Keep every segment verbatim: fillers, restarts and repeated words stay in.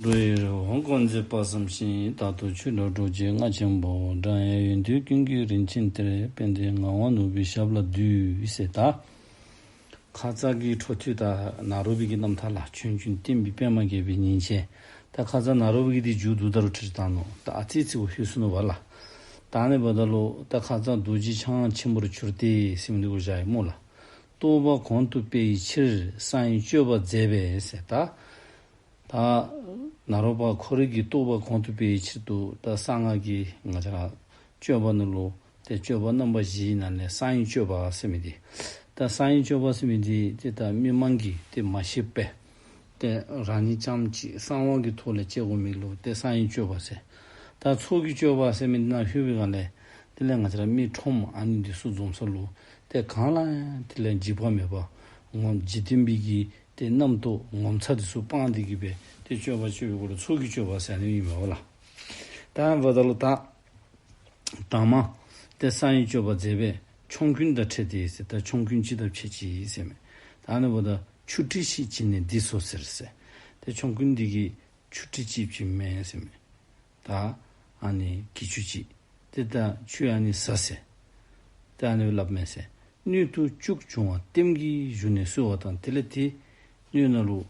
འགྲོ་བའི་རེ་བ་སྐོང་མཛད་དཔག་བསམ་ཤིང་། རྟག་ཏུ་ཆོས་ལ་འགྲོ་བྱེད་རྔ་ཆེན་པོ། འབྲང་ཡང་ཡོན་ཏན་ཀུན་གྱི་རིན་ཆེན་གཏེར། དཔལ་ལྡན་ངག་དབང་ནོར་བུའི་ཞབས་ལ་འདུད་ཟེར། ད་ཁ་ཙ་གི་འཕྲོ་མཐུད་ད་ནཱ་རོ་པའི་གི་རྣམ་ཐར་ལགས། ཆོས་འབྱུང་བསྟན་པའི་པདྨ་རྒྱས་པའི་ཉིན་བྱེད། ད་ཁ་ཙ་ནཱ་རོ་པའི་གི་འདི་མཇུག་བསྡུ་ད་རུང་ཁྲིད་བཏང་ནུག། ད་ཨ་ཙི་ཙི་བ་ལྷོད་སོ་ནུག་པ་ལགས། ད་ཨ་ནི་འབདཝ་ད་ལུ་ད་ཁ་ཙ་རྡོ་རྗེ་འཆང་ཆེན་པོར་གྱུར་ཏེ་ཟེར་མི་འདི་གུ་བཞག་ཡི་སྨོ་ལགས། རྟོགས་པ་གོང་དུ་སྤེལ་བའི་ཕྱིར། གསང་བའི་སྤྱོད་པ་མཛད་པས་ཟེར། ད་ད་ནཱ་རོ་པ་ཁོ་རའི་གི་རྟོགས་པ་གོང་དུ་སྤེལ་བའི་ཕྱིར་དུ་ད་གསང་སྔགས་ཀྱི་ང་བཅས་ར་སྤྱོད་པ་ནང་ལུ་ཏེ་སྤྱོད་པ་རྣམ་པ་བཞིའི་ནང་ལས་གསང་བའི་སྤྱོད་པ་ཟེར་མི་འདི། ད་གསང་བའི་སྤྱོད་པ་ཟེར་མི་འདི་ཏེ་ད་མི་མང་གིས་ཏེ་མ་ཤེས་པས། ཏེ་རང་ཉིད་རྐྱངམ་གཅིག་གསང་བ་གི་ཐོག་ལས་སྤྱོད་དགོ་མི་ལུ་ཏེ་གསང་བའི་སྤྱོད་པ་ཟེར། ད་ཚོགས་ཀྱི་སྤྱོད་པ་ཟེར་མི་འདི་ནང་ལྷོད་པའི་སྒང་ལས་དེ་ལས་ང་བཅས་ར་མི་ཁྲོམ་ཨ་ནི་འདི་ཚུ་འཛོམས་ས་ལུ་ཏེ་གང་ལ་ཡང་དེ་ལས་འཇིགས་པ་མེད་པར་ངོ་འཇིག་རྟེན་པའི་གི་ཏེ་རྣམ་རྟོག་ངོ་མཚར་འདི་ཚུ་སྤངས་ཏེ་གི་སྦེ་ཏེ་སྤྱོད་པ་སྤྱོད་པའི་སྐོར་ལུ་ཚོགས་ཀྱི་སྤྱོད་པ་ཟེར་ནི་ཨིན་མས་པ་ལགས། ད་འབདཝ་ད་ལུ་ད་དང་མ་ཏེ་གསང་བའི་སྤྱོད་པ་མཛད་པས་ཆོམ་རྐུན་དང་ཕྲད་དེ་ཟེར། ད་ཆོམ་རྐུན་ཅིག་དང་ཕྱད་ཅི་ཟེར་མས། ད་ཨ་ནི་འབདཝ་ད་ཆུ་དྲི་ཞིག་བྱིན་ནས་འདི་གསོལ་ཟེར་ཟེར། ཏེ་ཆོམ་རྐུན་འདི་གིས་ཆུ་དྲི་ཅིག་བྱིན་མས་ཟེར་མས། ད་ཨ་ནི་གྱི་ཅུ་ཅིག་ཏེ་ད་ཆུ་ཨ་ནི་ཟ་ཟེར། ཏེ་ཨ་ནི་སྦེ་སླབ་མས་ཟེར། སྣོད་དུ་བཅུག་འབྱུང་བ་ལྟེམ་གྱིས་ཞུ་ནས་གསོལ་བ་དང་། དེ་ལས་ཏེ་སྣོད་ནང་ལུ་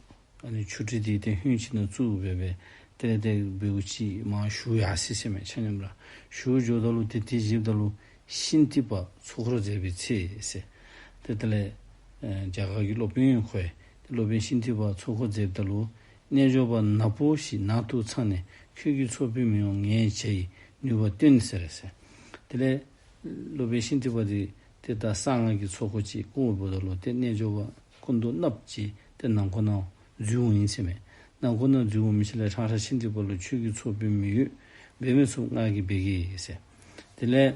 ཨ་ནི་ཆུ་དྲི་འདི་ཏེ་ཧོན་ཅིག་ནང་བཙུགས་སྦེ་སྦེ་དེ་ལས་ཏེ་འབདཝ་ཅིག་མར་ཞུ་ཡར་སོ་ཡི་ཟེར་མས། ཆ་མཉམ་ར་ཞུ་འགྱོཝ་ད་ལུ་ཏེ་དེ་བཞེསཔ་ད་ལུ་ཤིན་ཏི་པ་ཚོགས་འཁོར་མཛད་པའི་ཚེ་ཟེར། ཏེ་དེ་ལས་ཨེ་རྒྱ་གར་གྱི་སློབ་དཔོན་ཁོ་ཡང་ཏེ་སློབ་དཔོན་ཤིན་ཏི་པ་ཚོགས་འཁོར་མཛདཔ་ད་ལུ་རྣལ་འབྱོར་པ་ནག་པོ་ཞིག་ནག་ཏུ་འཚང་ནས། ཁྱོད་ཀྱི་ཚོགས་དཔོན་མི་འོང་ངས་བྱ་ཡི་ནུས་པ་སྟོན་ཟེར་ཟེར། དེ་ལས་སློབ་དཔོན་ཤིན་ཏི་པ་འདི་ཏེ་ད་གསང་སྔགས་ཀྱི་ཚོགས་འཁོར་ཅིག་བསྐོརཝ་ད་ལུ་ཏེ་རྣལ་འབྱོར་པ་སྐུ་མདོག་གནགཔོ་ཅིག་ཏེ་ནང་ཁོག་ནང་འཛུལ་འོང་ཡི་ཟེར་མས། ནང་ཁོག་ནང་འཛུལ་འོང་མི་ཅིག་ལས་ཕྲང་ཕྲང་ཤིན་ཏི་པ་ལུ་ཁྱོད་ཀྱི་ཚོགས་དཔོན་མི་ཡོད། འབད་མི་ཚུགས་ང་གིས་འབད་གེ་ཟེར། དེ་ལས་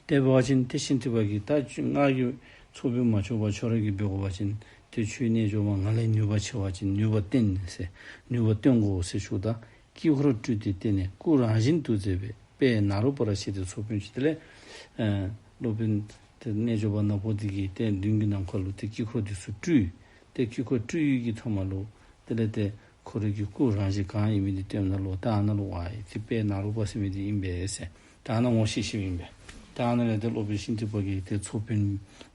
དེ་འབད་བ་ཅིན་ཏེ་ཤིན་ཏི་པ་གིས་ད་ང་གིས་ཚོགས་དཔོན་མ་ཆོག་པར་ཁྱོད་ར་གིས་འབད་དགོ་པ་ཅིན་ཏེ་ཁྱོད་རྣལ་འབྱོར་པ་ང་ལས་ནུས་པ་ཆེ་བ་ཅིན་ནུས་པ་བསྟན་ཟེར། ནུས་པ་སྟོན་དགོ་ཟེར་ཞུཝ་ད་དཀྱིལ་འཁོར་སྤྲུལ་ཏེ་བསྟན་ནས་སྐུ་རང་བཞིན་དུ་མཛད་པའི་དཔལ་ནཱ་རོ་པར་བཞེས་ཏེ་ཚོགས་དཔོན་བྱས། དེ་ལས་ཨེ་སློབ་དཔོན་ཏེ་རྣལ་འབྱོར་པ་ནག་པོ་འདི་གིས་ཏེ་མདུན་གྱི་ནམ་མཁའ་ལུ་ཏེ་དཀྱིལ་འཁོར་འདི་ཚུ་སྤྲུལ། ཏེ་དཀྱིལ་འཁོར་སྤྲུལ་ཡུལ་གྱི་མཐའ་མ་ལུ་དེ་ལས་ཏེ་ཁོ་རའི་གི་སྐུ་རང་བཞིན་གང་ཡིན་མི་འདི་སྟོནམ་ད་ལུ་ད་ཨ་ནཱ་ལུ་ཝའི་ཏེ་དཔལ་ནཱ་རོ་པ་ཟེར་མི་འདི་ཨིན་པས་ཟེར། ད་ཨ་ནཱ་ངོ་ཤེས་ཤེསཔ་ཨིན་པས། ད་ཨ་ནཱ་ལས་ཏེ་སློབ་དཔོན་ཤིན་ཏི་པ་གིས་ཏེ་ཚོགས་དཔོན་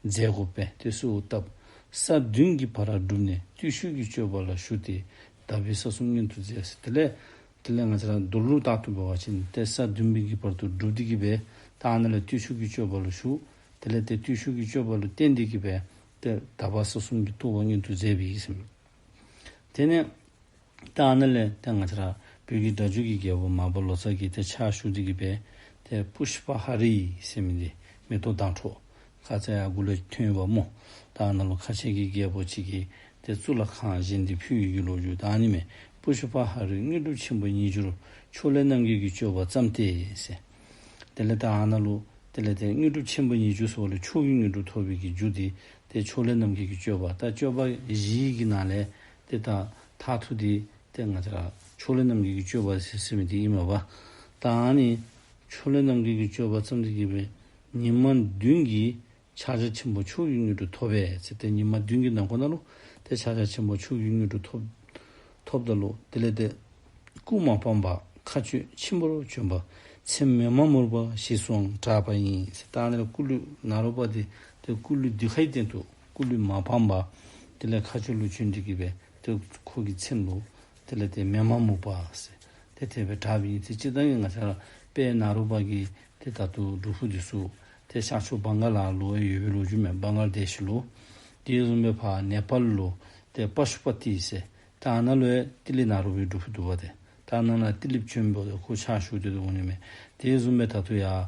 མཛད་དགོ་པས་ཏེ་གསོལཝ་བཏབ། ས་བདུན་གྱི་བར་བསྒྲུབས་ནས་བརྟུལ་ཞུགས་ཀྱི་སྤྱོད་པ་ལ་ཞུགས་ཏེ་དག་པའི་ས་གསུམ་མངོན་དུ་མཛད་ཟེར། དེ་ལས་དེ་ལས་ང་བཅས་ར་མདོར་ལུ་བཏགས་ཏེ་འབད་བ་ཅིན་ཏེ་ས་བདུན་པའི་གི་བར་དུ་བསྒྲུབས་ཏེ་གི་སྦེ་ད་ཨ་ནཱ་ལས་བརྟུལ་ཞུགས་ཀྱི་སྤྱོད་པ་ལུ་ཞུགས། དེ་ལས་ཏེ་བརྟུལ་ཞུགས་ཀྱི་སྤྱོད་པ་ལུ་བརྟེན་ཏེ་གི་སྦེ་ཏེ་དག་པ་ས་གསུམ་གྱི་རྟོགས་པ་མངོན་དུ་མཛད་པའི་ཟེར་མས། དེ་ནས་ད་ཨ་ནཱ་ལས་ཏེ་ང་བཅས་ར་བོད་ཀྱི་སྒྲ་སྒྱུར་གྱི་རྒྱལ་པོ་མར་པ་ལོ་ཙཱ་གིས་ཏེ་ཕྱག་ཞུ་སྟེ་གི་སྦེ་ཏེ་པུཥྤ་ཧ་རི་ཟེར་མི་འདི་མེ་ཏོག་མདངས་འཕྲོག་ཁ་ཙ་ཡར་མགུ་ལས་ཐོན་ཡོདཔ་སྨོ། ད་ཨ་ནཱ་ལུ་ཁ་ཆེ་གི་རྒྱལ་པོ་ཅིག་གིས་ཏེ་གཙུག་ལག་ཁང་བཞེངས་ཏེ་ཕུལ་ཡོད་པའི་གི་ལོ་རྒྱུས་ད་ཨ་ནི་མས། པུཥྤ་ཧ་རི་དངོས་གྲུབ་ཆེན་པོ་ཉིས་འགྱུར། ཕྱོགས་ལས་རྣམ་རྒྱལ་གྱི་སྤྱོད་པ་བརྩམས་ཏེ་ཟེར། དེ་ལས་ད་ཨ་ནཱ་ལུ་དེ་ལས་ཏེ་དངོས་གྲུབ་ཆེན་པོ་ཉིས་འགྱུར་ཟེརཝ་ལས་མཆོག་གི་དངོས་གྲུབ་ཐོབ་པའི་གི་རྒྱུ་འདི་ཏེ་ཕྱོགས་ལས་རྣམ་རྒྱལ་གྱི་སྤྱོད་པ། ད་སྤྱོད་པ་བཞི་གི་ནང་ལས་ཏེ་ད་མཐར་ཐུག་འདི་ཏེ་ང་བཅས་ར་ཕྱོགས་ལས་རྣམ་རྒྱལ་གྱི་སྤྱོད་པ་ཟེར་ཟེར་མི་འདི་ཨིན་མས་པ། ད་ཨ་ནི་ཕྱོགས་ལས་རྣམ་རྒྱལ་གྱི་སྤྱོད་པ་བརྩམས་ཏེ་གི་སྦེ་ཉི་མ་བདུན་གྱི་ཕྱག་རྒྱ་ཆེན་པོ་མཆོག་གི་དངོས་གྲུབ་ཐོབ་པས་ཟེར། ཏེ་ཉི་མ་བདུན་གྱི་ནང་འཁོད་ནང་ལུ་ཏེ་ཕྱག་རྒྱ་ཆེན་པོ་མཆོག་གི་དངོས་གྲུབ་ཐོབ་ཐོབ་ད་ལུ་དེ་ལས་ཏེ་སྐུ་མ་སྤངས་པར་མཁའ་སྤྱོད་ཆེན་པོར་བྱོན་པ། ཚེམས་མེ་མ་མུར་པ་ཞེས་སུའང་གྲགས་པ་ཡིན་ཟེར། ད་ཨ་ནི་སྐུ་ལུས་ནཱ་རོ་པ་འདི་ཏེ་སྐུ་ལུས་འདི་ཁའི་སྟེང་དུ་སྐུ་ལུས་མ་སྤངས་པར་དེ་ལས་མཁའ་སྤྱོད་ལུ་བྱོན་ཏེ་གི་སྦེ་ཏེ་ཁོ་གི་ཚེམས་ལུ་དེ་ལས་ཏེ་མེ་མ་མུར་པ་ཟེར་ཏེ་དེ་སྦེ་གྲགས་པ་ཡིན་ཟེར། སྤྱིར་བཏང་གི་ང་བཅས་ར་དཔལ་ནཱ་རོ་པ་གི་ཏེ་ད་ལྟོ་སྒྲུབ་ཕུག་འདི་ཚུ་ཏེ་ཤར་ཕྱོགས་བང་ག་ལ་ལུ་ཡོད་པའི་ལོ་རྒྱུས་མས། བང་ག་ལ་དེ་ཤི་ལུ། དེ་བཟུམ་སྦེ་ཕར་ནེ་པཱལ་ལུ་ཏེ་པ་ཤུ་པ་ཏི་ཟེར་ད་ཨ་ནཱ་ལུ་ཡང་ཏི་ལི་ནཱ་རོ་པའི་སྒྲུབ་ཕུག་འདུག་པ། ཏེ་ད་ཨ་ནཱ་ལུ་ཏི་ལིཔ་བྱོན་པ་ཏེ་ཁོ་ཕྱག་ཞུ་སྟེ་འདུག་འོང་ནི་མས། དེ་བཟུམ་སྦེ་ད་ལྟོ་ཡར་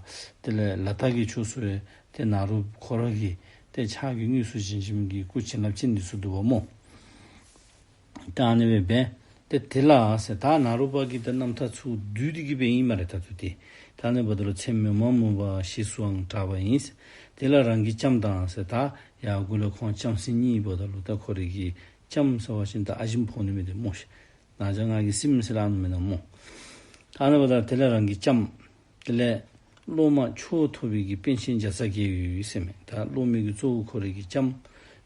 དེ་ལས་ལ་དྭགས་ཀྱི་ཕྱོགས་སུ་ཡང་ཏེ་ནཱ་རོ་ཁོ་ར་གི་ཏེ་ཕྱག་གི་དངོས་སུ་བཞེངས་བཞེངས་མི་གི་སྐུ་བྱིན་རླབས་ཅན་འདི་ཚུ་འདུག་པ་སྨོ། ད་ཨ་ནི་སྦེ་འབད་ཏེ་དེ་ལ་ཟེར་ད་ནཱ་རོ་པ་གི་ད་རྣམ་ཐར་ཚུ་བསྡུས་ཏེ་གི་སྦེ་ཨིན་སྨ་རེ་ད་ལྟོ་འདི། ད་ཨ་ནི་འབདཝ་ད་ལུ་ཚེམས་མེ་མ་མུར་པ་ཞེས་སུའང་གྲགས་པ་ཡིན་ཟེར། དེ་ལ་རང་གི་ལྕམ་དང་ཟེར་ད་ཡར་མགུ་ལས་ཁོང་ལྕམ་སྲིང་གཉིས་འབདཝ་ད་ལུ་ད་ཁོ་རའི་གི་ལྕམ་ཟེར་བ་ཅིན་ད་ཨ་ཞིམ་ཕོག་ནི་མས་ཏེ་སྨོ་ཤིག། ནང་ཆ་ང་གི་སྲིངམོ་ཟེར་སླབ་ནི་མེན་ན་སྨོ། ད་ཨ་ནི་འབདཝ་ད་དེ་ལས་རང་གི་ལྕམ་དེ་ལས་སློབ་མ་མཆོག་ཐོབ་པའི་གི་པཎ་ཆེན་བརྒྱ་རྩ་བརྒྱད་ཡོད་ཟེར་མས། ད་སློབ་མའི་གི་གཙོ་བོ་ཁོ་རའི་གི་ལྕམ་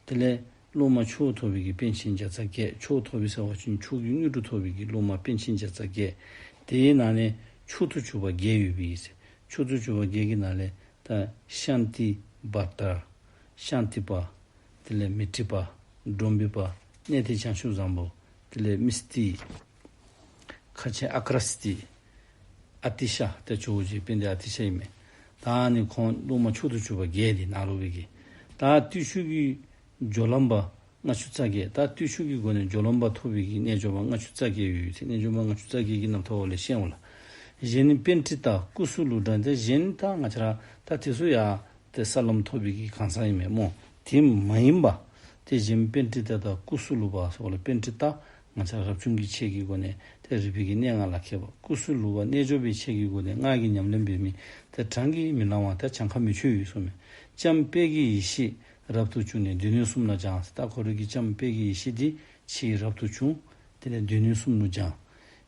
དེ་ལས་ སློབ་མ་མཆོག་ཐོབ་པའི་གི་པཎ་ཆེན་བརྒྱ་རྩ་བརྒྱད། མཆོག་ཐོབ་པའི་ཟེར་བ་ཅིན་མཆོག་གི་དངོས་གྲུབ་ཐོབ་པའི་གི་སློབ་མ་པཎ་ཆེན་བརྒྱ་རྩ་བརྒྱད། དེའི་ནང་ནས་མཆོག་ཏུ་གྱུར་པ་བརྒྱད་ཡོད་པའི་ཟེར། མཆོག་ཏུ་གྱུར་པ་བརྒྱད་ཀྱི་ནང་ལས་ད་ཤཱནྟི་བྷ་དྲ། ཤཱནྟི་པ། དེ་ལས་མཻ་ཏྲི་པ། བྲོ་མི་པ། གནས་བརྟན་བྱང་ཆུབ་བཟང་པོ། དེ་ལས་མི་སྟི། ཁ་ཆེ་ཨ་ཀྲ་སྟི། ཨ་ཏི་ཤ། ཏེ་ཇོ་བོ་རྗེ་དཔལ་ལྡན་ཨ་ཏི་ཤ་ཨིན་མས། ད་ཨ་ནི་ཁོང་སློབ་མ་མཆོག་ཏུ་གྱུར་པ་བརྒྱད་འདི་ནཱ་རོ་པའི་གི། ད་བརྟུལ་ཞུགས་ཀྱི་སྦྱོར་ལམ་པ་ལྔ་བཅུ་རྩ་བརྒྱད། ད་བརྟུལ་ཞུགས་ཀྱི་སྒོ་ནས་སྦྱོར་ལམ་པ་ཐོབ་པའི་གི་རྣལ་འབྱོར་པ་ལྔ་བཅུ་རྩ་བརྒྱད་ཡོད་ཟེར། རྣལ་འབྱོར་པ་ལྔ་བཅུ་རྩ་བརྒྱད་ཀྱི་རྣམ་ཐར་འོག་ལས་ཤེས་འོང་ལགས། གཞན་ནི་པཎྜི་ཏ་ཀུ་སུ་ལུ་དྲ། ཏེ་གཞན་ད་ང་བཅས་ར་ད་དེ་ཚུ་ཡང་ཏེ་ས་ལམ་ཐོབ་པའི་གི་གང་ཟག་ཨིན་མས་སྨོ། དེ་མ་ཡིན་པ། ཏེ་གཞན་པཎྜི་ཏ་དང་ཀུ་སུ་ལུ་པ་སོགས་ལ། པཎྜི་ཏ་ང་བཅས་ར་རབ་བྱུང་གི་ཆོས་ཀྱི་སྒོ་ནས་ཏེ་རིག་པའི་གི་གནས་ལྔ་ལ་མཁས་པ། ཀུ་སུ་ལུ་པ་རྣལ་འབྱོར་པའི་ཆོས་ཀྱི་སྒོ་ནས་སྔགས་ཀྱི་ཉམས་ལེན་འབད་མི་ཏེ་བགྲང་གིས་མི་ལང་བ་ཏེ་གྱངས་ཁ་མི་ཆོད་ཡོད་གསུངས་མས། ལྕམ་དཔལ་གྱི་ཡེ་ཤེས་རབ་ཏུ་བྱུང་ནས། སྡེ་སྣོད་གསུམ་ལ་སྦྱངས་ཟེར། ད་ཁོ་རའི་གི་ལྕམ་དཔལ་གྱི་ཡེ་ཤེས་འདི་ཆེས་རབ་ཏུ་བྱུང་། དེ་ལས་སྡེ་སྣོད་གསུམ་ལུ་སྦྱངས།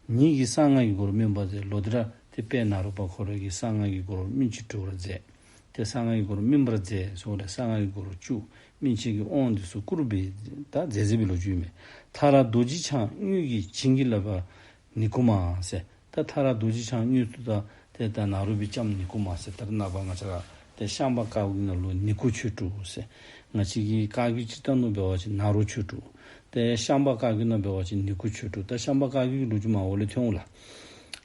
ཉིད་ཀྱིས་གསང་སྔགས་ཀྱི་སྒོར་སྨིན་པར་མཛད། ལོག་སྟེ་ར་ཏེ་དཔལ་ནཱ་རོ་པ་ཁོ་ར་གིས་གསང་སྔགས་ཀྱི་སྒོར་སྨིན་ཅིང་གྲོལ་བར་མཛད། ཏེ་གསང་སྔགས་ཀྱི་སྒོར་སྨིན་པར་མཛད་ཟེར་བ་ལས་གསང་སྔགས་ཀྱི་སྒོར་བཅུག། སྨིན་བྱེད་ཀྱི་དབང་འདི་ཚུ་བསྐུར་བས། ད་མཛད་མཛད་པའི་ལོ་རྒྱུས་མས། མཐར་རྡོ་རྗེ་འཆང་དངོས་ཀྱིས་བྱིན་གྱིས་བརླབས་པ་ནི་ཀུ་མ་ཟེར། ད་མཐར་རྡོ་རྗེ་འཆང་དངོས་སུ་ད་ཏེ་ད་ནཱ་རོ་པའི་ལྕམ་ནི་ཀུ་མ་ཟེར། ད་རེས་ནངས་པ་ང་བཅས་ར་ཏེ་ཤངས་པ་བཀའ་བརྒྱུད་ནང་ལུ་ནི་ཀུ་ཆོས་དྲུག་ཟེར། ང་བཅས་ཀྱི་བཀའ་བརྒྱུད་སྤྱིར་བཏང་ནང་འབད་བ་ཅིན་ནཱ་རོ་ཆོས་དྲུག། ཏེ་ཤངས་པ་བཀའ་བརྒྱུད་ནང་འབད་བ་ཅིན་ནི་ཀུ་ཆོས་དྲུག། ད་ཤངས་པ་བཀའ་བརྒྱུད་ཀྱི་ལོ་རྒྱུས་མར་འོག་ལས་ཐོན་འོང་ལགས།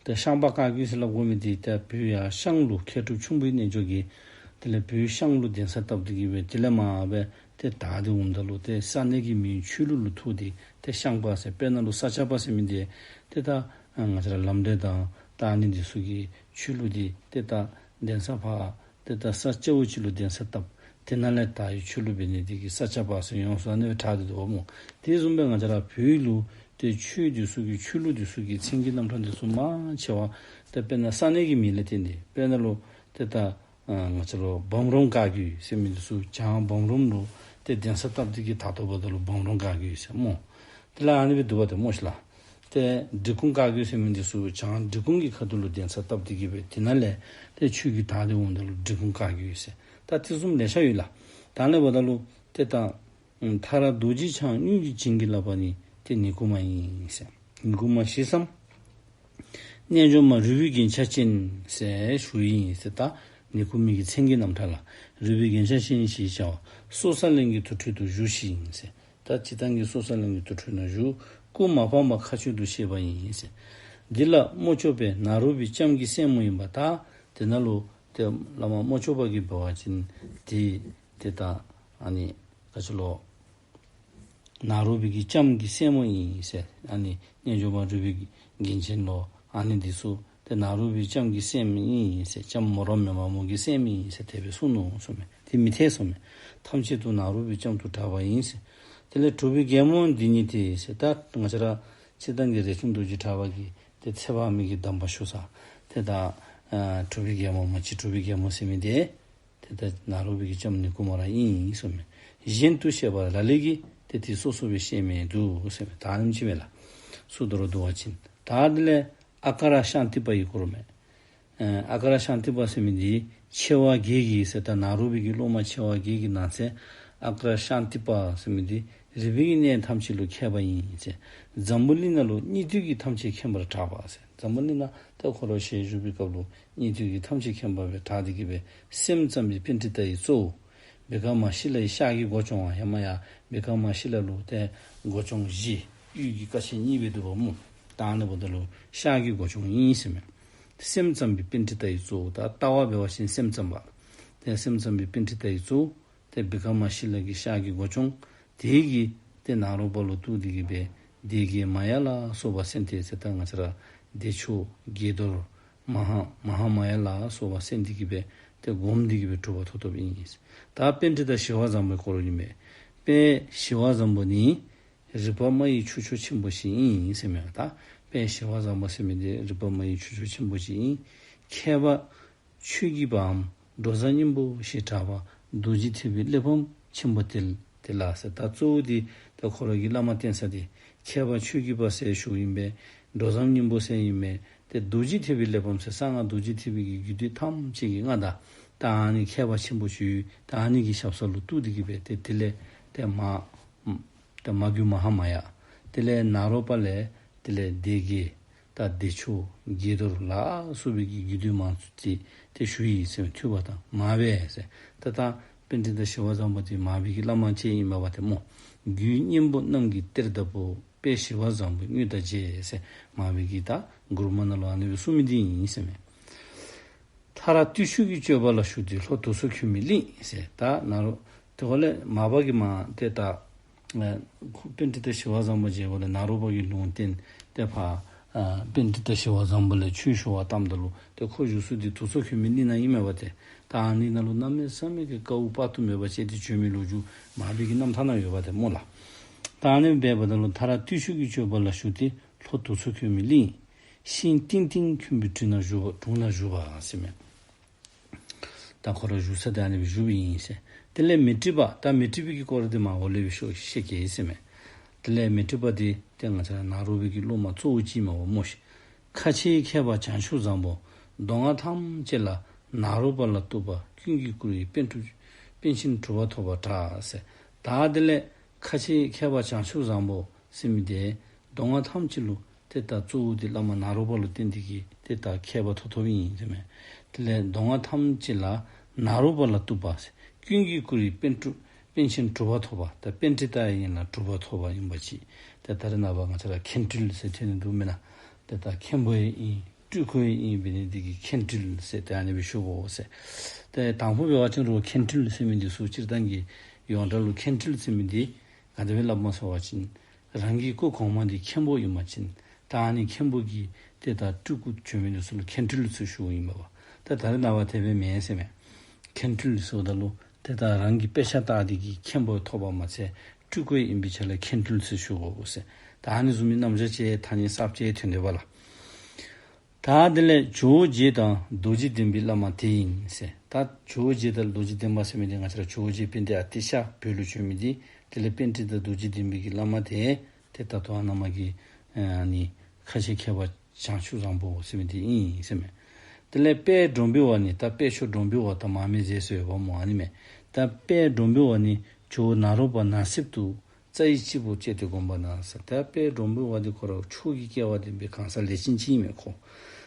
ཏེ་ཤངས་པ་བཀའ་བརྒྱུད་ཟེར་སླབ་དགོ་མི་འདི་ཏེ་བོད་ཡང་ཤངས་ལུ་མཁས་གྲུབ་ཁྱུང་པོའི་རྣལ་འབྱོར་གྱིས་དེ་ལས་བོད་ཤངས་ལུ་གདན་ས་བཏབ་སྟེ་གི་སྦེ་དེ་ལས་མར་སྦེ་ཏེ་དར་ཏེ་འོངམ་ད་ལུ་ཏེ་ས་གནས་ཀྱི་མིང་ཆོས་ལུགས་ལུ་ཐུག་སྟེ་ཏེ་ཤངས་པ་ཟེར། དཔེར་ན་ལུ་ས་སྐྱ་པ་ཟེར་མི་འདི་ཏེ་ད་ང་བཅས་ར་ལམ་འབྲས་དང་ད་ཨ་ནི་འདི་ཚུ་གི་ཆོས་ལུགས་འདི་ཏེ་ད་གདན་ས་ཕར་ཏེ་ད་ས་སྐྱ་བོ་ཅིག་ལུ་གདན་ས་བཏབ། དེ་ནང་ལས་དར་བའི་ཆོས་ལུགས་འབད་ནི་དེ་གིས་ས་སྐྱ་པ་ཟེར་ཡོངས་སུ་ཨ་ནི་སྦེ་གྲགས་ཏེ་འདུག་པ་སྨོ། དེ་བཟུམ་སྦེ་ང་བཅས་ར་བོད་ལུ་ཏེ་ཆོས་འདི་ཚུ་གི་ཆོས་ལུགས་འདི་ཚུ་གི་མཚན་གྱི་རྣམ་གྲངས་འདི་ཚུ་མང་ཆེ་བ་ཏེ་དཔེར་ན་ས་གནས་ཀྱི་མིང་ལས་བརྟེན་ཏེ་དཔེར་ན་ལུ་ཏེ་ད་ཨ་ང་བཅས་ར་བམ་རོམ་བཀའ་བརྒྱུད་ཟེར་མི་འདི་ཚུ་བྱང་བམ་རོམ་ལུ་ཏེ་གདན་ས་བཏབ་སྟེ་གི་དར་དོ་བ་ད་ལུ་བམ་རོམ་བཀའ་བརྒྱུད་ཟེར་སྨོ། དེ་ལས་ཨ་ནི་སྦེ་འདུག་པ་ཏེ་སྨོ་ཤིག་ལགས། ཏེ་འབྲི་གུང་བཀའ་བརྒྱུད་ཟེར་མི་འདི་ཚུ་བྱང་འབྲི་གུང་གི་ཁ་ཐུག་ལུ་གདན་ས་བཏབ་སྟེ་གི་སྦེ་དེ་ནང་ལས་ཏེ་ཆོས་ཀྱི་དར་ཏེ་འོངམ་ད་ལུ་འབྲི་གུང་བཀའ་བརྒྱུད་ཟེར། ད་དེ་བཟུམ་ལེ་ཤ་ཡོད་ལགས། ད་ཨ་ནི་འབདཝ་ད་ལུ་ཏེ་ད་མཐར་རྡོ་རྗེ་འཆང་དངོས་ཀྱིས་བྱིན་གྱིས་བརླབས་པ་ནི་ཏེ་ནི་ཀུ་མ་ཨིན་ཟེར། ནི་ཀུ་མ་ཞེས་སམ། རྣལ་འབྱོར་མ་རུས་པའི་རྒྱན་ཆ་ཅན་ཟེར་ཞུཝ་ཨིན་ཟེར། ད་ནི་ཀུ་མའི་གི་མཚན་གྱི་རྣམ་གྲངས་ལགས། རུས་པའི་རྒྱན་ཆ་ཅན་ཞེས་བྱ་བ། སོ་ས་གླིང་གི་དུར་ཁྲོད་དུ་བཞུགས་ཤིང་ཟེར། ད་སྤྱིར་བཏང་གི་སོ་ས་གླིང་གི་དུར་ཁྲོད་ནང་བཞུགས། སྐུ་མ་སྤངས་པ་མཁའ་སྤྱོད་དུ་གཤེགས་པ་ཡིན་ཟེར། འདི་ལ་མོ་ཅོག་པས་ནཱ་རོ་པའི་ལྕམ་གྱི་སྲས་མོ་ཡིན་པ། ད་དེ་ནང་ལུ་ཏེ་བླ་མ་མོ་ཅོག་པ་གིས་འབད་བ་ཅིན་ཏེ་ཏེ་ད་ཨ་ནི་ག་ཅི་ལོ། ནཱ་རོ་པའི་གི་ལྕམ་གྱི་སྲས་མོ་ཨིན་ཟེར། ཨ་ནི་རྣལ་འབྱོར་མ་རུས་པའི་རྒྱན་ཅན་ལོ། ཨ་ནི་འདི་ཚུ་ཏེ་ནཱ་རོ་པའི་ལྕམ་གྱི་སྲས་མོ་ཨིན་ཟེར། ལྕམ་མོ་ར་མེ་མ་མོ་གི་སྲས་མོ་ཨིན་ཟེར་དེ་སྦེ་གསུངས་ནུག་གསུངས་མས། དེ་མི་འཐད་གསུངས་མས། ཐམས་ཅད་དུ་ནཱ་རོ་པའི་ལྕམ་དུ་གྲགས་པ་ཡིན་ཟེར། དེ་ལས་གྲུབ་པའི་རྒྱལ་མོ་འདི་ཉིད་དེ་ཟེར། ད་ང་བཅས་ར་སྤྱིར་བཏང་གི་རས་ཆུང་རྡོ་རྗེ་གྲགས་པ་གི་ཏེ་ཚེ་དཔག་མེད་ཀྱི་གདམས་པ་ཞུ་ས་ཏེ་ད་ཨ་གྲུབ་པའི་རྒྱལ་མོ་མ་གཅིག་གྲུབ་པའི་རྒྱལ་མོ་ཟེར་མི་འདི་ཏེ་ད་ནཱ་རོ་པའི་གི་ལྕམ་ནི་ཀུ་མ་ར་ཨིན་གསུངས་མས། གཞན་དུ་བཤད་པ་ལ་ལུ་གིས་ཏེ་དེ་སོ་སོ་སྦེ་བཤད་མི་འདུག་གསུངས་མས། ད་ཨ་ནེམ་ཅིག་མས་ལགས། སུ་དོ་རུང་འདུག་པ་ཅིན་ད་དེ་ལས་ཨ་ཀ་ར་ཤཱནྟི་པ་ཡི་སྐོར་མས། ཨ་ཀ་ར་ཤཱནྟི་པ་ཟེར་མི་འདི་ཆེ་བ་བརྒྱད་ཀྱི་ཟེར། ད་ནཱ་རོ་པའི་གི་སློབ་མ་ཆེ་བ་བརྒྱད་ཀྱི་ནང་ཚན་ཨ་ཀ་ར་ཤཱནྟི་པ་ཟེར་མི་འདི་རིག་པའི་གི་གནས་ཐམས་ཅད་ལུ་མཁས་པ་ཨིན་ཟེར། འཛམ་བུ་གླིང་ནང་ལུ་སྙིགས་དུས་ཀྱི་ཐམས་ཅད་མཁྱེན་པར་གྲགས་པ་ཟེར། འཛམ་བུ་གླིང་ནང་ཏེ་ཁོ་ར་ཞལ་བཞུགས་པའི་སྐབས་ལུ་སྙིགས་དུས་ཀྱི་ཐམས་ཅད་མཁྱེན་པ་སྦེ་གྲགས་ཏེ་གི་སྦེ་སེམས་ཙམ་པའི་པཎྜི་ཏ་ཡི་གཙོ་བོ། བི་ཀ་མ་ཤི་ལའི་ཤར་གྱི་སྒོ་སྐྱོང་བ། ཡང་མ་ཡང་བི་ཀ་མ་ཤི་ལ་ལུ་ཏེ་སྒོ་སྐྱོང་བཞི་ཡུལ་གྱི་ཀ་ཆེན་གཉིས་སྦེ་འདུག་པ་སྨོ། ད་ཨ་ནི་འབདཝ་ད་ལུ་ཤར་གྱི་སྒོ་སྐྱོང་ཨིན་ཟེར་མས། སེམས་ཙམ་པའི་པཎྜི་ཏ་ཡི་གཙོ་བོ། ད་ལྟ་བ་འབད་བ་ཅིན་སེམས་ཙམ་པ། ཏེ་སེམས་ཙམ་པའི་པཎྜི་ཏ་ཡི་གཙོ་བོ། ཏེ་བི་ཀ་མ་ཤི་ལ་གི་ཤར་གྱི་སྒོ་སྐྱོང་། དེ་གིས་ཏེ་ནཱ་རོ་པ་ལུ་གཏུགས་ཏེ་གི་སྦེ་སྡེ་བརྒྱད་མ་ཡ་ལ་སོགས་པ་གསན་ཏེ་ཟེར། ད་ང་བཅས་ར་བདེ་མཆོག་དགྱེས་རྡོར་མ་ཧཱ་མ་ཧཱ་མ་ཡ་ལ་སོགས་པ་གསན་ཏེ་གི་སྦེ་ཏེ་སྒོམ་སྟེ་གི་སྦེ་གྲུབ་པ་ཐོབ་ཐོབ་ཨིན། ད་པཎྜི་ཏ་ཞི་བ་བཟང་པོའི་སྐོར་ཨིན་མས། དཔལ་ཞི་བ་བཟང་པོ་ནི་རིག་པ་མ་ཡི་ཆུ་མཆོག་ཆེན་པོ་ཞིག་ཨིན་ཟེར་མས། ད་དཔལ་ཞི་བ་བཟང་པོ་ཟེར་མི་འདི་རིག་པ་མ་ཡི་ཆུ་མཆོག་ཆེན་པོ་ཞིག་ཨིན། མཁས་པ་ཆོས་ཀྱི་པའམ་འགྲོ་བཟང་སྙིང་པོ་ཞེས་གྲགས་པ་རྡོ་རྗེ་ཐེག་པའི་གླེགས་བམ་ཆེན་པོ་དེ་དེ་ལ་ཟེར། ད་གཙོ་བོ་འདི་ད་ཁོ་ར་གི་བླ་མ་བསྟེན་ས་འདི་མཁས་པ་ཆོས་ཀྱི་པ་ཟེར་ཞུཝ་ཨིན་པས། འགྲོ་བཟང་སྙིང་པོ་ཟེར་ཨིན་མས། ཏེ་རྡོ་རྗེ་ཐེག་པའི་གླེགས་བམ་ཟེར་གསང་སྔགས་རྡོ་རྗེ་ཐེག་པའི་གི་རྒྱུད་སྡེ་ཐམས་ཅད་ཀྱི་མངའ་བདག། ད་ཨ་ནི་མཁས་པ་ཆེན་པོ་ཞིག་ཡོད། ད་ཨ་ནི་གི་ཞབས་ས་ལུ་གཏུགས་ཏེ་གི་སྦེ་ཏེ་དེ་ལས་ཏེ་མ་ ད་མ་གུ་མ་ཧཱ་མ་ཡ། དེ་ལས་ནཱ་རོ་པ་ལས་དེ་ལས་སྡེ་བརྒྱད་ད་བདེ་མཆོག་དགྱེས་རྡོར་ལ་སོགས་པའི་གི་རྒྱུད་སྡེ་མང་ཚུལ་དེ་དེ་ཞུ་ཡི་ཟེར་མས། ཐོས་པ་དང་མར་པས་ཟེར། ད་ད་པཎྜི་ཏ་ཞི་བ་བཟང་པོ་དེ་མར་པའི་གི་བླ་མ་ཅིག་ཨིན་མས་པ་དེ་སྨོ། རྒྱུད་གཉན་པོ་རྣམས་ཀྱི་གཏེར་བདག་པོ། དཔལ་ཞི་བ་བཟང་པོའི་དངོས་དང་མཇལ་ཟེར། མར་པའི་གི་ད་མགུར་མ་ནང་ལུ་ཨ་ནི་སྦེ་གསུངས་མི་འདི་ཨིན་ཟེར་མས། མཐར་བརྟུལ་ཞུགས་ཀྱི་སྤྱོད་པ་ལ་ཞུགས་ཏེ། ལྷོ་དུར་ཚོགས་ཁྱོད་མི་གླིང་ཟེར། ད་ནཱ་རོ་དེ་ཁོ་ལས་མར་པ་གིས་མར་ཏེ་ད་ཨ་ཁོ་པཎྜི་ཏ་ཞི་བ་བཟང་པོ་མཇལཝ་ལས་ནཱ་རོ་པ་གིས་ལུང་བསྟན་ཏེ་ཕར་ཨ་པཎྜི་ཏ་ཞི་བ་བཟང་པོ་ལས་ཆོས་ཞུ་བར་བཏངམ་ད་ལུ་ཏེ་ཁོ་བཞུགས་ས་འདི་དུར་ཚོགས་ཁྱོད་མི་གླིང་ནང་ཨིན་མས་པ་ཏེ། ད་ཨ་ནི་ནང་ལུ་གནམ་མེད་ས་མེད་ཀྱི་དཀའཝ་དཔག་ཏུ་མེད་པ་སྤྱད་དེ་བྱོན་མི་ལོ་རྒྱུས་མར་པའི་གི་རྣམ་ཐར་ནང་ཡོད་པ་ཏེ་སྨོ་ལགས། ད་ཨ་ནི་འབདཝ་ད་ལུ་མཐར་བརྟུལ་ཞུགས་ཀྱི་སྤྱོད་པ་ལ་ཞུགས་ཏེ། ལྷོ་དུར་ཚོགས་ཁྱོད་མི་གླིང་། ཤིང་བརྟན་བརྟན་ཁྱུང་པོའི་དྲུང་ན་བཞུགས་པ་དྲུང་ན་བཞུགས་པ་ཟེར་མས། ད་ཁོ་ར་བཞུགས་ས་དེ་ཨ་ནི་སྦེ་བཞུགསཔ་ཨིན་ཟེར། དེ་ལས་མཻ་ཏྲི་པ། ད་མཻ་ཏྲི་པའི་གི་སྐོར་དེ་མར་འོག་ལས་སྦེ་ཤོ་བཤད་གེ་ཟེར་མས། དེ་ལས་མཻ་ཏྲི་པ་དེ་ཏེ་ང་བཅས་ར་ནཱ་རོ་པའི་གི་སློབ་མ་གཙོ་བོ་ཅིག་ཨིན་མས་པ་སྨོ་ཤིག། ཁ་ཆེའི་མཁས་པ་བྱང་ཆུབ་བཟང་པོ། མདོ་སྔགས་ཐམས་ཅད་ལ་ནཱ་རོ་པ་ལ་གཏུགས་པ། ཀུན་གྱིས་བཀུར་བའི་པཎ་གྲུབ་པཎ་ཆེན་གྲུབ་པ་ཐོབ་པར་གྲགས་ཟེར། ད་དེ་ལས་ཁ་ཆེའི་མཁས་པ་བྱང་ཆུབ་བཟང་པོ་ཟེར་མི་དེ་མདོ་སྔགས་ཐམས་ཅད་ལུ་ཏེ་ད་གཙོ་བོ་དེ་བླ་མ་ནཱ་རོ་པ་ལུ་བརྟེན་ཏེ་གིས་ཏེ་ད་མཁས་པ་ཐོབ་ཐོབཔ་ཨིན་ཟེར་མས། དེ་ལས་མདོ་སྔགས་ཐམས་ཅད་ལ་ནཱ་རོ་པ་ལ་གཏུགས་པ་ཟེར། ཀུན་གྱིས་བཀུར་བའི་པཎ་གྲུབ་པཎ་ཆེན་གྲུབ་པ་ཐོབ་པ། ད་པཎྜི་ཏ་ཡིན་ལ་གྲུབ་པ་ཐོབ་པ་ཨིན་པ་ཅིག། ཏེ་ད་རེས་ནངས་པ་ང་བཅས་ར་མཁན་སྤྲུལ་ཟེར་ཐོན་ནི་འདུག་མེན་ན། ཏེ་ད་མཁན་པོ་ཡང་ཨིན། སྤྲུལ་སྐུ་ཡང་ཨིན། འབད་ནི་དེ་གིས་མཁན་སྤྲུལ་ཟེར་ཏེ་ཨ་ནི་སྦེ་ཞུ་དགོ་ཟེར། ཏེ་དང་ཕུ་འབད་བ་ཅིན་རུང་མཁན་སྤྲུལ་ཟེར་མི་འདི་ཚུ་སྤྱིར་བཏང་གི་ཡོངས་གྲགས་ལུ་མཁན་སྤྲུལ་ཟེར་མི་འདི་ག་དེ་སྦེ་སླབ་མས་ཟེར་བ་ཅིན་རང་གི་སྐུ་གོང་མ་འདི་མཁན་པོ་ཨིན་པ་ཅིན་ད་ཨ་ནི་མཁན་པོ་གི་ཏེ་ད་སྤྲུལ་སྐུ་བྱོན་མི་འདི་ཚུ་ལུ་མཁན་སྤྲུལ་ཟེར་ཞུཝ་ཨིན་པས། ད་ད་རེས་ནངས་པ་དེ་སྦེ་མེན་ཟེར་མས། མཁན་སྤྲུལ་ཟེརཝ་ད་ལུ་ཏེ་ད་རང་གིས་དཔེ་ཆ་བལྟ་སྟེ་གིས་མཁན་པོ་ཐོབ་པ་མ་ཚད་སྤྲུལ་སྐུ་ཡང་ཨིན་པའི་ཆ་ལས་མཁན་སྤྲུལ་ཟེར་ཞུ་དགོ་ཟེར། ད་ཨ་ནི་བཟུམ་མའི་རྣམ་གཞག་ཅིག་ཐ་སྙད་གསརཔ་ཅིག་ཐོན་དོ་བ་ལགས། ད་དེ་ལས་ཇོ་བོ་རྗེ་དང་རྡོ་རྗེ་གདན་པའི་བླ་མ་དེ་ཡིན་ཟེར། ད་ཇོ་བོ་རྗེ་དང་རྡོ་རྗེ་གདན་པ་ཟེར་མི་འདི་ང་བཅས་ར་ཇོ་བོ་རྗེ་དཔལ་ལྡན་ཨ་ཏི་ཤ་བོད་ལུ་བྱོན་མི་འདི་དེ་ལས་པཎྜི་ཏ་རྡོ་རྗེ་གདན་པའི་གི་བླ་མ་དེ་ཏེ་ད་ལྟོ་ཨ་ནཱ་མ་གི་ཨ་ནི་ཁ་ཆེ་མཁས་པ་བྱང་ཆུབ་བཟང་པོ་ཟེར་མི་འདི་ཨིན་ཟེར་མས། དེ་ལས་དཔལ་འབྲོང་པོའི་བ་ནི། ད་དཔལ་མཆོག་འབྲོང་པོའི་བ་ད་མར་མེ་མཛད་ས་ཡོདཔ་སྨོ། ཨ་ནི་མས། ད་དཔལ་འབྲོང་པོའི་བ་ནི་ཇོ་བོ་ནཱ་རོ་པ་ནགས་གསེབ་ཏུ། རྩ་བའི་སྤྱིལ་བུར་བཅས་ཏེ་བསྒོམས་པ་ན་ཟེར། ད་དཔལ་འབྲོང་པོའི་བ་འདི་ཁོ་ར་ཆོས་ཀྱི་སྐལ་བ་ལྡན་པའི་གང་ཟག་ལས་ཅན་ཅིག་ཨིན་མས་ཁོ།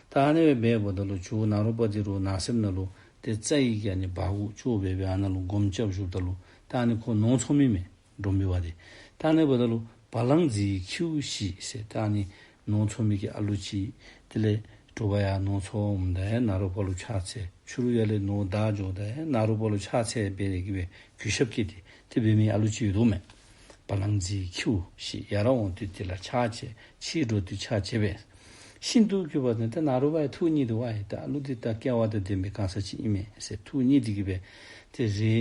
ད་ཨ་ནི་སྦེ་འབདཝ་ད་ལུ་ཇོ་བོ་ནཱ་རོ་པ་འདི་རུང་ནགས་གསེབ་ནང་ལུ་ཏེ་རྩ་བའི་གི་ཨ་ནི་བ་གུ་ཅོག་འབད་སྦེ་ཨ་ནཱ་ལུ་སྒོམ་རྐྱབ་བཞུགསཔ་ད་ལུ་ད་ཨ་ནི་ཁོ་ནོར་འཚོ་མི་མས། འབྲོང་པོའི་བ་འདི། ད་ཨ་ནི་འབདཝ་ད་ལུ་བ་ལང་རྫིའི་ཁྱེའུ་ཞིག་ཟེར། ད་ཨ་ནི་ནོར་འཚོ་མི་གི་ཨ་ལུ་ཅིག། དེ་ལས་དྲོ་པ་ཡར་ནོར་འཚོ་འོངམ་ད་ཡང་ནཱ་རོ་པ་ལུ་ཕྱག་འཚལ། ཕྱི་རུ་ཡར་ལས་ནོར་བདའ་འགྱོཝ་ད་ཡང་ནཱ་རོ་པ་ལུ་ཕྱག་འཚལ་འབད་དེ་གིས་སྦེ་གུས་ཞབས་བསྐྱེད་དེ་དེ་འབད་མི་ཨ་ལུ་ཅིག་ཡོདཔ་མས། བ་ལང་རྫིའི་ཁྱེའུ་ཞིག། ཡར་འོང་དུས་དེ་ལ་ཕྱག་བྱས། ཕྱིར་འགྲོ་དུས་ཕྱག་བྱས་པས། ཤིན་ཏུ་གུས་པ་དང་། ཏེ་ནཱ་རོ་པ་ཡང་ཐུགས་མཉེས་ཏེ་ཝའི་ད་ཨ་ལུ་འདི་ད་སྐལ་བ་དང་ལྡན་པའི་གང་ཟག་ཅིག་ཨིན་མས་ཟེར་ཐུགས་མཉེས་ཏེ་གིས་སྦེ་ཏེ་རེ་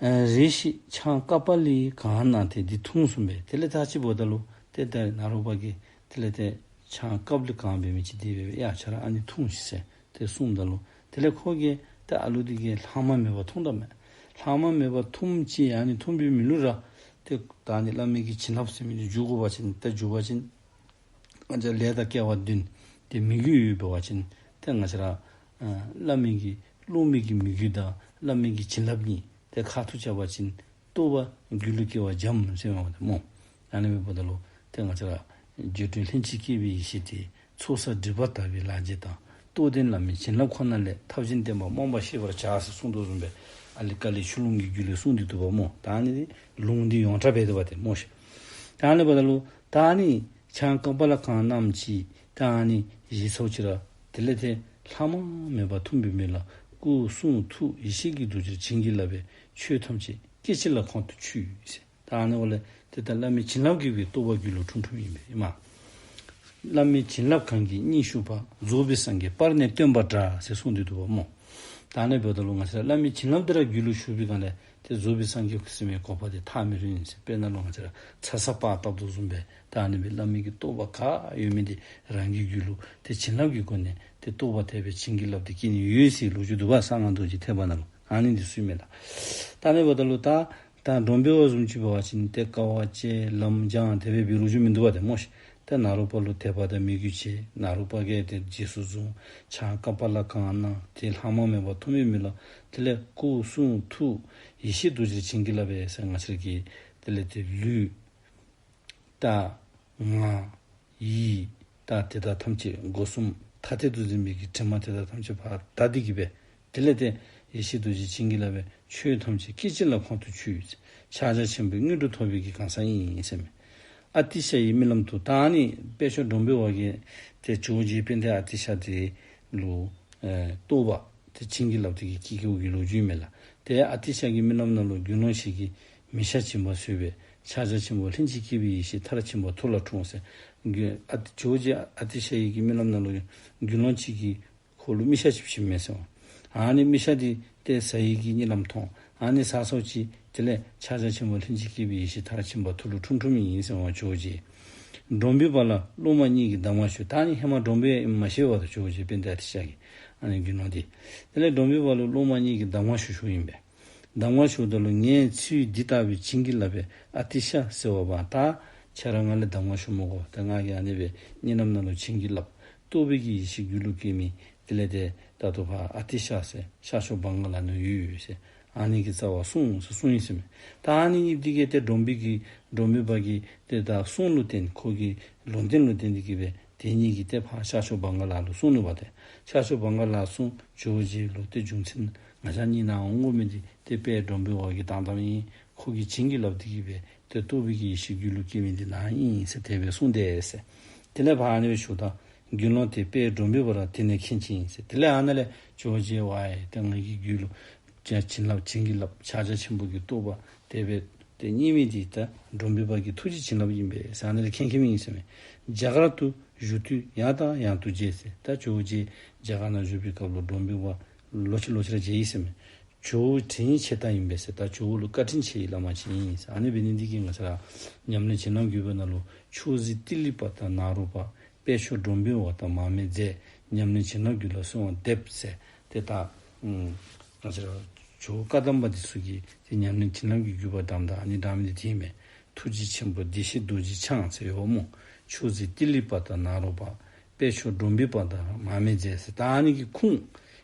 ཨ་རེ་ཞིག་ཆང་ཀ་པཱ་ལའི་གང་གནང་སྟེ་འདི་འཐུང་གསུངས་པས། དེ་ལས་ད་ཅི་འབདཝ་ད་ལུ་ཏེ་ད་ནཱ་རོ་པ་གིས་དེ་ལས་ཏེ་ཆང་ཀ་པཱ་ལའི་གང་འབད་མི་ཅིག་དེ་སྦེ་ཡ་ཁྱོད་ར་ཨ་ནི་འཐུང་ཤིག་ཟེར་ཏེ་གསུངམ་ད་ལུ་དེ་ལས་ཁོ་གིས་ཏེ་ཨ་ལུ་འདི་གིས་ལྷག་མ་མེད་པར་འཐུངམ་ད་མས། ལྷག་མ་མེད་པར་འཐུངམ་ཅིག་ཨ་ནི་འཐུང་པའི་མི་ལུ་ར་ཏེ་ད་ཨ་ནི་བླ་མའི་གི་བྱིན་རླབས་ཟེར་མི་འདི་འཇུག་དགོ་པ་ཅིན་ཏེ་འཇུག་པ་ཅིན་ང་བཅས་ལས་དང་སྐལ་བ་བདུན་ཏེ་མོས་གུས་ཡོད་པ་ཅིན་ཏེ་ང་བཅས་ར་ཨ་བླ་མའི་གི་སློབ་མའི་གི་མོས་གུས་དང་བླ་མའི་གི་བྱིན་རླབས་གཉིས་ཏེ་ཁ་ཐུག་རྐྱབ་པ་ཅིན་རྟོགས་པ་རྒྱུད་ལུ་སྐྱེ་བ་འཇམ་ཟེར་མས་པ་ཏེ་སྨོ། ཨ་ནི་འབདཝ་ད་ལུ་ཏེ་ང་བཅས་ར་སྒྱུ་འཕྲུལ་ལྷན་ཅིག་སྐྱེས་པའི་ཡེ་ཤེས་དེས། ཚོགས་བསགས་སྒྲིབ་པ་དག་པའི་ལག་རྗེས་དང་། རྟོགས་ལྡན་བླ་མའི་བྱིན་རླབས་ཁོ་ན་ལས། ཐབས་གཞན་བསྟན་པ་རྨོངས་པ་ཤེས་པར་བྱ་ཟེར་གསུངས་དོ་བཟུམ་སྦེ་ཨ་ལི་ཀ་ལི་ཆུ་ཀླུང་གི་རྒྱུད་ལས་གསུངས་ཏེ་འདུག་པ་སྨོ། ད་ཨ་ནི་ལུང་འདི་ཡོངས་གྲགས་འབད་དོ་བ་ཏེ་སྨོ་ཤིག། ད་ཨ་ནི་འབདཝ་ད་ལུ་ད་ཨ་ནི་ཆང་ཀ་པཱ་ལ་གང་གནངམ་ཅིག་ད་ཨ་ནི་བཞེས་ཚརཝ་ཅིག་ར་དེ་ལས་ཏེ་ལྷག་མ་མེད་པར་འཐུང་པའི་མི་ལ་སྐུ་གསུང་ཐུགས་ཡེ་ཤེས་ཀྱི་རྡོ་རྗེར་བྱིན་གྱིས་བརླབས་པའི་ཆོས་ཐམས་ཅད་སྐད་ཅིག་ལ་ཁོང་དུ་ཆུད་ཟེར། ད་ཨ་ནི་འབདཝ་ལས་ཏེ་ད་བླ་མའི་བྱིན་རླབས་ཀྱིས་སྦེ་རྟོགས་པ་རྒྱུད་ལུ་འཁྲུངས་འཁྲུངསམ་ཨིན་པས་ཨིན་མས། བླ་མའི་བྱིན་རླབས་གང་གིས་སྙིང་ཞུགས་པ། རྫོགས་པའི་སངས་རྒྱས་པར་ནི་སྟོན་པ་འདྲ་ཟེར་གསུངས་ཏེ་འདུག་པ་སྨོ། ད་ཨ་ནི་འབདཝ་ད་ལུ་ང་བཅས་ར་བླ་མའི་བྱིན་རླབས་འདི་ར་རྒྱུད་ལུ་ཞུགས་པའི་སྒང་ལས་ཏེ་རྫོགས་པའི་སངས་རྒྱས་ཟེར་མི་གོ་འཕང་འདི་ཐག་མི་རིང་ཟེར། དཔེར་ན་ལུ་ང་བཅས་ར་ཚ་ཚ་པར་བཏབ་དོ་བཟུམ་སྦེ་ད་ཨ་ནི་སྦེ་བླ་མའི་གི་རྟོགས་པ་ག་ཡོད་མི་འདི་རང་གི་རྒྱུད་ལུ་ཏེ་བྱིན་རླབས་ཀྱི་སྒོ་ནས་ཏེ་རྟོགས་པ་དེ་སྦེ་བྱིན་གྱིས་བརླབས་ཏེ་སྐྱེ་ནི་ཡོད་ཟེར་ལོ་རྒྱུས་འདུག་པ། གསང་སྔགས་རྡོ་རྗེ་ཐེག་པ་ནང་ལུ་ཨ་ནི་འདི་ཚུ་ཨིན་མས་ལགས། ད་ཨ་ནི་འབདཝ་ད་ལུ་ད་ད་འབྲོང་པོའི་བ་བཟུམ་ཅིག་འབད་བ་ཅིན་ཏེ་དཀའ་བ་སྤྱད་ལམ་སྦྱང་དེ་སྦེ་འབད་རུང་ཅིག་མིན་འདུག་པ་ཏེ་སྨོ་ཤིག། ཏེ་ནཱ་རོ་པ་ལུ་དད་པ་དང་མོས་གུས་བྱས། ནཱ་རོ་པ་གིས་ཏེ་རྗེས་སུ་བཟུང་། ཆང་ཀ་པཱ་ལ་གང་གནང་། ཏེ་ལྷག་མ་མེད་པར་འཐུང་པའི་མི་ལ་དེ་ལས་སྐུ་གསུང་ཐུགས་ཡེ་ཤེས་རྡོ་རྗེར་བྱིན་གྱིས་བརླབས་པས་ཟེར་ང་བཅས་ཀྱིས་ དེ་ལས་ཏེ་ལུས་ད་ངག་ཡིད་ད་དེ་དག་ཐམས་ཅད་སྒོ་གསུམ་ཐ་དད་དུ་འཛིན་པའི་གི་དྲི་མ་དེ་དག་ཐམས་ཅད་ཕར་དག་སྟེ་གི་སྦེ། དེ་ལས་ཏེ་ཡེ་ཤེས་རྡོ་རྗེ་བྱིན་གྱིས་བརླབས་པའི་ཆོས་ཐམས་ཅད་སྐད་ཅིག་ལ་ཁོང་དུ་ཆུད། ཕྱག་རྒྱ་ཆེན་པོའི་དངོས་གྲུབ་ཐོབ་པའི་གི་གང་ཟག་ཨིན་ཟེར་མས། ཨ་ཏི་ཤ་ཡི་རྨི་ལམ་དུ། ད་ཨ་ནི་དཔལ་མཆོག་སྒྲོམ་བུའི་བ་གིས་ཏེ་ཇོ་བོ་རྗེ་དཔལ་ལྡན་ཨ་ཏི་ཤ་དེ་ལུ་ཨེ་རྟོགས་པ་དེ་བྱིན་གྱིས་བརླབས་ཏེ་གི་སྐྱེས་སྐྱེས་པོ་གི་ལོ་རྒྱུས་མས་ལགས། ཏེ་ཨ་ཏི་ཤ་གི་རྨི་ལམ་ནང་ལུ་དགེ་སློང་ཞིག་གིས་མི་ཤ་བྱིན་པ་ཟོས་པས། ཕྱག་རྒྱ་ཆེན་པོ་ལྷན་ཅིག་སྐྱེས་པའི་ཡེ་ཤེས་མཐར་ཕྱིན་པ་ཐུགས་ལ་འཁྲུངས་ཟེར། དགེ་ཨ་ཏི་ཇོ་བོ་རྗེ་ཨ་ཏི་ཤ་ཡི་གི་རྨི་ལམ་ནང་ལུ་དགེ་སློང་ཅིག་གིས་ཁོ་ལུ་མི་ཤ་ཅིག་བྱིན་མས་ཟེར། ཨ་ནི་མི་ཤ་འདི་ཏེ་ཟ་ཡི་གི་གཉིད་ལམ་མཐོང་། ཨ་ནི་ཟ་སོང་ཅི། དེ་ལས་ཕྱག་རྒྱ་ཆེན་པོ་ལྷན་ཅིག་སྐྱེས་པའི་ཡེ་ཤེས་མཐར་ཕྱིན་པ་ཐུགས་ལུ་འཁྲུངས་འཁྲུངསམ་ཨིན་ཟེར་བ་ཇོ་བོ་རྗེ། སྒྲོམ་བུའི་བ་ལ་སློབ་མ་གཉིས་ཀྱིས་གདམས་ངག་ཞུ། ད་ཨ་ནི་ཧེ་མ་སྒྲོམ་བུ་ཨིནམ་མ་ཤེས་པར་ད་ཇོ་བོ་རྗེ་དཔལ་ལྡན་ཨ་ཏི་ཤ་གིས་ཨ་ནི་དགེ་སློང་འདི། དེ་ལས་སྒྲོམ་བུའི་བ་ལུ་སློབ་མ་གཉིས་ཀྱིས་གདམས་ངག་ཞུ་ཞུཝ་ཨིན་པས། གདམས་ངག་ཞུཝ་ད་ལུ་ངས་ཚུལ་འདི་ལྟ་བུའི་བྱིན་གྱིས་བརླབས་པའི་ཨ་ཏི་ཤ་ཟེར་བ་བ་ད་ཁྱེད་ར་ང་ལས་གདམས་ངག་ཞུ་མི་དགོ། ད་ང་གིས་ཨ་ནི་སྦེ་གཉིད་ལམ་ནང་ལུ་བྱིན་གྱིས་བརླབས་རྟོགས་པའི་གི་ཡེ་ཤེས་རྒྱུད་ལུ་སྐྱེས་མི་དེ་ལས་ཏེ་ད་ལྟོ་ཕར་ཨ་ཏི་ཤ་ཟེར་ཤར་ཕྱོགས་བང་ག་ལ་ནང་ཡོད་ཟེར། ཨ་ནི་གི་རྩ་བར་སོང་ཟེར་གསུངས་ཡི་ཟེར་མས། ད་ཨ་ནི་གཉིས་འདི་གིས་ཏེ་སྒྲོམ་བུ་གི་སྒྲོམ་བུའི་བ་གིས་ཏེ་ད་གསུང་ལུ་བརྟེན་ཁོ་གི་ལུང་བསྟན་ལུ་བརྟེན་ཏེ་གི་སྦེ་དེ་གཉིས་ཀྱིས་ཏེ་ཕར་ཤར་ཕྱོགས་བང་ག་ལ་ལུ་སོང་ནུག་པ། ཏེ་ཤར་ཕྱོགས་བང་ག་ལ་སོང་ཇོ་བོ་རྗེ་ལུ་ཏེ་རྒྱུ་མཚན་ང་བཅས་གཉིས་ནཱ་འོང་དགོ་མི་འདི་ཏེ་དཔལ་སྒྲོམ་བུའི་བ་གིས་བཏང་བཏངམ་ཨིན། ཁོ་གིས་བྱིན་གྱིས་བརླབས་ཏེ་གི་སྦེ་ཏེ་རྟོགས་པའི་གི་ཡེ་ཤེས་རྒྱུད་ལུ་སྐྱེས་མི་འདི་ནཱ་ཨིན་ཟེར་དེ་སྦེ་གསུངས་དེས་ཟེར། དེ་ལས་ཕར་ཨ་ནི་སྦེ་ཞུཝ་ད་དགེ་སློང་དེ་དཔལ་སྒྲོམ་བུའི་བ་ར་དེ་ནས་མཁྱེན་ཅི་ཨིན་ཟེར། དེ་ལས་ཨ་ནཱ་ལས་ཇོ་བོ་རྗེ་ཝའེ་ཏེ་ང་གི་རྒྱུད་ལུ་བྱིན་བྱིན་རླབས་བྱིན་གྱིས་བརླབས་ཕྱག་རྒྱ་ཆེན་པོ་གི་རྟོགས་པ་དེ་སྦེ་ཏེ་རྙེད་མི་འདི་ད་སྒྲོམ་བུའི་བ་གི་ཐུགས་རྗེ་བྱིན་རླབས་ཨིན་པས་ཟེར་ཨ་ནཱ་ལས་མཁྱེན་མཁྱེནམ་ཨིན་ཟེར་མས། རྒྱ་གར་དུ་བཞུགས་དུས་ཡང་དང་ཡང་དུ་མཇལ་ཟེར། ད་ཇོ་བོ་རྗེ་རྒྱ་གར་ནང་བཞུགས་པའི་སྐབས་ལུ་སྒྲོམ་བུའི་བ་ལོག་ཅི་ལོག་ཅི་ར་མཇལ་ཡི་ཟེར་མས། ཇོ་བོ་དྲིན་ཆེ་ལྟ་ཡིན་པས་ཟེར། ད་ཇོ་བོ་ལུ་བཀའ་དྲིན་ཆེ་བའི་བླ་མ་ཅིག་ཨིན་ཟེར། ཨ་ནི་འབད་ནི་འདི་གིས་ང་བཅས་ར་ཉམས་ལེན་བྱིན་རླབས་བརྒྱུད་པ་ནང་ལུ་མཆོག་གཟིགས་ཏི་ལི་པ་དང་ནཱ་རོ་པ། དཔལ་མཆོག་སྒྲོམ་བུའི་བ་དང་མར་མེ་མཛད། ཉམས་ལེན་བྱིན་རླབས་རྒྱུད་ལ་གསོལ་བ་འདེབས་ཟེར། ཏེ་ད་ཨུམ་ང་བཅས་ར་ཇོ་བོ་བཀའ་གདམས་པ་འདི་ཚུ་གིས་ཏེ་ཉམས་ལེན་བྱིན་རླབས་ཀྱི་བརྒྱུད་པ་དང་ད་ཨ་ནི་འདྲ་མི་འདི་དེ་ཨིན་མས། ཐུགས་རྗེ་ཆེན་པོ་བདེ་གཤེགས་རྡོ་རྗེ་འཆང་ཟེར་ཡོད་སྨོ། མཆོག་གཟིགས་ཏི་ལི་པ་དང་ནཱ་རོ་པ། དཔལ་མཆོག་སྒྲོམ་བུའི་བ་དང་མར་མེ་མཛད་ཟེར། ད་ཨ་ནི་གི་ཁུངས་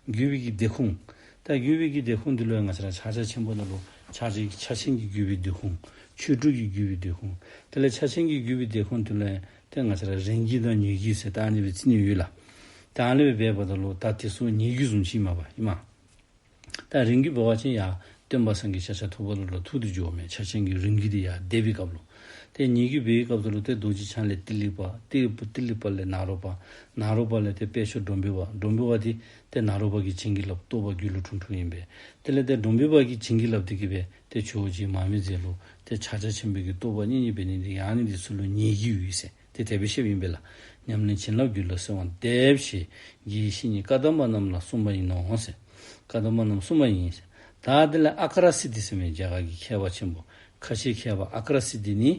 བརྒྱུད་པའི་གི་སྡེ་ཁུངས། ད་བརྒྱུད་པའི་གི་སྡེ་ཁུངས་འདི་ལུ་ཡང་ང་བཅས་ར་ཕྱག་རྒྱ་ཆེན་པོ་ནང་ལུ་ཕྱག་རྒྱ་ཕྱག་ཆེན་གྱི་བརྒྱུད་པའི་སྡེ་ཁུངས། ཆོས་དྲུག་གི་བརྒྱུད་པའི་སྡེ་ཁུངས། དེ་ལས་ཕྱག་ཆེན་གྱི་བརྒྱུད་པའི་སྡེ་ཁུངས་འདི་ལུ་ཡང་ཏེ་ང་བཅས་ར་རིང་བརྒྱུད་དང་ཉེ་བརྒྱུད་ཟེར་ད་ཨ་ནི་སྦེ་རྩིས་ནི་ཡོད་ལགས། ད་ཨ་ནི་སྦེ་འབདཝ་ད་ལུ་ད་དེ་ཚུ་ཉེ་བརྒྱུད་བཟུམ་ཅིག་མས་པ་ཨིན་མས། ད་རིང་བརྒྱུད་འབད་བ་ཅིན་ཡར་སྟོན་པ་སངས་རྒྱས་ཤཱཀྱ་ཐུབ་པ་ལུ་ལ་ཐུག་སྟེ་འགྱོཝ་མས། ཕྱག་ཆེན་གྱི་རིང་བརྒྱུད་འདི་ཡར་འདས་པའི་སྐབས་ལུ། ཏེ་ཉེ་བརྒྱུད་འབད་བའི་སྐབས་སུ་ལུ་ཏེ་རྡོ་རྗེ་འཆང་ལས་ཏི་ལི་པ། ཏི་ཏི་ལི་པ་ལས་ནཱ་རོ་པ། ནཱ་རོ་པ་ལས་ཏེ་དཔལ་མཆོག་སྒྲོམ་བུའི་བ། སྒྲོམ་བུའི་བ་འདི་ཏེ་ནཱ་རོ་པ་གིས་བྱིན་གྱིས་བརླབས་རྟོགས་པ་རྒྱུད་ལུ་འཁྲུངས་འཁྲུངསམ་ཨིན་པས། དེ་ལས་ཏེ་སྒྲོམ་བུའི་བ་གིས་བྱིན་གྱིས་བརླབས་ཏེ་གི་སྦེ་ཏེ་ཇོ་བོ་རྗེ་མར་མེ་མཛད་ལུ་ཏེ་ཕྱག་རྒྱ་ཆེན་པོའི་གི་རྟོགས་པ་བརྙེས་བརྙེས་འབད་ནི་འདི་ཨ་ནི་འདི་ཚུ་ལུ་ཉེ་བརྒྱུད་ཡོད་ཟེར། ཏེ་དེ་སྦེ་བཤདཔ་ཨིན་པས་ལགས། ཉམས་ལེན་བྱིན་རླབས་རྒྱུད་ལ་གསོལ་བ་འདེབས་ཞེས་དགེ་བའི་བཤེས་གཉེན་བཀའ་གདམས་པ་རྣམས་ལ་གསུངས་པ་ཡིན་ནོ་ཟེར། བཀའ་གདམས་པ་རྣམས་གསུངས་པ་ཡིན་ཟེར། ད་དེ་ལས་ཨ་ཀ་ར་སིདྡྷི་ཟེར་མི་རྒྱ་གར་གྱི་མཁས་པ་ཆེན་པོ་ཁ་ཆེའི་མཁས་པ་ཨ་ཀ་ར་སིདྡྷི་ནི་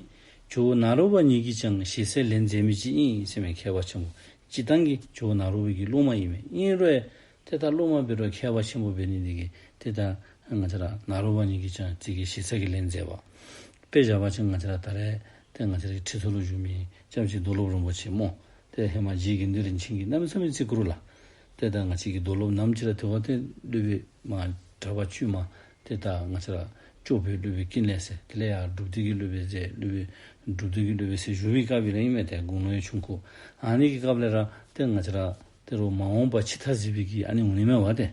ཇོ་བོ་ནཱ་རོ་པ་ཉིད་ཀྱིས་ཀྱང་ཞེ་སའི་ལན་མཛད་མི་ཅིག་ཨིན་ཟེར་མི་མཁས་པ་ཆེན་པོ་སྤྱིར་བཏང་གི་ཇོ་བོ་ནཱ་རོ་པའི་གི་སློབ་མ་ཨིན་མས། ཨིན་རུང་ཏེ་ད་སློབ་མ་འབད་རུང་མཁས་པ་ཆེན་པོ་འབད་ནི་འདི་གིས་ཏེ་ད་ང་བཅས་ར་ནཱ་རོ་པ་ཉིད་ཀྱིས་ཀྱང་ཅིག་གི་ཞེ་ས་གི་ལན་མཛད་པ། དཔེ་བཞག་པ་ཅིན་ང་བཅས་ར་ད་རེས་ཏེ་ང་བཅས་རའི་ཁྲི་ཐོག་ལུ་བཞུགས་མི་ལྕམ་ཆེན་རྡོར་སློབ་རིན་པོ་ཆེ་སྨོ། ཏེ་ཧེ་མ་རྗེ་དགེ་འདུན་རིན་ཆེན་གྱིས་གནམ་མེད་ས་མེད་བརྩི་བཀུར་ལགས། ཏེ་ད་ང་བཅས་ཀྱི་རྡོར་སློབ་ནམ་ཅིག་ར་དེ་བ་ཏེ་སློབ་དཔོན་མ་གྲྭ་པ་བཅུ་མ་ཏེ་ད་ང་བཅས་ར་སྐྱོབ་པའི་སློབ་དཔོན་ཀུན་ལེགས་ཟེར། དེ་ལས་ཡར་སྒྲུབ་སྡེ་གི་སློབ་དཔོན་ཟེར་སློབ་དཔོན་སྒྲུབ་སྡེ་གི་སློབ་དཔོན་ཟེར་བཞུགས་པའི་སྐབས་ལུ་ཨིན་མས། ཏེ་དགུང་ལོ་ཡང་ཆུང་ཀུ། ཨ་ནི་གི་སྐབས་ལས་ར་ཏེ་ང་བཅས་ར་ཏེ་རོགས་མ་འོངས་པ་ཕྱི་ཐག་གཟིགས་པའི་གི་ཨ་ནི་འོང་ནི་མས་པ་ཏེ།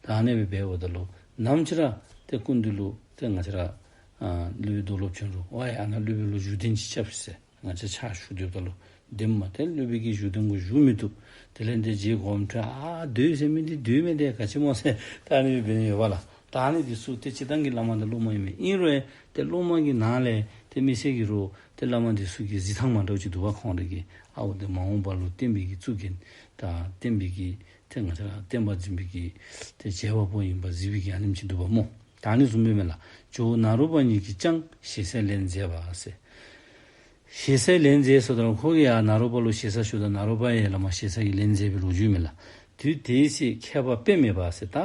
ད་ཨ་ནི་སྦེ་འབདཝ་ད་ལུ་ནམ་ཅིག་ར་ཏེ་སྐུ་མདུན་ལུ་ཏེ་ང་བཅས་ར་ཨ་སློབ་དཔོན་རྡོར་སློབ་བྱོན་རུང་ཝའི་ཨ་ནཱ་སློབ་དཔོན་ལུ་བཞུགས་གདན་ཅིག་རྐྱབ་ཟེར་ང་བཅས་ཕྱག་ཞུ་སྡོདཔ་ད་ལུ་བདེན་མས། ཏེ་སློབ་དཔོན་གྱི་བཞུགས་གདན་གུ་བཞུགས་མི་བཏུབ། དེ་ལས་ཏེ་རྗེ་གོངམ་ཁྲོད་ཨ་སྡོད་ཟེར་མི་འདི་སྡོད་མི་འདི་ག་ཅི་སྨོ་ཟེར་ད་ཨ་ནི་སྦེ་འབད་ནི་ཡོད་པ་ལགས། ད་ཨ་ནི་འདི་ཚུ་ཏེ་སྤྱིར་བཏང་གི་བླ་མ་དང་སློབ་མ་ཨིན་མས། ཨིན་རུང་ཏེ་སློབ་མ་གི་ནང་ལས་ཏེ་མི་སེར་གྱི་རོགས་ཏེ་བླ་མ་འདི་ཚུ་གི་གཟིགས་ཐངས་མ་འདྲཝ་ཅིག་འདུག་པ། ཁོང་ར་གི་ཨའོ་ཏེ་མ་འོངས་པ་ལུ་བསྟན་པའི་གི་གཙུག་རྒྱན་དང་བསྟན་པའི་གི་ཏེ་ང་བཅས་ར་བསྟན་པ་འཛིན་པའི་གི་ཏེ་བྱེད་པ་པོ་ཨིན་པ་གཟིགས་པའི་གི་ཨ་ནེམ་ཅིག་འདུག་པ་སྨོ། ད་ཨ་ནི་བཟུམ་སྦེ་མས་ལགས། ཇོ་བོ་ནཱ་རོ་པ་ཉིད་ཀྱིས་ཀྱང་ཞེ་སའི་ལན་མཛད་པ་ཟེར། ཞེ་སའི་ལན་མཛད་ཟེརཝ་ད་ལུ་ཁོ་གིས་ཡར་ནཱ་རོ་པ་ལུ་ཞེ་ས་ཞུཝ་ད་ནཱ་རོ་པ་ཡང་བླ་མ་ཞེ་ས་གི་ལན་མཛད་པའི་ལོ་རྒྱུས་མས་ལགས། དུས་དེའི་ཚེ་མཁས་པ་དཔེ་མེད་པ་ཟེར་ད་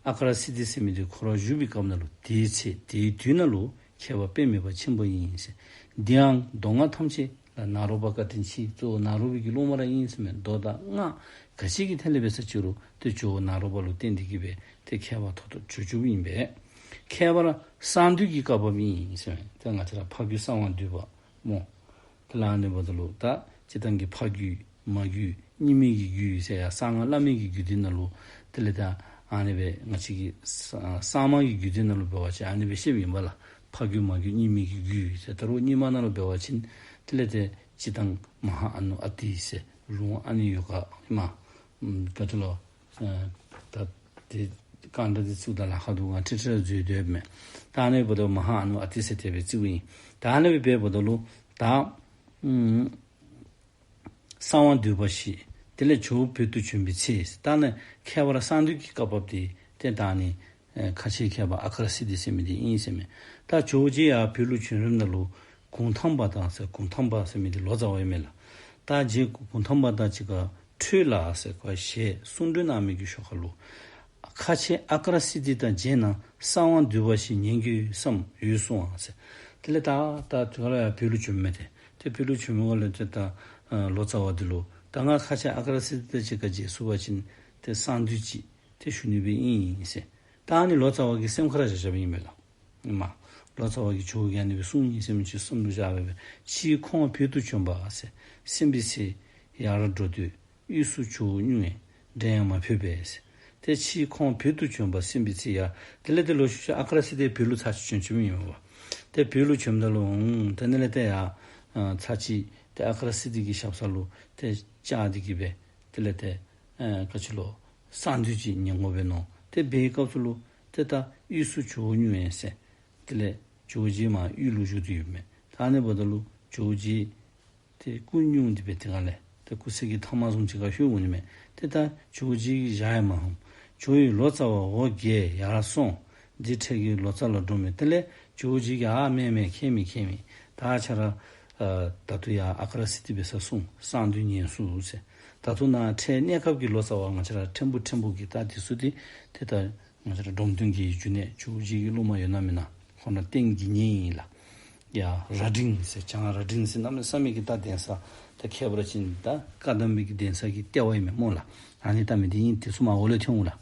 ཨ་ཀ་ར་སིདྡྷི་ཟེར་མི་འདི་ཁོ་ར་བཞུགས་པའི་སྐབས་ནང་ལུ་དེའི་ཚེ་དེའི་དུས་ནང་ལུ་མཁས་པ་དཔེ་མེད་པ་ཆེན་པོ་ཨིན་ཟེར། འདིའང་མདོ་སྔགས་ཐམས་ཅད་ལ་ནཱ་རོ་པ་བཀའ་དྲིན་ཆེ། གཙོ་བོ་ནཱ་རོ་པའི་གི་སློབ་མ་ར་ཨིན་ཟེར་མས། མདོ་དང་སྔགས་ག་ཅི་གི་ཐད་ལས་འབད་ས་ཅི་རུང་ཏེ་ཇོ་བོ་ནཱ་རོ་པ་ལུ་བརྟེན་ཏེ་གི་སྦེ་ཏེ་མཁས་པ་ཐོབ་ཐོབ་བྱུང་བྱུངམ་ཨིན་པས། ཁྱད་པར་གསང་འདུས་ཀྱི་བཀའ་བབས་ཨིན་ཟེར་མས། ཏེ་ང་བཅས་ར་ཕ་རྒྱུད་གསང་བ་འདུས་པ་སྨོ། དེ་ལས་ཨ་ནི་འབདཝ་ད་ལུ་ད་སྤྱིར་བཏང་གི་ཕ་རྒྱུད་མ་རྒྱུད་གཉིས་མེད་ཀྱི་རྒྱུད་ཟེར་ཡང་གསང་སྔགས་བླ་མེད་ཀྱི་རྒྱུད་སྡེ་ནང་ལུ་དེ་ལས་ད་ཨ་ནི་སྦེ་ང་བཅས་ཀྱི་གསང་གསང་སྔགས་ཀྱི་རྒྱུད་སྡེ་ནང་ལུ་འབད་བ་ཅིན་ཨ་ནི་སྦེ་བཤདཔ་ཨིན་པས་ལགས། ཕ་རྒྱུད་མ་རྒྱུད་གཉིས་མེད་ཀྱི་རྒྱུད་ཟེར། ད་རུང་རྙིང་མ་ནང་ལུ་འབད་བ་ཅིན་དེ་ལས་ཏེ་སྤྱིར་བཏང་མ་ཧཱ་ཨ་ནུ་ཨ་ཏི་ཟེར་ལུང་ཨ་ནི་ཡོད་ག་ཨིན་མས། ཨམ་ག་ཅི་ལོ། ཨ་ད་དེ་གང་འདྲ་དེ་ཚུ་ད་ལཱ་ཁག་འདུག། ང་ཁྲིག་ཁྲི་ར་འཛོལ་སྡོདཔ་མས། ད་ཨ་ནི་འབདཝ་ད་མ་ཧཱ་ཨ་ནུ་ཨ་ཏི་ཟེར་དེ་སྦེ་བརྩིཝ་ཨིན། ད་ཨ་ནི་སྦེ་འབདཝ་ད་ལུ་ད་ཨམ་གསང་བ་འདུས་པ་བཞི། དེ་ལས་ཇོ་བོ་བོད་དུ་བྱོན་པའི་ཚེ། ད་ནི་ཁྱད་པར་གསང་འདུས་ཀྱི་བཀའ་བབས་དེ་ཏེ་ད་ནི་ཨེ་ཁ་ཆེ་ཁྱད་པར་ཨ་ཀ་ར་སིདྡྷི་ཟེར་མི་དེ་ཨིན་ཟེར་མས། ད་ཇོ་བོ་རྗེ་ཡར་བོད་ལུ་བྱོན་རནམ་ད་ལུ་གུང་ཐང་པ་དང་ཟེར། གུང་ཐང་པ་ཟེར་མི་དེ་ལོ་ཙཱ་བ་ཨིན་མས་ལགས། ད་རྗེ་གུང་ཐང་པ་དང་གཅིག་ཁར་ཁྲོས་ལ་ཟེར་ཁོ་ཞལ་གསུང་གྲོས་གནང་མི་གི་ཤུལ་ཁ་ལུ་ཁ་ཆེ་ཨ་ཀ་ར་སིདྡྷི་དང་རྗེས་གནང་གསང་བ་འདུས་པ་བཞི་ཉན་དགོས་བསམ་ཡོད་གསུང་ཨ་ཟེར། དེ་ལས་ད་ད་དེ་ཁར་ཡར་བོད་ལུ་བྱོནམ་མས་ཏེ། ཏེ་བོད་ལུ་བྱོནམ་འོག་ལས་ཏེ་ད་ཨ་ལོ་ཙཱ་བ་འདི་ལུ་ད་ང་ཁ་ཆེ་ཨ་ཀ་ར་སིདྡྷི་དང་གཅིག་ཁར་མཇལ་ཚུགས་པ་ཅིན་ཏེ་གསང་འདུས་ཅིག་ཏེ་ཞུ་ནི་སྦེ་ཨིན་ཟེར། ད་ཨ་ནི་ལོ་ཙཱ་བ་གིས་སེམས་ཁར་བཞག་བཞགཔ་ཨིན་པས་ལགས། ཨིན་མས། ལོ་ཙཱ་བ་གིས་ཇོ་བོ་གིས་ཨ་ནི་སྦེ་གསུངས་ཡི་ཟེར་མི་ཅིག་བསམ་བློ་བཞག་སྦེ་སྦེ་ཕྱིས་ཁོང་བོད་དུ་བྱོན་པ་ཟེར། གསན་པའི་ཚེ་ཡར་འགྲོ་དུས་དབུས་སུ་ཇོ་བོ་སྙུང་བས་འདྲན་ཡང་མ་ཕོད་པས་ཟེར། ཏེ་ཕྱིས་ཁོང་བོད་དུ་བྱོན་པ་གསན་པའི་ཚེ་ཡར། དེ་ལས་ཏེ་ལོག་ཤུལ་ཤུལ་ཨ་ཀ་ར་སིདྡྷི་བོད་ལུ་ཚར་གཅིག་བྱོན་བྱོནམ་ཨིན་མས་པ། ཏེ་བོད་ལུ་བྱོནམ་ད་ལུ་ཨུམ་དེ་ནང་ལས་ཏེ་ཡར་ཨ་ཚར་གཅིག་ཏེ་ཨ་ཀ་ར་སིདྡྷི་གི་ཞབས་ས་ལུ་ཏེ་བཅར་ཏེ་གི་སྦེ་དེ་ལས་ཏེ་ཨ་ག་ཅི་ལོ་གསང་འདུས་ཅིག་ཉན་དགོ་པས་མནོ། ཏེ་འབད་བའི་སྐབས་སུ་ལུ་ཏེ་ད་དབུས་སུ་ཇོ་བོ་སྙུང་བས་ཟེར། དེ་ལས་ཇོ་བོ་རྗེ་མར་དབུས་ལུ་བཞུགས་ཏེ་ཡོདཔ་མས། ད་ཨ་ནི་འབདཝ་ད་ལུ་ཇོ་བོ་རྗེ་ཏེ་སྐུ་སྙུང་སྟེ་སྦེ་དེ་ཁ་ལས་ཏེ་སྐུ་ཚེ་གི་ཐ་མ་བཟུམ་ཅིག་ཁར་ལྷོད་འོང་ནི་མས། ཏེ་ད་ཇོ་བོ་རྗེ་གིས་བཞག་ཡང་མ་ཧུམ། ཇོ་བོའི་ལོ་ཙཱ་བ་འོ་བརྒྱལ་ཡར་སོང་། འདི་འཕྲལ་གྱི་ལོ་ཙཱ་ལ་འགྲོ་མེད། དེ་ལས་ཇོ་བོ་རྗེ་གིས་ཨ་མེན་མེན་ཁྱད་མེད་ཁྱད་མེད། ད་ཁྱོད་ར་ཨ་ད་ལྟོ་ཡར་ཨ་ཀ་ར་སིདྡྷི་འབད་ས་སོང་། གསང་འདུས་ཉན་ཚུགས་ཟེར། ད་ལྟོ་ནཱ་འཕྲལ་གནས་སྐབས་ཀྱི་ལོ་ཙཱ་བ་ང་བཅས་ར་ཕྲན་བུ་ཕྲན་བུ་གིས་ད་དེ་ཚུ་དེ་ཏེ་ད་ང་བཅས་ར་འབྲོམ་སྟོན་གྱི་རྒྱུད་ནས་ཇོ་བོ་རྗེ་གི་སློབ་མ་ཡོད་ན་མེན་ན་ཁོང་ར་བསྟེན་དགོ་ནི་ཨིན་ལགས། ཡ་རྭ་སྒྲེང་ཟེར་བྱང་རྭ་སྒྲེང་ཟེར་གནམ་མེད་ས་མེད་ཀྱི་ད་གདན་ས་ད་ཁྱད་པར་ཅན་ད་བཀའ་གདམས་པའི་གི་གདན་ས་གི་ལྟེ་བ་ཨིན་མས་སྨོ་ལགས། ཨ་ནི་ད་མི་འདི་ཨིན། དེ་ཚུ་མར་འོག་ལས་ཐོན་འོང་ལགས།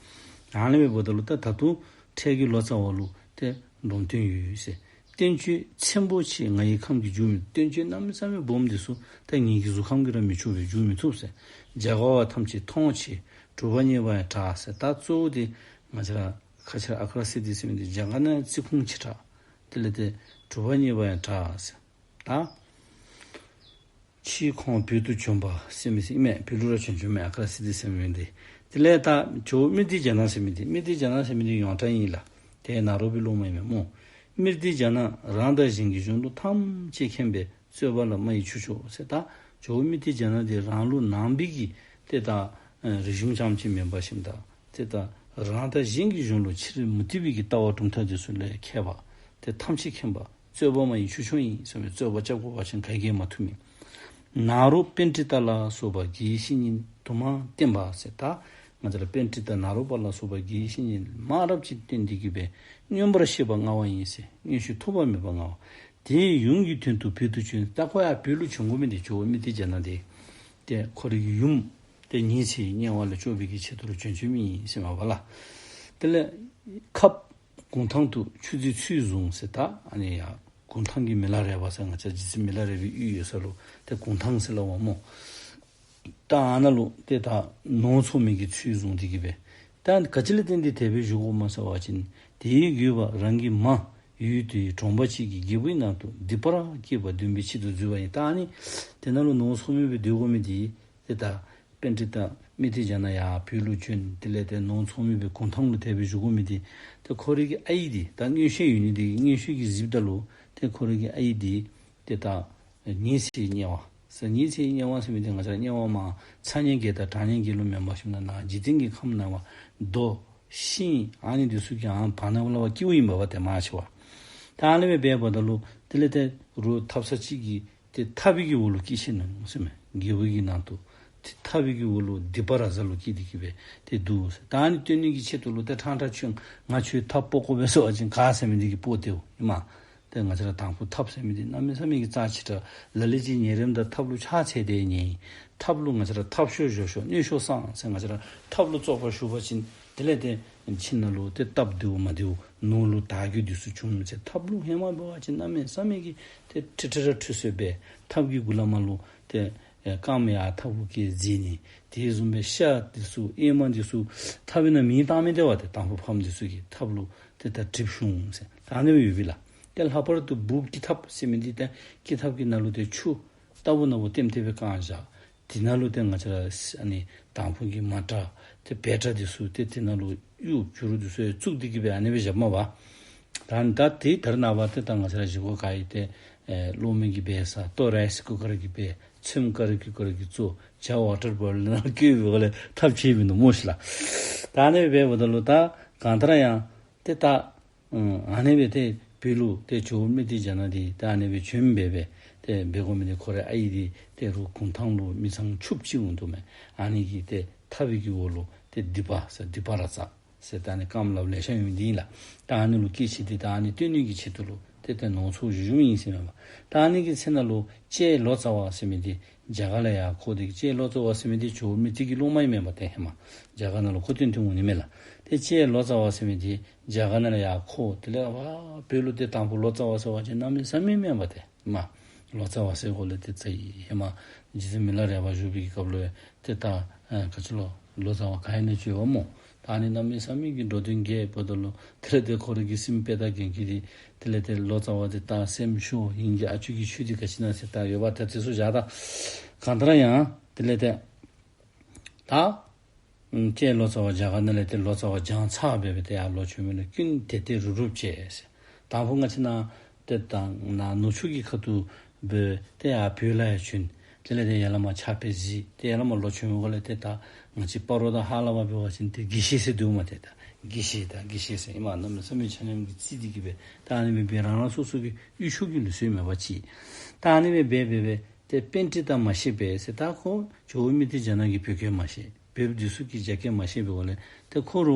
ཨ་ནི་སྦེ་འབདཝ་ད་ལུ་ད་ད་ལྟོ་འཕྲལ་གྱི་ལོ་ཙཱ་བ་ལུ་ཏེ་འབྲོམ་སྟོན་ཡོད་ཟེར། བསྟན་བཅོས་ཚན་པོ་ཆེ་ང་ཡི་ཁམས་ཀྱིས་འཇུག་མི། བསྟན་བཅོས་གནམ་མེད་ས་མེད་སྦོམ་འདི་ཚུ་ད་ངེ་གི་གཟུགས་ཁམས་ཀྱིས་ར་མི་ཆུག་པས། འཇུག་མི་ཚུགས་ཟེར། རྒྱ་གར་བ་ཐམས་ཅད་མཐོང་བ་ཆེ། གྲུབ་པ་བརྙེས་པ་ཡང་དྲག་ཟེར། ད་གཙོ་བོ་དེ་ང་བཅས་ར་ཁ་ཆེ་ཨ་ཀ་ར་སིདྡྷི་ཟེར་མི་འདི་རྒྱ་གར་ནང་བརྩི་ཁུངས་ཆེ་དྲགས། དེ་ལས་ཏེ་གྲུབ་པ་བརྙེས་པ་ཡང་དྲག་ཟེར། ད་ཕྱིས་ཁོང་བོད་དུ་བྱོན་པ་ཟེར་མི་ཟེར་ཨིན་མས། བོད་ལུ་ར་བྱོན་བྱོནམ་མས་ཨ་ཀ་ར་སིདྡྷི་ཟེར་མི་འདི། དེ་ལས་ད་ཇོ་བོ་སྨྲྀ་ཏི་ཛྙཱ་ན་ཟེར་མི་འདི། སྨྲྀ་ཏི་ཛྙཱ་ན་ཟེར་མི་འདི་ཡོངས་གྲགས་ཨིན་ལགས། དེ་ནཱ་རོ་པའི་སློབ་མ་ཨིན་མས་སྨོ། སྨྲྀ་ཏི་ཛྙཱ་ན་རང་དང་གཞན་གྱི་གཞུང་ལུགས་ཐམས་ཅད་མཁྱེན་པས། རྩོད་པ་ལ་སྨྲ་བའི་ཁྱུ་མཆོག་ཟེར། ད་ཇོ་བོ་སྨྲྀ་ཏི་ཛྙཱ་ན་འདི་རང་ལུགས་ནང་པའི་གི་ཏེ་ད་རིག་གཞུང་རྐྱངམ་གཅིག་མེན་པར་ཞིནམ་ད་ཏེ་ད་རང་དང་གཞན་གྱི་གཞུང་ལུགས་ཕྱི་རོལ་མུ་སྟེགས་པའི་གི་ལྟ་བ་གྲུབ་མཐའ་འདི་ཚུ་ལས་མཁས་པ། ཏེ་ཐམས་ཅད་མཁྱེན་པ། རྩོད་པ་སྨྲ་བའི་ཁྱུ་མཆོག་ཨིན་ཟེར་མས། རྩོད་པ་རྐྱབ་དགོ་པ་ཅིན་ག་གིས་མ་ཐུབ་མི། ནཱ་རོ་པཎྜི་ཏ་ལ་སོགས་པ་དགེ་བའི་བཤེས་གཉེན་དུ་མ་བསྟེན་པ་ཟེར། ད་ང་བཅས་ར་པཎྜི་ཏ་ནཱ་རོ་པ་ལ་སོགས་པ་དགེ་བའི་བཤེས་གཉེན་མང་རབས་ཅིག་བསྟེན་ཏེ་གི་སྦེ་མངོན་པར་ཤེས་པ་མངའ་བ་ཡིན་ཟེར། མངོན་ཤེས་ཐོགས་པ་མེད་པ་མངའ་བ། དེའི་ཡུམ་གྱི་དོན་དུ་བོད་དུ་བྱོན། ད་ཁོ་ཡར་བོད་ལུ་བྱོན་དགོ་མི་འདི་ཇོ་བོ་སྨྲྀ་ཏི་ཛྙཱ་ན་འདི་ཏེ་ཁོ་རའི་གི་ཡུམ་ཏེ་ཉི་ཚེའི་དམྱལ་བ་ལས་སྐྱོབ་པའི་གི་ཆེད་དུ་ལུ་བྱོན་བྱོནམ་ཨིན་ཟེར་མས་པ་ལགས། དེ་ལས་ཁབ་གུང་ཐང་དུ་ཆུ་འཛིན་ཚུལ་བཟུང་ཟེར། ད་ཨ་ནི་ཡར་གུང་ཐང་གི་མི་ལ་རས་པ་ཟེར་ང་བཅས་རྗེ་བཙུན་མི་ལ་རས་པའི་ཡུལ་ཡོད་ས་ལུ་ཏེ་གུང་ཐང་ཟེར་སླབ་པ་སྨོ། ད་ཨ་ནཱ་ལུ་ཏེ་ད་ནོར་འཚོ་མི་གི་ཚུལ་བཟུང་སྟེ་གི་སྦེ། ད་ག་ཅི་ལུ་བརྟེན་ཏེ་དེ་སྦེ་བཞུགས་དགོཔ་སྨོ་ཟེར་བ་ཅིན་དེའི་དགོས་པ་རང་གི་མ་ཡུལ་དེའི་གྲོང་པ་གཅིག་གི་རྒྱལ་པོའི་ནང་དུ་སྡིག་པ་ར་བསྐྱེད་པ་འདོན་པའི་ཆེད་དུ་འཛུལ་བ་ཡིན། ད་ཨ་ནི་དེ་ནང་ལུ་ནོར་འཚོ་མི་སྦེ་སྡོད་དགོ་མི་འདི་ཏེ་ད་པཎྜི་ཏ་སྨྲྀ་ཏི་ཛྙཱ་ན་ཡར་བོད་ལུ་བྱོན། དེ་ལས་ཏེ་ནོར་འཚོ་མི་སྦེ་གུང་ཐང་ལུ་དེ་སྦེ་བཞུགས་དགོ་མི་འདི་ཏེ་ཁོ་རའི་གི་ཨའི་འདི་ད་མངོན་ཤེས་ཡོད་ནི་འདི་གིས་མངོན་ཤེས་ཀྱིས་གཟིགསཔ་ད་ལུ་ཏེ་ཁོ་རའི་གི་ཨའི་འདི་ཏེ་ད་ཉི་ཚེའི་དམྱལ་བ་ཟེར། ཉི་ཚེའི་དམྱལ་བ་ཟེར་མི་འདི་ང་བཅས་ར་དམྱལ་བ་མར་ཚ་དམྱལ་བརྒྱད་དང་གྲང་དམྱལ་བརྒྱད་ལུ་མེན་པར་ཞིནམ་ན་ནཱ་འཇིག་རྟེན་གྱི་ཁམས་ནང་པ་རྡོ་ཤིང་ཨ་ནི་འདི་ཚུ་གི་ཨ་བར་ན་ལུ་བ་སྐྱེཝ་ཨིན་པས་པ་ཏེ་མང་ཆེ་བ། ད་ཨ་ནི་སྦེ་འབདཝ་ད་ལུ་དེ་ལས་ཏེ་རུ་ཐབ་ཚང་ཅིག་གི་ཏེ་ཐབ་པའི་གི་འོག་ལུ་སྐྱེས་ཞིནམ་ན་ཟེར་མས། རྒྱལ་པོ་གི་ནང་དུ་ཏེ་ཐབ་པའི་གི་འོག་ལུ་སྡིག་པ་ར་ཟ་ལུ་སྐྱེས་ཏེ་གི་སྦེ་ཏེ་འདུག་ཟེར། ད་ཨ་ནི་སྟོན་ནི་གི་ཆེད་དུ་ལུ་ཏེ་ཕྲང་ཕྲང་ཁྱོད་ང་ཁྱོད་ཐབ་སྤོ་དགོ་པས་ཟེར་བ་ཅིན་ག་ཟེར་མི་འདི་གིས་སྤོ་སྟེ་འོང་ཨིན་མས། ཏེ་ང་བཅས་ར་དང་ཕུ་ཐབ་ཟེར་མི་འདི་གནམ་མེད་ས་མེད་ཀྱི་རྩ་ཆེ་དྲགས། ལ་ལུ་ཅིག་ཉལ་རནམ་ད་ཐབ་ལུ་ཕྱག་འཚལ་ཏེ་ཉལ། ཐབ་ལུ་ང་བཅས་ར་ཐབ་ཤོར་བཞོ་ཤོར་གནོད་ཤོར་སོང་ཟེར་ང་བཅས་ར་ཐབ་ལུ་བཙོག་པ་ཞུགས་པ་ཅིན་དེ་ལས་ཏེ་ ཁྱིམ་ནང་ལུ་ཏེ་སྟབས་བདེཝ་མ་བདེཝ་ནོར་ལུ་དར་རྒུད་འདི་ཚུ་བྱུངམ་ཟེར་ཐབས་ལུ་ཧེ་མ་འབད་བ་ཅིན་གནམ་མེད་ས་མེད་ཀྱི་ཏེ་ཁྲི་ཁྲི་ར་ཁྲི་སོ་སྦེ་ཐབས་ཀྱི་མགུ་ལས་མར་ལུ་ཏེ་ཨེ་རྐངམ་ཡར་ཐབ་ཁུང་བཀལ་འཛེགས་ནི་དེ་བཟུམ་སྦེ་ཤ་འདི་ཚུ་ཨེ་མ་འདི་ཚུ་ཐབས་ཨིན་ན་མེན་བཏང་མི་དེ་བ་ཏེ་དང་ཕུ་ཕམ་འདི་ཚུ་གིས་ཐབས་ལུ་ཏེ་ད་གྲིབ་བྱུང་ཟེར་ད་ཨ་ནི་སྦེ་ཡོད་པས་ལགས། ཏེ་ལྷག་པར་དུ་སྦུག་ཀི་ཐབ་ཟེར་མི་འདི་ཏེ་ཀི་ཐབ་ཀྱི་ནང་ལུ་ཏེ་ཆུ་ལྟ་བུ་ན་བུ་ལྟེམ་ལྟེ་སྦེ་བཀང་བཞག། དེ་ནང་ལུ་ཏེ་ང་བཅས་ར་ཨ་ནི་དང་ཕུ་གི་མ་ཏྲ་ཏེ་བེ་ཏྲ་འདི་ཚུ་ཏེ་དེ་ནང་ལུ་གཡུ་བྱུ་རུ་འདི་ཚུ་བཙུགས་ཏེ་གི་སྦེ་ཨ་ནི་སྦེ་བཞགཔ་མས་པ། ད་ད་དེ་ད་རེས་ནངས་པ་ཏེ་ད་ང་བཅས་ར་བཞེས་སྒོ་ག་ཡི་ཏེ་ཨེ་གློག་མེ་གིས་འབད་ས་ཏོ་རའིསི་ཀུ་ཀར་གིས་འབད་ཚོདམ་ཀ་རི་ཀུ་ཀར་གྱིས་བཙོ་ཇ་ཝ་ཊར་བོའིལ་ནང་བཀོལ་བའི་སྒོ་ལས་ཐབས་ཆེ་བའི་ནུ་མོ་ཤིག་ལགས། ད་ཨ་ནི་སྦེ་འབདཝ་ད་ལུ་ད་གང་ལྟར་ཡང་ཏེ་ད་ཨ་ནི་སྦེ་ཏེ་བོད་ལུ་ཏེ་ཇོ་བོ་མི་ཏི་ཇ་ནག་འདི་ད་ཨ་ནི་སྦེ་བྱོན་སྦེ་སྦེ་ཏེ་འབད་དགོ་མི་འདི་ཁོ་རའི་ཨའི་འདི་ཏེ་རུ་གུང་ཐང་ལུ་མི་ཚང་ཕྱུགཔོ་ཅིག་འོང་དོ་མས། ཨ་ནི་གི་ཏེ་ཐབས་ཀྱི་འོག་ལུ་ཏེ་སྡིག་པ་ཟེར་སྡིག་པ་ར་ཙ་ཟེར་ད་ཨ་ནི་རྐངམ་ལགཔ་ལེ་ཤ་ཡོད་མི་འདི་ཨིན་ལགས། ད་ཨ་ནི་ལུ་སྐྱེས་ཆི་སྟེ་ད་ཨ་ནི་སྟོན་ནི་གི་ཆེད་དུ་ལུ་ཏེ་ཏེ་ནོར་འཚོ་བཞུགས་བཞུགསཔ་ཨིན་ཟེར་མས་པ། ད་ཨ་ནི་གི་ཚེ་ནང་ལུ་ལྕེ་ལོ་ཙཱ་བ་ཟེར་མི་འདི་རྒྱ་གར་ལས་ཡར་འཁོར་ཏེ་ལྕེ་ལོ་ཙཱ་བ་ཟེར་མི་འདི་ཇོ་བོ་མི་ཏི་གི་སློབ་མ་ཨིན་མས་པ། ཏེ་ཧེ་མ་རྒྱ་གར་ནང་ལུ་འཁོར་ཏེ་འཐོན་འོང་ནི་མས་ལགས། ཏེ་ལྕེ་ལོ་ཙཱ་བ་ཟེར་མི་འདི་རྒྱ་གར་ནང་ལས་ཡར་འཁོར་དེ་ལས་ཨ་བོད་ལུ་ཏེ་དང་ཕུ་ལོ་ཙཱ་བ་ཟེར་བ་ཅིན་གནམ་མེད་ས་མེད་མེན་པ་ཏེ། མ་ལོ་ཙཱ་བ་ཟེར་གོ་ལས་ཏེ་ཙ་ཡི་ཧེ་མ་རྗེ་བཙུན་མི་ལ་རས་པ་བཞུགས་པའི་སྐབས་ལུ་ཏེ་ད་ཨ་ག་ཅི་ལོ་ལོ་ཙཱ་བ་ག་ཨིན་ན་ཅིག་ཡོདཔ་སྨོ། ད་ཨ་ནི་གནམ་མེད་ས་མེད་ཀྱི་འགྲོ་དོན་རྒྱས་པ་ད་ལུ་དེ་ལས་ཏེ་ཁོ་རའི་གི་སྲིངམོ་དཔལ་དར་རྒྱན་གྱིས་ཏེ་དེ་ལས་ཏེ་ལོ་ཙཱ་བ་འདི་ད་སེམས་ཤོར་ཡིན་གྱི་ཨ་ཅུ་གི་ཆོས་འདི་ག་ཅི་ཨིན་ན་ཟེར་ད་ཡོད་པ་ད་དེ་ཚུ་བཞག། ད་གང་ལྟར་ཡང་དེ་ལས་ཏེ་ད་ཨམ་ལྕེ་ལོ་ཙཱ་བ་རྒྱ་གར་ནང་ལས་ཏེ་ལོ་ཙཱ་བ་སྦྱང་ཚར་སྦེ་སྦེ་ཏེ་ཡར་ལོག་བྱོན་མི་ལུ་ཀུན་དེ་དེ་རུག་རུགཔ་བྱས་ཟེར། དང་ཕུ་ང་བཅས་ནཱ་ཏེ་ད་ནཱ་ནུབ་ཕྱོགས་ཀྱི་ཁ་ཐུག་སྦེ་ཏེ་ཡར་བོད་ལུ་ཡར་བྱོན། དེ་ལས་ཏེ་ཡར་ལས་མར་ཕྱག་དཔེ་གཟིགས། ཏེ་ཡར་ལས་མར་ལོག་བྱོན་མི་སྒང་ལས་ཏེ་ད་ང་བཅས་སྤ་རོ་དང་ཧཱ་ལས་པར་འབད་བ་ཅིན་ཏེ་དགེ་བཤེས་ཟེར་འདུག་མས། ཏེ་ད་དགེ་བཤེས་ད་དགེ་བཤེས་ཟེར་ཨིན་མས། གནམ་མེད་ས་མེད་ཆ་མཉམ་གྱིས་བརྩི་སྟེ་གི་སྦེ་ད་ཨ་ནི་སྦེ་སྦེ་རང་རང་སོ་སོ་གི་ཡུལ་ཕྱོགས་ཀྱི་ལུགས་སྲོལ་མེད་པ་ཅིག། ད་ཨ་ནི་སྦེ་སྦེ་སྦེ་སྦེ་ཏེ་པཎྜི་ཏ་མ་ཤེས་པས་ཟེར། ད་ཁོ་ཇོ་བོ་མི་ཏི་རྒྱ་ནག་གི་བོད་སྐད་མ་ཤེས། བོདཔ་འདི་ཚུ་གི་རྒྱ་སྐད་མ་ཤེས་པའི་སྒང་ལས་ཏེ་ཁོ་ར་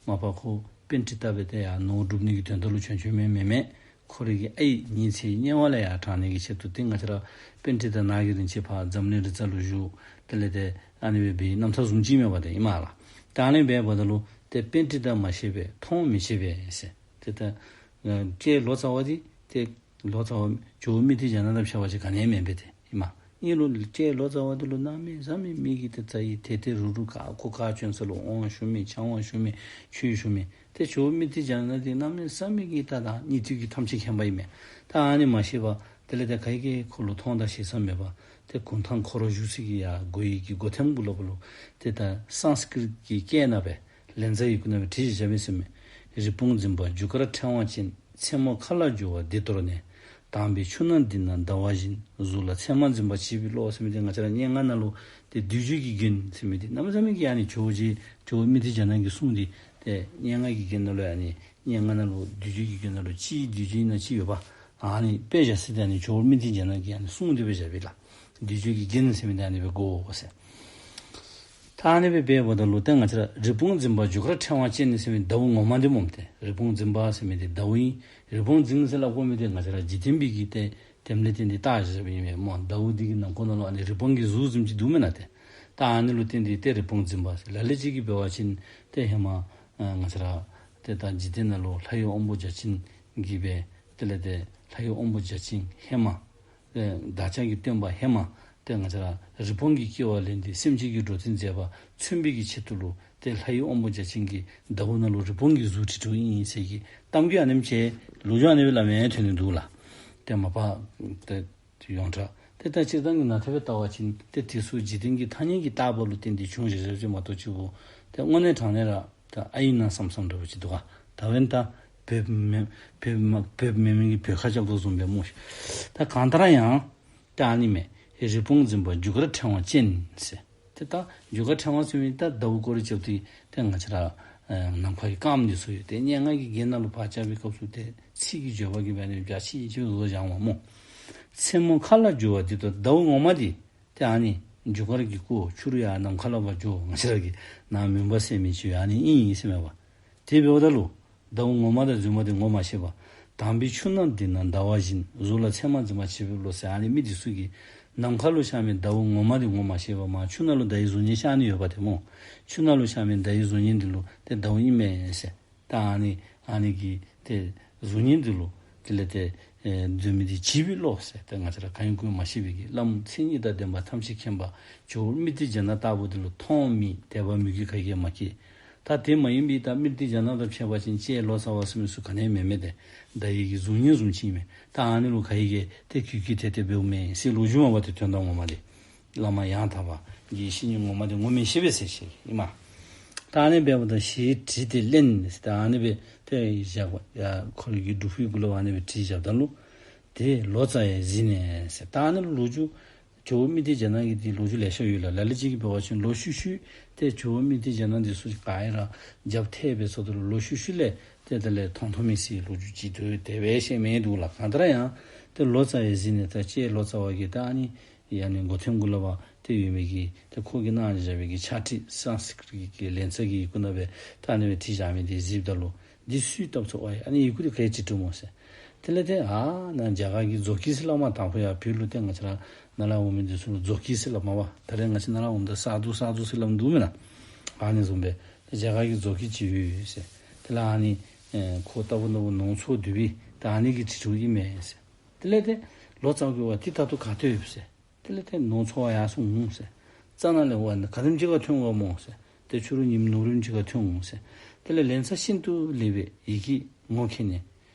མ་པ་ཁོ་པཎྜི་ཏ་སྦེ་ཏེ་ཡར་ནོར་སྒྲུབ་ནི་གི་དོན་དག་ལུ་བྱོན་བྱོནམ་མེན་མས། ཁོ་རའི་གི་ཨའི་ཉི་ཚེ་དམྱལ་བ་ལས་ཡར་དྲང་ནི་གི་ཆེད་དུ་ཏེ་ང་བཅས་ར་པཎྜི་ཏ་ནཱ་གི་རིན་ཆེན་ཕར་འཛམ་གླིང་རི་རྩ་ལུ་བཞུགས། དེ་ལས་ཏེ་ཨ་ནི་སྦེ་འབད་རྣམ་ཐར་བཟུམ་ཅིག་མས་པ་ཏེ་ཨིན་མས་ལགས། ད་ཨ་ནི་སྦེ་འབདཝ་ད་ལུ་ཏེ་པཎྜི་ཏ་མ་ཤེས་པས་མཐོང་མི་ཤེས་པས་ཟེར། ཏེ་ད་ལྕེ་ལོ་ཙཱ་བ་འདི་ཏེ་ལོ་ཙཱ་བ་ཇོ་བོ་མི་ཏི་རྒྱ་ནག་དང་ཕྱད་པ་ཅིན་ག་ནི་ཡང་མེན་པས་ཏེ་ཨིན་མས། ཨིན་རུང་ལྕེ་ལོ་ཙཱ་བ་འདི་ལུ་གནམ་མེད་ས་མེད་མི་གིས་ཏེ་ཙ་ཡི་དེ་དེ་རུག་རུག་ག་ཁོ་ག་བྱོན་ས་ལུ་དབང་ཞུ་མི་ཆང་བ་ཞུ་མི་ཆོས་ཞུ་མི། ཏེ་ཇོ་བོ་མི་ཏི་རྒྱ་ནག་འདི་གནམ་མེད་ས་མེད་ཀྱི་ད་ད་སྙིང་བསྡུས་ཀྱི་ཐམས་ཅད་མཁྱེན་པ་ཨིན་མས། ད་ཨ་ནི་མ་ཤེས་པར་དེ་ལས་ཏེ་ག་གིས་ཁོ་ལུ་མཐོང་དང་ཞེ་ས་མེད་པར་ཏེ་གུང་ཐང་ཁོ་ར་བཞུགས་ས་གི་ཡར་སྒོ་ཡི་གི་སྒོ་ཐེམ་གུ་ལུ་ཏེ་ད་སཾསྐྲྀཏ་གི་སྐད་ནང་སྦེ་ལཉྫ་ཡི་གུ་ནང་སྦེ་བྲིས་བཞག་པས་ཟེར་མས། རི་བོང་འཛིན་པ་རྒྱུ་སྐར་ཕྲེང་བ་ཅན། མཚན་མོ་མཁའ་ལ་རྒྱུ་བ་འདི་གཏོར་ནས། དྭངས་པའི་ཆུ་སྣ་འདི་ན་ཟླ་བ་བཞིན། གཟུགས་ལ་མཚན་མ་འཛིན་པ་བྱིས་པའི་བློ་ཟེར་མི་འདི་ང་བཅས་ར་སྙན་ངག་ནང་ལུ་ཏེ་བསྡུས་བརྗོད་ཀྱི་རྒྱན་ཟེར་མི་འདི་གནམ་མེད་ས་མེད་ཀྱི་ཨ་ནི་ཇོ་བོ་རྗེ་ཇོ་བོ་མི་ཏི་རྒྱ་ནག་གི་གསུང་འདི་ཏེ་སྙན་ངག་གི་རྒྱན་ནང་ལུ་ཨ་ནི་སྙན་ངག་ནང་ལུ་བསྡུས་བརྗོད་ཀྱི་རྒྱན་ནང་ལུ་ཅིག་བསྡུས་བརྗོད་ཨིན་ན་ཅིག་ཡོད་པ། ཨ་ནི་དཔེ་བཞག་ས་འདི་ཨ་ནི་ཇོ་བོ་མི་ཏི་རྒྱ་ནག་གི་ཨ་ནི་གསུང་འདི་སྦེ་བཞག་པས་ལགས། བསྡུས་བརྗོད་ཀྱི་རྒྱན་ཟེར་མི་འདི་ཨ་ནི་སྦེ་དགོ་ཟེར། ད་ཨ་ནི་སྦེ་འབདཝ་ད་ལུ་ཏེ་ང་བཅས་ར་རི་བོང་འཛིན་པ་རྒྱུ་སྐར་ཕྲེང་བ་ཅན་ཟེར་མི་ཟླཝ་ངོ་མ་འདི་སྨོ་ཏེ། རི་བོང་འཛིན་པ་ཟེར་མི་འདི་ཟླཝ་ཨིན། རི་བོང་འཛིན་ཟེར་སླབ་དགོ་མི་འདི་ང་བཅས་ར་འཇིག་རྟེན་པའི་གི་ཏེ་དེམ་ལས་ཏེ་འདི་བཏགས་བཞག་པའི་ཨིན་མས་སྨོ། ཟླཝ་འདི་གི་ནང་ཁོག་ནང་ལུ་ཨ་ནི་རི་བོང་གི་གཟུགས་བཟུམ་ཅིག་འདུག་མེན་ན་ཏེ། ད་ཨ་ནི་ལུ་བརྟེན་ཏེ་ཏེ་རི་བོང་འཛིན་པ་ཟེར། ལ་ལུ་ཅིག་གིས་འབད་བ་ཅིན་ཏེ་ཧེ་མ་ཨ་ང་བཅས་ར་ཏེ་ད་འཇིག་རྟེན་ནང་ལུ་ལྷ་ཡི་དབང་པོ་བརྒྱ་བྱིན་གྱིས་སྦེ་དེ་ལས་ཏེ་ལྷ་ཡི་དབང་པོ་བརྒྱ་བྱིན་ཧེ་མ་ཏེ་བདག་ཅག་གི་སྟོན་པ་ཧེ་མ་ཏེ་ང་བཅས་ར་རི་བོང་གི་སྐྱེ་བ་ལེན་ཏེ་སེམས་ཅན་གྱི་འགྲོ་དོན་མཛད་པ་མཚོན་པའི་གི་ཆེད་དུ་ལུ་ཏེ་ལྷ་ཡི་དབང་པོ་བརྒྱ་བྱིན་གྱིས་ཟླཝ་ནང་ལུ་རི་བོང་གི་གཟུགས་བྲིས་བྲིསཝ་ཨིན་ཟེར་གྱི་གཏམ་རྒྱུད་ཨ་ནེམ་ཅིག་ལོ་རྒྱུས་ཨ་ནི་སྦེ་སླབ་མི་ཐོན་ནི་འདུག་ལགས། ཏེ་མ་པ་ཏེ་ཡོངས་གྲགས་ཏེ་ད་སྤྱིར་བཏང་གི་ནང་ཐད་སྦེ་བལྟ་བ་ཅིན་ཏེ་དེ་ཚུ་འཇིག་རྟེན་གྱི་ཐ་སྙད་ཀྱི་བཏགས་པ་ལུ་བརྟེན་ཏེ་བྱུང་བཞག་བཞགཔ་ཅིག་མ་གཏོགས་ཅིག་གོ་ཏེ་དངོས་གནས་དྲང་གནས་ར་ད་ཨའི་ནང་བསམ་བསམ་འདྲཝ་ཅིག་འདུག་ག། ད་འབདན་ད་བོདཔ་མེན་བོདཔ་མ་བོདཔ་མེན་མི་གིས་བོད་ཁ་རྐྱབ་དོ་བཟུམ་སྦེ་སྨོ་ཤིག། ད་གང་ལྟར་ཡང་ད་ཨ་ནི་མས། རི་བོང་འཛིན་པ་རྒྱུ་སྐར་ཕྲེང་བ་ཅན་ཟེར། ཏེ་ད་རྒྱུ་སྐར་ཕྲེང་བ་ཟེར་མི་ད་ཟླཝ་སྐོར་ར་རྐྱབ་སྟེ་ཏེ་ང་བཅས་ར་ཨེ་ནམ་མཁའ་གི་སྐརམ་འདི་ཚུ་ཡོད། ཏེ་སྙན་ངག་གི་རྒྱན་ནང་ལུ་ཕར་རྐྱབ་པའི་སྐབས་སུ་ཏེ་ཚིག་གི་བརྗོད་པ་གིས་འབད་ནི་འཇའ་ཆི་ཆི་བཟོ་བཞག་པ་སྨོ། མཚན་མོ་མཁའ་ལ་རྒྱུ་བ་འདི་གཏོར། ཟླཝ་ངོ་མ་འདི་ཏེ་ཨ་ནི་རྒྱུ་སྐར་གྱི་སྐུ་ཕྱི་རུ་ཡར་ནམ་མཁའ་ལས་ཕར་འགྱོ་ང་བཅས་ར་གི་ནང་མུན་པ་སེལ་མི་ཅིག་ཨ་ནི་ཨིན་ཟེར་མས་པ། དེ་འབདཝ་ད་ལུ་ཟླཝ་ངོ་མ་དང་རྫུན་མ་དེ་ངོ་མ་ཤེས་པར། དྭངས་པའི་ཆུ་སྣ་འདི་ན་ཟླ་བ་བཞིན། གཟུགས་ལ་མཚན་མ་འཛིན་པ་བྱིས་པའི་བློ་ཟེར་ཨ་ནི་མི་འདི་ཚུ་གིས་ ནམ་མཁའ་ལུ་ཤར་མི་ཟླཝ་ངོ་མ་འདི་ངོ་མ་ཤེས་པར་མར་ཆུ་ནང་ལུ་ཟླ་བའི་གཟུགས་བརྙན་ཤར་ནི་ཡོདཔ་དེ་སྨོ། ཆུ་ནང་ལུ་ཤར་མི་ཟླ་བའི་གཟུགས་བརྙན་འདི་ལུ་ཏེ་ཟླཝ་ཨིན་མས་ཟེར། ད་ཨ་ནི་ཨ་ནི་གི་ཏེ་གཟུགས་བརྙན་འདི་ལུ་དེ་ལས་ཏེ་ཨེ་འཛོལ་མི་འདི་བྱིས་པའི་བློ་ཟེར། ཏེ་ང་བཅས་ར་གང་ཡིན་གང་མ་ཤེས་པའི་གི་བླམ་མཚན་ཉིད་དང་ལྡན་པ་ཐམས་ཅད་མཁྱེན་པ་ཇོ་བོ་མི་ཏི་ཇ་ན་ལྟ་བུ་འདི་ལུ་མཐོང་མི་དད་པ་མོས་གུས་ག་གིས་ཡང་མ་སྐྱེས། ད་དེ་མ་ཡིན་པའི་ད་མི་ཏི་ཇ་ན་དང་ཕྱད་པ་ཅིན་ལྕེ་ལོ་ཙཱ་བ་ཟེར་མི་ཚུ་ག་ནི་ཡང་མེན་མས། ཏེ་ཟླ་བའི་གི་གཟུགས་བརྙན་བཟུམ་ཅིག་ཨིན་མས། ད་ཨ་ནི་ལུ་ག་གིས་ཡང་ཏེ་གུས་གུས་ཏེ་ཏེ་འབདཝ་མེན་ཟེར་ལོ་རྒྱུས་མས་པ། ཏེ་དོན་དག་ངོ་མ་འདི་བླ་མ་ཡང་དག་པ་གི་བཤེས་གཉེན་ངོ་མ་འདི་ངོ་མི་ཤེས་པས་ཟེར་ཞུཝ་ཨིན་མས། ད་ཨ་ནི་འབདཝ་ད་ཞེས་དྲིས་ཏེ་གླེན་ཟེར། ད་ཨ་ནི་སྦེ་ཏེ་བཞག་པ་ཡ་ཁོ་རའི་གི་སྒྲུབ་ཕུག་གུ་ལུ་ཨ་ནི་སྦེ་དྲིས་བཞགཔ་ད་ལུ་ཏེ་ལོ་ཙཱ་ཡང་གཟིགས་ནས་ཟེར། ད་ཨ་ནི་ལོ་རྒྱུས་ཇོ་བོ་མི་ཏི་ཇ་ན་གི་འདི་ལོ་རྒྱུས་ལེ་ཤ་ཡོད་ལགས། ལ་ལུ་ཅིག་གིས་འབད་བ་ཅིན་ལོག་ཤུལ་ཤུལ་ཏེ་ཇོ་བོ་མི་ཏི་ཇ་ན་འདི་ཚུ་ག་ཡ་ར་རྒྱབ་ཐལ་སྦེ་སོངམ་ད་ལུ་ལོག་ཤུལ་ཤུལ་ལས་ཏེ་དེ་ལས་མཐོང་མཐོང་མི་ཟེར་ལོ་རྒྱུས་ཅིག་འདུག། དེ་སྦེ་ཤེས་མི་འདུག་ལགས། གང་ལྟར་ཡང་ཏེ་ལོ་ཙཱ་ཡང་གཟིགས་ནས་ད་ལྕེ་ལོ་ཙཱ་བ་གིས་ད་ཨ་ནི་ཡ་ནི་མགོ་ཐོན་གུ་ལུ་བ་ཏེ་ཡོད་མི་གི་ཏེ་ཁོ་གིས་གནང་བཞག་པའི་གི་ཕྱག་བྲིས་སཾ་སྐྲྀཏ་གི་ལན་ཚ་གི་ཡི་གུ་ནང་སྦེ་ད་ཨ་ནི་སྦེ་བྲིས་བཞག་མི་འདི་གཟིགསཔ་ད་ལུ་འདི་སུའི་བཏབ་ཚུགས་པ་ཡ། ཨ་ནི་ཡི་གུ་འདི་ག་གིས་བྲིས་བྲིསཔ་སྨོ་ཟེར། དེ་ལས་ཏེ་ཨ་ནཱ་རྒྱ་གར་གྱི་ཛོ་ཀི་ཟེར་སླབ་མས། དང་ཕུ་ཡ་བོད་ལུ་ཏེ་ང་བཅས་ར་ནཱ་ལས་འོང་མི་འདི་ཚུ་ལུ་ཛོ་ཀི་ཟེར་སླབ་མས་པ། ད་རེས་ང་བཅས་ནཱ་ལས་འོངམ་ད་ས་རྡོ་ས་རྡོ་ཟེར་སླབ་འདུག་མེན་ན། ཨ་ནི་བཟུམ་སྦེ་ཏེ་རྒྱ་གར་གྱི་ཛོ་ཀི་ཅིག་ཡོད་ཟེར། དེ་ལས་ཨ་ནི་ཨེ་ཁོ་ལྟ་བུ་ནོར་བུ་ནོར་ཚོགས་འདུས་པའི་ད་ཨ་ནི་གིས་བྲིས་བྲིསཔ་ཨིན་མས་ཟེར། དེ་ལས་ཏེ་ལོ་ཙཱ་བ་གིས་འབད་བ་ཏེ་ད་ལྟོ་ག་ཏེ་ཡོདཔ་ཟེར། དེ་ལས་ཏེ་ནོར་ཚོགས་ཡར་སོང་འོང་ཟེར། རྩ་ནང་ལས་འབད་བ་ནི་ག་དེམ་ཅིག་ཁར་ཐོན་འོང་སྨོ་ཟེར། ཏེ་ཕྱི་རུ་ཉིནམ་ནུབ་རིམ་ཅིག་ཁར་ཐོན་འོང་ཟེར། དེ་ལས་ལན་ཚ་ཤིན་ཏུ་ལེགས་པའི་ཡི་གེ་ངོ་མཁྱེན་ནས་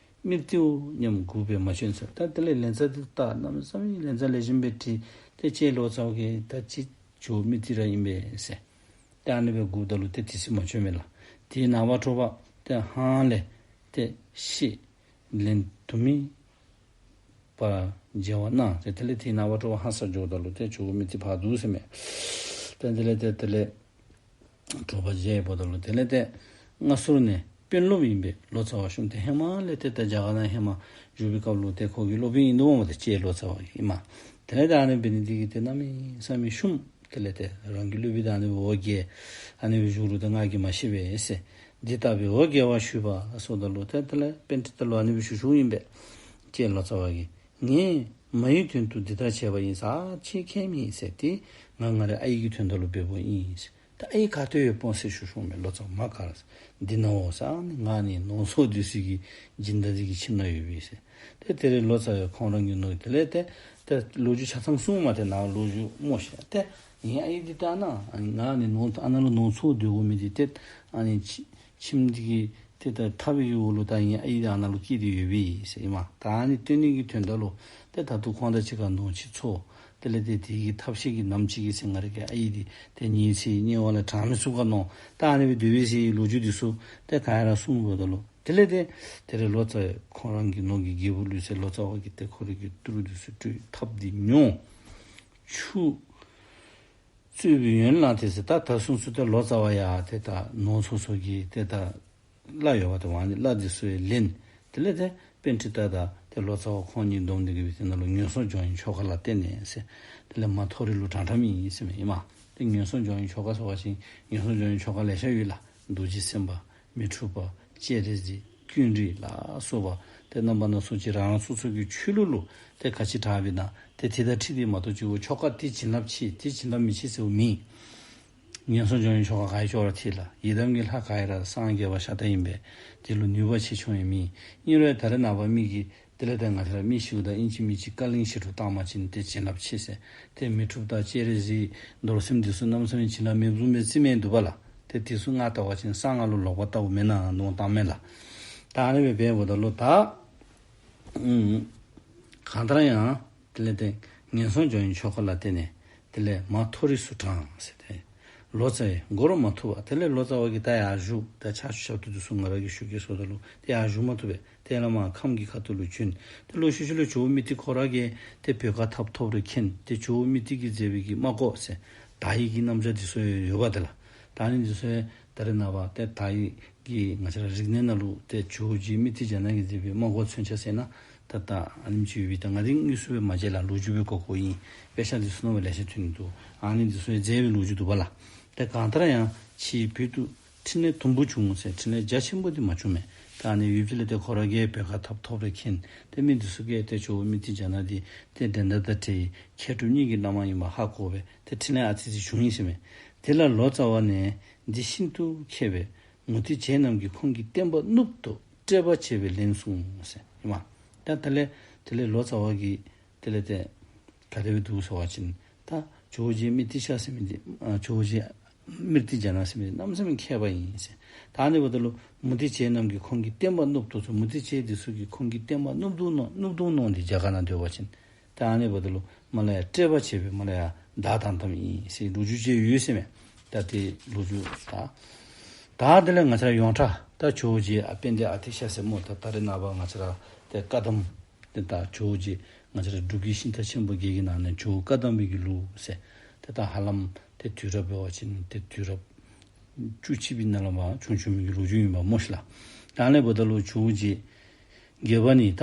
མི་ཏིའོ་སྙམ་སྒུག་པས་མ་བྱོན་ཟེར། ད་དེ་ལས་ལན་ཚ་འདི་ད་གནམ་མེད་ས་མེད་ལན་ཚ་ལེགས་ཤོམ་སྦེ་བྲིས། ཏེ་ལྕེ་ལོ་ཙཱ་བ་གིས་ད་ཅི་ཇོ་བོ་མི་ཏི་ར་ཨིན་པས་ཟེར། ཏེ་ཨ་ནི་སྦེ་སྒུགཔ་ད་ལུ་ཏེ་དེ་ཚེ་མ་བྱོན་མས་ལགས། དེའི་ནངས་པ་དྲོ་པ་ཏེ་ཧང་ལས་ཏེ་ཤེས་ལན་དུ་མའི་བར་མཇལ་བར་གནང་ཟེར། དེ་ལས་དེའི་ནངས་པ་དྲོ་པ་ཧང་སང་འགྱོཝ་ད་ལུ་ཏེ་ཇོ་བོ་མི་ཏི་ཕར་འདུག་ཟེར་མས། ཏེ་དེ་ལས་ཏེ་དེ་ལས་དྲོ་པ་མཇལཝ་ད་ལུ་དེ་ལས་ཏེ་མངའ་ཟུར་ནས་དཔོན་སློབ་ཨིན་པས་ལོ་ཙཱ་བ་ཞུ་ནི། ཏེ་ཧེ་མ་ལས་ཏེ་ད་རྒྱ་གར་ནང་ཧེ་མ་བཞུགས་པའི་སྐབས་ལུ་ཏེ་ཁོ་གི་སློབ་དཔོན་ཨིན་འདུག་སྨོ། ཏེ་ལྕེ་ལོ་ཙཱ་བ་གི་ཨིན་མས། དེ་ལས་ཏེ་ཨ་ནི་འབད་ནི་འདི་གིས་ཏེ་གནམ་མེད་ས་མེད་བཤུམས། དེ་ལས་ཏེ་རང་གི་སློབ་དཔོན་དང་ཨ་ནི་འོ་བརྒྱལ། ཨ་ནི་སྦེ་བཞུགས་རུང་ཏེ་ང་གིས་མ་ཤེས་པས་ཟེར། འདི་ལྟ་བུའི་འོ་བརྒྱལ་བ་ཞུས་པ་ཟེརཝ་ད་ལུ་ཏེ་དེ་ལས་པཎྜི་ཏ་ལུ་ཨ་ནི་སྦེ་ཞུ་ཞུཝ་ཨིན་པས། ལྕེ་ལོ་ཙཱ་བ་གིས་ངས་མ་ཡི་དོན་དུ་འདི་ལྟར་བྱས་པ་ཡིན་ཟེར། ཨ་ཁྱེད་མཁྱེན་མི་ཟེར། ཏེ་ང་ང་རའི་ཨའི་གི་དོན་དག་ལུ་འབདཝ་ཨིན་ཟེར། ད་ཨའི་ག་ཏེ་ཡོདཔ་སྨོ་ཟེར་ཞུ་ཞུཝ་མས། ལོ་ཙཱ་བ་མ་ག་ར་ཟེར། འདི་ནའོ་ཟེར། ཨ་ནི་ང་ནི་ནོར་ཚོགས་འདི་ཚུ་གི་སྦྱིན་བདག་འདི་གི་ཁྱིམ་ནང་ཡོད་པས་ཟེར། ཏེ་དེ་རེ་ལོ་ཙཱ་བས་ཁོང་རང་གི་ནོར་དེ་ལས་ཏེ་ཏེ་ལོ་རྒྱུས་ཆ་ཚང་གསུངམ་མས། ཏེ་ནཱ་ལོ་རྒྱུས་སྨོ་ཤེས། ཏེ་ངེའི་ཨའི་འདི་ལྟ་ན་ང་ནི་ནོར་ཨ་ནཱ་ལུ་ནོར་ཚོགས་སྡོད་དགོ་མི་འདི་ཏེ་ཨ་ནི་ཁྱིམ་འདི་གི་ཏེ་ད་ཐབ་ཀྱི་འོག་ལུ་ད་ངེའི་ཨའི་འདི་ཨ་ནཱ་ལུ་སྐྱེས་ཏེ་ཡོད་པས་ཟེར་ཨིན་མས། ད་ཨ་ནི་སྟོན་ནི་གི་དོན་དག་ལུ་ཏེ་ད་ལྟོ་ཁོང་དང་གཅིག་ཁར་ནོར་ཕྱུགས་ཚོགས། དེ་ལས་ཏེ་དེ་གི་ཐབས་ཤེས་ཀྱིས་ནམ་ཅིག་གི་ཚེ་ང་རའི་གི་ཨའི་འདི་ཏེ་ཉིན་མཚན་དམྱལ་བ་ལས་དྲང་མི་ཚུགས་ག་མནོ། ད་ཨ་ནི་སྦེ་སྡོད་པས་ཟེར་ལོ་རྒྱུས་འདི་ཚུ་ཏེ་ག་ར་གསུངམ་ད་ལུ་དེ་ལས་ཏེ་དེ་རེ་ལོ་ཙཱ་བས་ཁོང་རང་གི་ནོར་གྱི་རྒྱལ་པོ་ལུས་ཟེར། ལོ་ཙཱ་བ་གིས་ཏེ་ཁོ་རའི་གི་ཏི་རུ་འདི་ཚུ་སྤྲོད། ཐབ་འདི་ཉོ། ཆུ་བཙོས་པའི་ཡོན་བླངས་ཏེ་ཟེར། ད་ད་སོང་ཚུན་ཏེ་ལོ་ཙཱ་བ་ཡང་ཏེ་ད་ནོར་ཚོགས་ཚོགས་ཀྱི་ཏེ་ད་བླ་ཡོདཔ་ད་ཨ་ནི་བླ་འདི་ཚུ་ཡང་ལེན། དེ་ལས་ཏེ་པཎྜི་ཏ་དང་ཏེ་ལོ་ཙཱ་བ་ཁོང་གཉིས་བསྡོམས་ཏེ་གི་སྦེ་ཏེ་ནཱ་ལུ་ངན་སོང་སྦྱོང་བའི་ཆོ་ག་ལ་བརྟེན་ནས་ཟེར། དེ་ལས་མ་མཐོ་རིས་ལུ་དྲངས་དྲངསམ་ཨིན་ཟེར་མས་ཨིན་མས། ཏེ་ངན་སོང་སྦྱོང་བའི་ཆོ་ག་ཟེར་བ་ཅིན་ངན་སོང་སྦྱོང་བའི་ཆོ་ག་ལེ་ཤ་ཡོད་ལགས། རྡོ་རྗེ་སེམས་དཔའ། མི་འཁྲུགས་པ། སྤྱན་རས་གཟིགས། ཀུན་རིག་ལ་སོགས་པ་ཏེ་རྣམ་པ་སྣ་ཚོགས་ཅིག་རང་རང་སོ་སོ་གི་ཆོས་ལུགས་ལུ་ཏེ་ག་ཅི་དྲག་པས་ན་ཏེ་དེ་དང་འཁྲིལ་ཏེ་མ་གཏོགས་ཅིག་འོ་ཆོ་ག་དེ་བྱིན་རླབས་ཆེ་དེ་བྱིན་རླབས་མི་ཆེ་ཟེརཝ་མེད། ངན་སོང་སྦྱོང་བའི་ཆོ་ག་ག་ཡི་ཅོག་ར་འཐད་ལགས། ཡི་དམ་གྱི་ལྷ་ག་ཡི་ར་སངས་རྒྱས་པ་ཤ་སྟག་ཨིན་པས། དེ་ལུ་ནུས་པ་ཆེ་ཆུང་ཡང་མེད། ཨིན་རུང་ད་རེས་ནངས་པ་མི་གིས་དེ་ལས་ཏེ་ང་བཅས་ར་མི་ཤིཝ་ད་ཨིན་ཅི་མིན་ཅི་བཀའ་ལན་ཞུ་རུང་བཏང་པ་ཅིན་ཏེ་བྱིན་རླབས་ཆེ་ཟེར། ཏེ་མི་འཁྲུགས་དང་སྤྱན་རས་གཟིགས་རྡོར་སེམས་འདི་ཚུ་གནམ་མེད་ས་མེད་བྱིན་རླབས་མེདཔ་བཟུམ་སྦེ་བརྩི་མི་འདུག་པ་ལགས། ཏེ་དེ་ཚུ་ང་བལྟ་བ་ཅིན་གསང་སྔགས་ལུ་ལོག་པ་ལྟ་བུ་མེན་ན་མནོ་བཏངམ་མས་ལགས། ད་ཨ་ནི་སྦེ་འབདཝ་ད་ལུ་ད་ཨུམ་གང་ལྟར་ཡང་དེ་ལས་ཏེ་ངན་སོང་སྦྱོང་བའི་ཆོ་ག་ལ་བརྟེན་ནས་དེ་ལས་མ་མཐོ་རིས་སུ་དྲངས་ཟེར་ཏེ། ལོ་ཙཱ་ཡང་མགོ་རུ་མ་ཐུག་པར་དེ་ལས་ལོ་ཙཱ་བ་གིས་ད་ཡར་བཞུགས། ད་ཕྱག་ཞབས་ཏོག་འདི་ཚུ་ང་ར་གིས་ཞུ་གེ་ཟེརཝ་ད་ལུ་ཏེ་ཡར་བཞུགས་མ་ཐུབ་པས། ཏེ་བླ་མ་ཁམས་ཀྱི་ཁ་ཐུག་ལུ་བྱོན། ཏེ་ལོག་ཤུལ་ཤུལ་ལས་ཇོ་བོ་མི་ཏི་ཁོ་ར་གིས་ཏེ་བོད་ཁ་ཐབ་ཐོབ་རེ་མཁྱེན། ཏེ་ཇོ་བོ་མི་ཏི་གིས་མཛད་པའི་གི་སྨྲ་སྒོ་ཟེར་དག་ཡིག་གི་རྣམ་གཞག་འདི་ཚུ་ཡོད་པ་དེ་ལགས། ད་ཨ་ནི་འདི་ཚུ་ཡང་ད་རེས་ནངས་པ་ཏེ་དག་ཡིག་གི་ང་བཅས་ར་རིག་གནས་ནང་ལུ་ཏེ་ཇོ་བོ་རྗེ་མི་ཏི་ཇ་ན་གིས་མཛད་པའི་སྨྲ་སྒོ་མཚོན་ཆ་ཟེར་ན་ད་ད་ཨ་ནེམ་ཅིག་ཡོད་པས། ད་ང་འདི་དངོས་སུ་སྦེ་མ་མཇལ་ལགས། ལོ་རྒྱུས་སྦེ་གོ་གོཝ་ཨིན། དཔེ་ཆ་འདི་ཚུ་ནང་སྦེ་ལེ་ཤ་ཐོན་ནི་འདུག། ཨ་ནི་འདི་ཚུ་ཡང་མཛད་པའི་ལོ་རྒྱུས་འདུག་པ་ལགས། ཏེ་གང་ལྟར་ཡང་ཕྱིས་བོད་དུ་ཕྲིན་ལས་དུམ་བུ་བྱུང་ཟེར། ཕྲིན་ལས་རྒྱ་ཆེན་པོ་འདི་མ་བྱུང་མས། ད་ཨ་ནི་ཡུལ་དེ་ལས་ཏེ་ཁོ་ར་གིས་བོད་ཁ་ཐོབ་ཐོབ་རེ་མཁྱེན། ཏེ་མི་འདི་ཚུ་གིས་ཏེ་ཇོ་བོ་མི་ཏི་ཇ་ནག་འདི་ཏེ་འགྲན་ཟླ་དང་བྲལ་བའི་མཁས་གྲུབ་གཉིས་ཀྱི་བླ་མ་ཨིནམ་ཧ་གོ་སྦེ་ཏེ་འཕྲིན་ལས་ཨ་ཙི་ཅིག་བྱུང་ཡི་ཟེར་མས། དེ་ལ་ལོ་ཙཱ་བ་ནས་འདི་ཤིན་ཏུ་མཁས་པས་མུ་སྟེགས་བྱེད་རྣམས་ཀྱིས་ཁོང་གི་བསྟན་པ་ནུབ་ཏུ་བསྐྲད་པ་བྱས་པས་ལན་གསུངས་ཟེར་ཨིན་མས། ད་དེ་ལས་དེ་ལས་ལོ་ཙཱ་བ་གིས་དེ་ལས་ཏེ་ག་དེ་སྦེ་འདུག་ཟེར་བ་ཅིན་ད་ཇོ་བོ་རྗེ་མི་ཏི་ཤ་ཟེར་མི་འདི་ཨ་ཇོ་བོ་རྗེ་མི་ཏི་ཇ་ནག་ཟེར་མི་འདི་གནམ་མེད་ས་མེད་མཁས་པ་ཨིན་ཟེར། ད་ཨ་ནི་འབདཝ་ད་ལུ་མུ་སྟེགས་བྱེད་རྣམས་ཀྱིས་ཁོང་གི་བསྟན་པ་ནུབ་ཏུ་ཟེར། མུ་སྟེགས་བྱེད་འདི་ཚུ་གིས་ཁོང་གི་བསྟན་པ་ནུབ་དོ་མནོ་ནུབ་དོ་མནོ་སྟེ་རྒྱ་གར་ནང་སྡོད་པ་ཅིན་ད་ཨ་ནི་འབདཝ་ད་ལུ་མར་ལས་ཡར་བསྐྲད་པ་བྱས་པས་མར་ལས་ཡར་བདའ་བཏང་བཏངམ་ཨིན་ཟེར་ལོ་རྒྱུས་ཅིག་ཡོད་ཟེར་མས། ད་དེ་ལོ་རྒྱུས་ད་ད་དེ་ལས་ང་བཅས་ར་ཡོངས་གྲགས་ད་ཇོ་བོ་རྗེ་ཨ་དཔལ་ལྡན་ཨ་ཏི་ཤ་ཟེར་སྨོ། ད་ད་རེས་ནངས་པ་ང་བཅས་ར་ཏེ་བཀའ་གདམས་ཏེ་ད་ཇོ་བོ་རྗེ་ང་བཅས་ར་འབྲུག་གི་ཤིང་རྟ་ཆེན་པོ་བརྒྱད་ཀྱི་ནང་ནས་ཇོ་བོ་བཀའ་གདམས་པའི་གི་ལུགས་ཟེར། ཏེ་ད་ཧ་ལམ་ཏེ་དུས་རབས་འབད་བ་ཅིན་ཏེ་དུས་རབས་བཅུ་གཅིག་པའི་ནང་ལུ་མར་བྱུང་བྱུངམ་གི་ལོ་རྒྱུས་ཨིན་པ་སྨོ་ཤིག་ལགས། ད་ཨ་ནི་འབདཝ་ད་ལུ་ཇོ་བོ་རྗེ་བརྒྱད་པ་ནི་ད་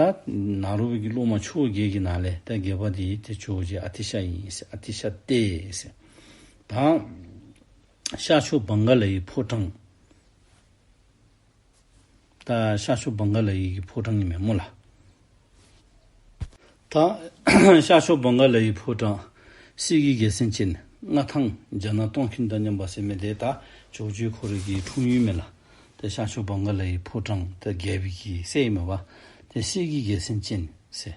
ནཱ་རོ་པའི་གི་སློབ་མ་ཆུ་བོ་བརྒྱད་ཀྱི་ནང་ལས་ད་བརྒྱད་པ་འདི་ཏེ་ཇོ་བོ་རྗེ་ཨ་ཏི་ཤ་ཨིན་ཟེར། ཨ་ཏི་ཤ་སྟེ་ཟེར། ད་ཤར་ཕྱོགས་བང་ག་ལ་ཡི་ཕོ་བྲང་། ད་ཤར་ཕྱོགས་བང་ག་ལ་ཡི་གི་ཕོ་བྲང་ཨིན་མས་སྨོ་ལགས། ད་ཤར་ཕྱོགས་བང་ག་ལ་ཡི་ཕོ་བྲང་། གསེར་གྱི་རྒྱལ་མཚན་ཅན། མངའ་ཐང་རྒྱ་ནག་སྟོང་ཁྱིམ་དང་མཉམ་པ་ཟེར་མི་འདི་ད་ཇོ་བོ་རྗེ་ཁོ་རའི་གི་འཁྲུངས་ཡུལ་ཨིན་མས་ལགས། ཏེ་ཤར་ཕྱོགས་བང་ག་ལ་ཡི་ཕོ་བྲང་ད་རྒྱལ་པོའི་གི་སྲས་ཨིན་མས་པ། ཏེ་གསེར་གྱི་རྒྱལ་མཚན་ཅན་ཟེར།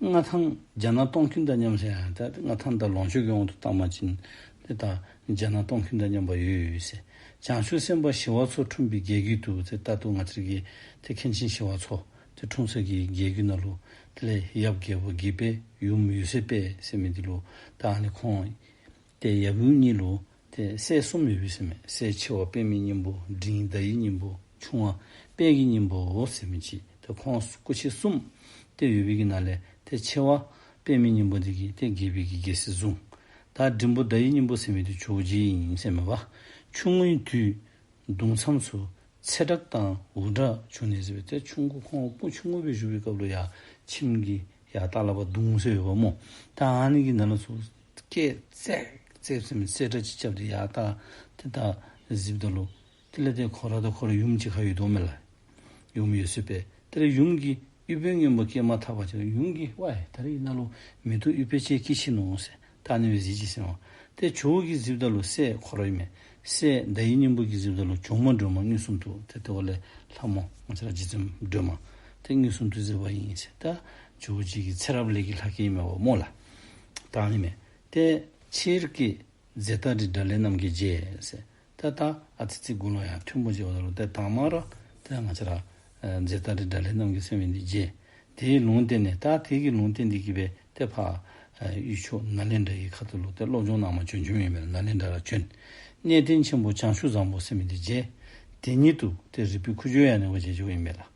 མངའ་ཐང་རྒྱ་ནག་སྟོང་ཁྱིམ་དང་མཉམ་ཟེར་ཡང་ད་མངའ་ཐང་དང་ལོངས་སྤྱོད་ཀྱི་དབང་དུ་བཏང་པ་ཅིན་ཏེ་ད་རྒྱ་ནག་སྟོང་ཁྱིམ་དང་མཉམ་པ་ཡོད་ཟེར། བྱང་ཆུབ་སེམས་དཔའ་ཞི་བ་འཚོ་འཁྲུངས་པའི་རྒྱལ་རྒྱུད་དུ་ཟེར། ད་ལྟོ་ང་བཅས་ཀྱི་ཏེ་མཁན་ཆེན་ཞི་བ་འཚོ་ཏེ་འཁྲུངས་ས་གི་རྒྱལ་རྒྱུད་ནང་ལུ་དེ་ལས་ཡབ་རྒྱལ་པོ་བརྒྱད་པའི་ཡུམ་འོད་གསལ་དཔལ་ཟེར་མི་འདི་ལུ་ད་ཨ་ནི་ཁོང་ཏེ་ཡབ་ཡུམ་གཉིས་ལུ་ཏེ་སྲས་གསུམ་ཡོད་པས་ཟེར་མས། སྲས་ཆེ་བ་པདྨའི་སྙིང་པོ། འབྲིང་ཟླ་བའི་སྙིང་པོ། ཆུང་བ་དཔལ་གྱི་སྙིང་པོ་ཟེར་མི་ཅིག། ཏེ་ཁོང་སྐུ་མཆེད་གསུམ་ཏེ་ཡོད་པའི་གི་ནང་ལས་ཏེ་ཆེ་བ་པདྨའི་སྙིང་པོ་འདི་གིས་ཏེ་རྒྱལ་པོའི་གི་རྒྱལ་སྲིད་བཟུང་། ད་འབྲིང་པོ་ཟླ་བའི་སྙིང་པོ་ཟེར་མི་འདི་ཇོ་བོ་རྗེ་ཨིན་ཟེར་མས་པ། ཆུང་ངུའི་དུས་གདུང་མཚམས་སུ་ཚེ་བྲག་དང་འུར་བྲག་བྱུང་ནས་ཟེར་བའི་ཏེ་ཆུང་ཀུ་ཁོང་སྤུ་ཆུང་ཀུ་སྦེ་བཞུགས་པའི་སྐབས་ལུ་ཡར་ཁྱིམ་གྱི་ཡར་ལྟག་ལས་ཕར་གདུང་ཟེར་ཡོདཔ་སྨོ། ད་ཨ་ནི་གི་ནང་ལུ་ཚུར་སྐད་ཙེག་ཙེག་ཟེར་མི་ཙེ་སྒྲ་ཅིག་རྐྱབ་སྟེ་ཡར་ལྟ་ཏེ་ད་གཟིགསཔ་ད་ལུ་དེ་ལས་ཏེ་ཁོ་ར་དང་ཁོ་རའི་ཡུམ་གཅིག་ཁར་ཡོད་དོ་མས་ལགས། ཡུམ་འོད་གསལ་དཔལ། དེ་ལས་ཡུམ་གྱིས་ཨུཏྤལ་སྔོན་པོ་སྐྱེས་མ་ཐག་པ་ཅིག་ལུ་ཡུམ་གྱིས་ཝའི་ད་རིས་ནཱ་ལུ་མེ་ཏོག་ཨུཏྤལ་ཅིག་སྐྱེས་ཅི་ནོ་ཟེར། ད་ཨ་ནི་སྦེ་གཟིགས་ཅི་ཟེར་མས། ཏེ་ཇོ་བོ་གིས་གཟིགསཔ་ད་ལུ་སྲས་ཁོ་ར་ཨིན་མས། སྲས་ཟླ་བའི་སྙིང་པོ་གིས་གཟིགསཔ་ད་ལུ་ཇོ་མོ་སྒྲོལ་མ་མངོན་སུམ་དུ་ཏེ་ཏེ་འོ་ལས་ལྷ་མོ་ང་བཅས་ར་རྗེ་བཙུན་སྒྲོལ་མ་ཏེ་མངོན་སུམ་དུ་གཟིགསཔ་ཨིན་ཟེར། ད་ཇོ་བོ་རྗེ་གི་ཚེ་རབས་ལས་ཀྱི་ལྷ་སྐལ་ཨིན་མས་པ་སྨོ་ལགས། ད་ཨ་ནི་མས། ཏེ་ཆེར་སྐྱེས་མཛེས་སྟ་རི་སྒྲ་གླེ་རྣམས་ཀྱིས་མཇལ་ཟེར། ད་ད་ཨ་ཙི་ཙི་དགུང་ལོ་ཡང་མཐོན་པོ་མཇལཝ་ད་ལུ་ཏེ་དང་མ་ར་ཏེ་ང་བཅས་ར་ཨ་མཛེས་སྟ་རི་སྒྲ་གླེ་རྣམས་ཀྱིས་ཟེར་མི་འདི་མཇལ། དེའི་ལུང་བསྟན་ནས་ད་དེ་གི་ལུང་བསྟན་འདི་གིས་སྦེ་ཏེ་ཕར་ཨ་དབུས་ཕྱོགས་ནཱ་ལེནྡྲ་ཡི་ཁ་ཐུག་ལུ་ཏེ་སློབ་སྦྱོང་གནང་མ་བྱོན་བྱོནམ་ཨིན་མས། ནཱ་ལེནྡྲ་ར་བྱོན། གནས་བརྟན་ཆེན་པོ་བྱང་ཆུབ་བཟང་པོ་ཟེར་མི་འདི་མཇལ། དེ་ཉིད་དུ་ཏེ་རིག་པའི་ཁུ་བྱུག་ཡང་ནི་བ་མཇལ་བྱོནམ་ཨིན་མས་ལགས།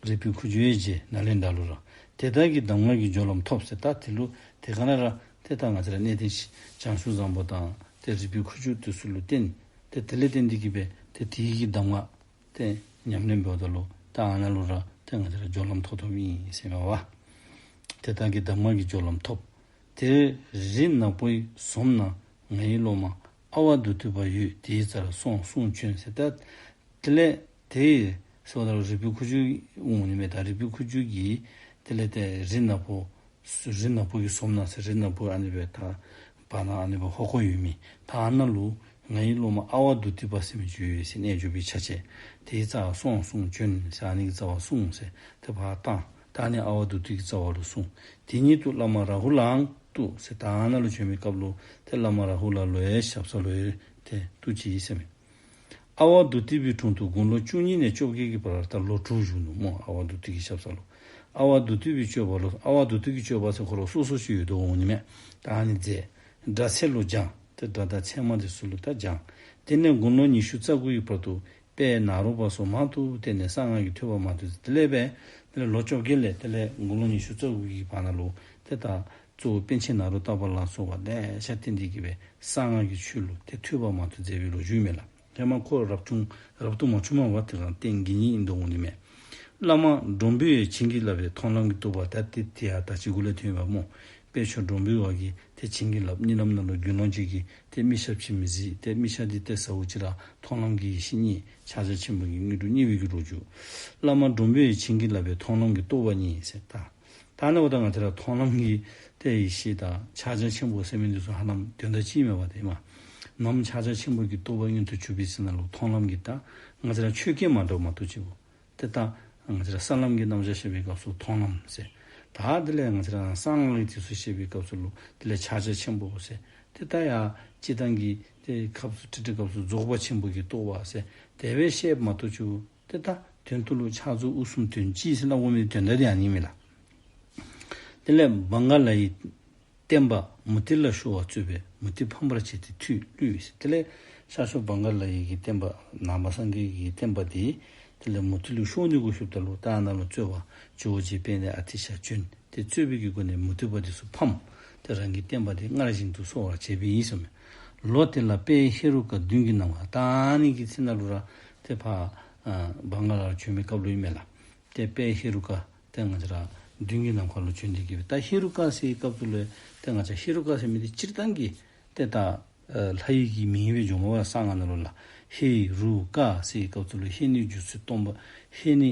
རིག་པའི་ཁུ་བྱུག་ཡང་མཇལ་ནཱ་ལེནྡྲ་ལུ་ར། དེ་དག་གི་གདམས་ངག་གི་སྦྱོར་ལམ་ཐོབ་ཟེར། ད་དེ་ལུ་དེ་ཁ་ན་ར་ཏེ་ད་ང་བཅས་ར་གནས་བརྟན་བྱང་ཆུབ་བཟང་པོ་དང་ཏེ་རིག་པའི་ཁུ་བྱུག་དེ་ཚུ་ལུ་བརྟེན་ཏེ་དེ་ལས་བརྟེན་འདི་གིས་སྦེ་ཏེ་དེ་གི་གདམས་ངག་ཏེ་ཉམས་ལེན་འབདཝ་ད་ལུ་ད་ཨ་ནཱ་ལུ་ར་ཏེ་ང་བཅས་ར་སྦྱོར་ལམ་ཐོབ་ཐོབཔ་ཨིན་ཟེར་མས་པ། དེ་དག་གི་གདམས་ངག་གི་སྦྱོར་ལམ་ཐོབ། དེར་རི་ནག་པོའི་ཟོམ་ན་ངའི་སློབ་མ་ཨ་ཝ་དྷཱུ་ཏི་པ་ཡོད། དེའི་རྩར་སོང་གསུངས་བྱོན་ཟེར། ད་དེ་ལས་དེ་ཟེརཝ་ད་ལུ་རིག་པའི་ཁུ་བྱུག་འོང་ནི་མས། ད་རིག་པའི་ཁུ་བྱུག་གིས་དེ་ལས་ཏེ་རི་ནག་པོ་རི་ནག་པོ་གི་ཟོམ་ན་ཟེར། རི་ནག་པོ་ཨ་ནི་སྦེ་ད་བར་ན་ཨ་ནི་སྦེ་ཧོ་ཀོ་ཡོད་མི་ད་ཨ་ནཱ་ལུ་ངའི་སློབ་མ་ཨ་ཝ་དྷཱུ་ཏི་པ་ཟེར་མི་ཅིག་ཡོད་ཟེར། རྣལ་འབྱོར་པའི་ཆ་བྱད། དེའི་རྩར་སོང་གསུངས་བྱོན་ཟེར། ཨ་ནི་གི་རྩ་བར་སོང་ཟེར་ཏེ་ཕར་བཏང་། ད་ཨ་ནི་ཨ་ཝ་དྷཱུ་ཏི་གི་རྩ་བ་ལུ་སོང་། དེ་ཉིད་དུ་བླ་མ་རཱ་ཧུ་ལའང་བཏུད་ཟེར། ད་ཨ་ནཱ་ལུ་བྱོན་པའི་སྐབས་ལུ་ཏེ་བླ་མ་རཱ་ཧུ་ལ་ལུ་ཡང་ཞབས་ས་ལུ་ཡང་ཏེ་བཏུད་ཅི་ཟེར་མས། ཨ་ཝ་དྷཱུ་ཏི་པའི་དྲུང་དུ་དགུང་ལོ་བཅུ་གཉིས་ནས་བཅོ་བརྒྱད་ཀྱི་བར་ད་ལོ་དྲུག་བཞུགས་ནུག་སྨོ། ཨ་ཝ་དྷཱུ་ཏི་གི་ཞབས་ས་ལུ། ཨ་ཝ་དྷཱུ་ཏི་པའི་སྤྱོད་པ་ལུ། ཨ་ཝ་དྷཱུ་ཏི་གི་སྤྱོད་པ་ཟེར་ཁོ་ར་སོ་སོ་ཅིག་ཡོད་དོ་འོང་ནི་མས། ད་ཨ་ནི་མཛད། སྒྲ་ཚད་ལུ་སྦྱངས། ཏེ་སྒྲ་དང་ཚད་མ་དེ་ཚུ་ལུ་ད་སྦྱངས། དེ་ནས་དགུང་ལོ་ཉི་ཤུ་རྩ་དགུ་ཡི་བར་དུ་དཔལ་ནཱ་རོ་པ་སོགས་མང་དུ་བསྟེན་ནས་གསང་སྔགས་ཀྱི་ཐོས་པ་མང་དུ་མཛད། དེ་ལས་སྦེ་དེ་ལས་ལོ་བཅོ་བརྒྱད་ལས་དེ་ལས་དགུང་ལོ་ཉི་ཤུ་རྩ་དགུ་གི་བར་ན་ལུ་ཏེ་ད་གཙོ་བོ་པཎ་ཆེན་ནཱ་རོ་ཏ་པ་ལ་སོགས་པ་ལེ་ཤ་བསྟེན་ཏེ་གིས་སྦེ་གསང་སྔགས་ཀྱི་ཆོས་ལུ་ཏེ་ཐོས་པ་མང་དུ་མཛད་པའི་ལོ་རྒྱུས་མས་ལགས། ཧེ་མ་ཁོ་རབ་བྱུང་རབ་ཏུ་མ་བྱུངམ་བར་དེ་སྒང་རྟེན་དགེ་བསྙེན་ཨིན་དོ་འོང་ནི་མས། བླ་མ་འབྲོང་བུས་བྱིན་གྱིས་བརླབས་པའི་མཐོང་ལམ་གྱི་རྟོགས་པ། ད་དེ་དེ་ཡང་ད་ཅི་གུ་ལས་ཐོན་པ་སྨོ། དཔལ་མཆོག་འབྲོང་བུའི་བ་གིས་ཏེ་བྱིན་གྱིས་བརླབས། གཉིད་ལམ་ནང་ལུ་དགེ་སློང་ཅིག་གིས་ཏེ་མིག་ཞར་ཕྱེ་མི་གཟིགས། ཏེ་མིག་ཞར་འདི་ཏེ་ཟ་འོ་ཅིག་ར་མཐོང་ལམ་གྱི་ཡེ་ཤེས་རྙེད། ཕྱག་རྒྱ་ཆེན་པོ་གི་དངོས་གྲུབ་བརྙེས་པའི་གི་ལོ་རྒྱུས། བླ་མ་འབྲོང་བུས་བྱིན་གྱིས་བརླབས་པའི་མཐོང་ལམ་གྱི་རྟོགས་པ་རྙེད་ཟེར་ད། ད་ནི་འབདཝ་ད་ང་བཅས་ར་མཐོང་ལམ་གྱི་ཏེ་ཡེ་ཤེས་དང་ཕྱག་རྒྱ་ཆེན་པོ་ཟེར་མི་འདི་ཚུ་ཧ་ལམ་དོན་དག་གཅིག་མས་པ་ཏེ་མ། ནམ་ཕྱག་རྒྱ་ཆེན་པོ་གི་རྟོགས་པ་མངོན་དུ་གྱུར་པའི་ཚེ་ན་ལུ་མཐོང་ལམ་གྱི་ད་ང་བཅས་ར་ཆོས་སྐད་མ་འདྲཝ་མ་གཏོགས་ཅིག་པོ། ཏེ་ད་ང་བཅས་ར་ས་ལམ་གྱི་རྣམ་གཞག་བཤད་པའི་སྐབས་སུ་མཐོང་ལམ་ཟེར། ད་དེ་ལས་ང་བཅས་ར་གསང་སྔགས་ཀྱི་དེ་ཚུ་བཤད་པའི་སྐབས་སུ་ལུ་དེ་ལས་ཕྱག་རྒྱ་ཆེན་པོ་ཟེར། ཏེ་ད་ཡང་སྤྱིར་བཏང་གི་ཏེ་སྐབས་སུ་ཁྲིད་ཁྲིད་སྐབས་སུ་རྫོགས་པ་ཆེན་པོ་གི་རྟོགས་པ་ཟེར། དེ་སྦེ་བཤད་མ་གཏོགས་ཅིག་པོ། ཏེ་ད་དོན་དུ་ལུ་ཕྱག་རྫོགས་དབུ་གསུམ་དོན་གཅིག་ཟེར་སླབ་དགོ་མི་དོན་དག་དེ་ཨ་ནི་མས་ལགས། དེ་ལས་བང་ག་ལ་ཡི་བསྟན་པ་མུ་སྟེགས་ལ་ཤོར་བ་རྩོད་པས་མུ་སྟེགས་ཕམ་པར་བྱས་ཏེ་ཐུལ་བསླུས་ཟེར། དེ་ལས་ཤར་ཕྱོགས་བང་ག་ལ་ཡི་གི་བསྟན་པ་ནང་པ་སངས་རྒྱས་ཀྱི་བསྟན་པ་དེ་དེ་ལས་མུ་སྟེགས་ལུ་ཤོར་ནི་གུ་ཤོརཝ་ད་ལུ་ད་ཨ་ནཱ་ལུ་རྩོད་པ་ཇོ་བོ་རྗེ་དཔལ་ལྡན་ཨ་ཏི་ཤ་བྱོན། ཏེ་རྩོད་པའི་གི་སྒོ་ནས་མུ་སྟེགས་པ་དེ་ཚུ་ཕམ། ཏེ་རང་གི་བསྟན་པ་དེ་སྔར་བཞིན་དུ་གསོ་བར་བྱས་པའི་ཨིན་ཟེར་མས། ལོ་དེ་ལ་དཔལ་ཧེ་རུ་ཀ་མདུན་གྱི་ནམ་མཁའ། ད་ཨ་ནི་གི་ཚེ་ན་ལུ་ར་ཏེ་ཕར་ཨ་བང་ག་ལ་ལུ་བྱོན་མི་སྐབས་ལུ་ཨིན་མས་ལགས། ཏེ་དཔལ་ཧེ་རུ་ཀ་ཏེ་ང་བཅས་ར་མདུན་གྱི་ནམ་མཁའ་ལུ་བྱོན་ཏེ་གི་སྦེ་ད་ཧེ་རུ་ཀ་ཟེར་བའི་སྐབས་སུ་ལུ་ཏེ་ང་བཅས་ཧེ་རུ་ཀ་ཟེར་མི་དེ་སྤྱིར་བཏང་གི་ཏེ་ད་ཨ་ལྷ་ཡི་གི་མིང་སྦེ་འགྱོཝ་མས་པ་གསང་སྔགས་ནང་ལུ་ལགས། ཧེ་རུ་ཀ་ཟེར་བའི་སྐབས་སུ་ལུ་ཧེ་ནི་རྒྱུ་ཚུལ་སྟོང་པ་ཧེ་ནི་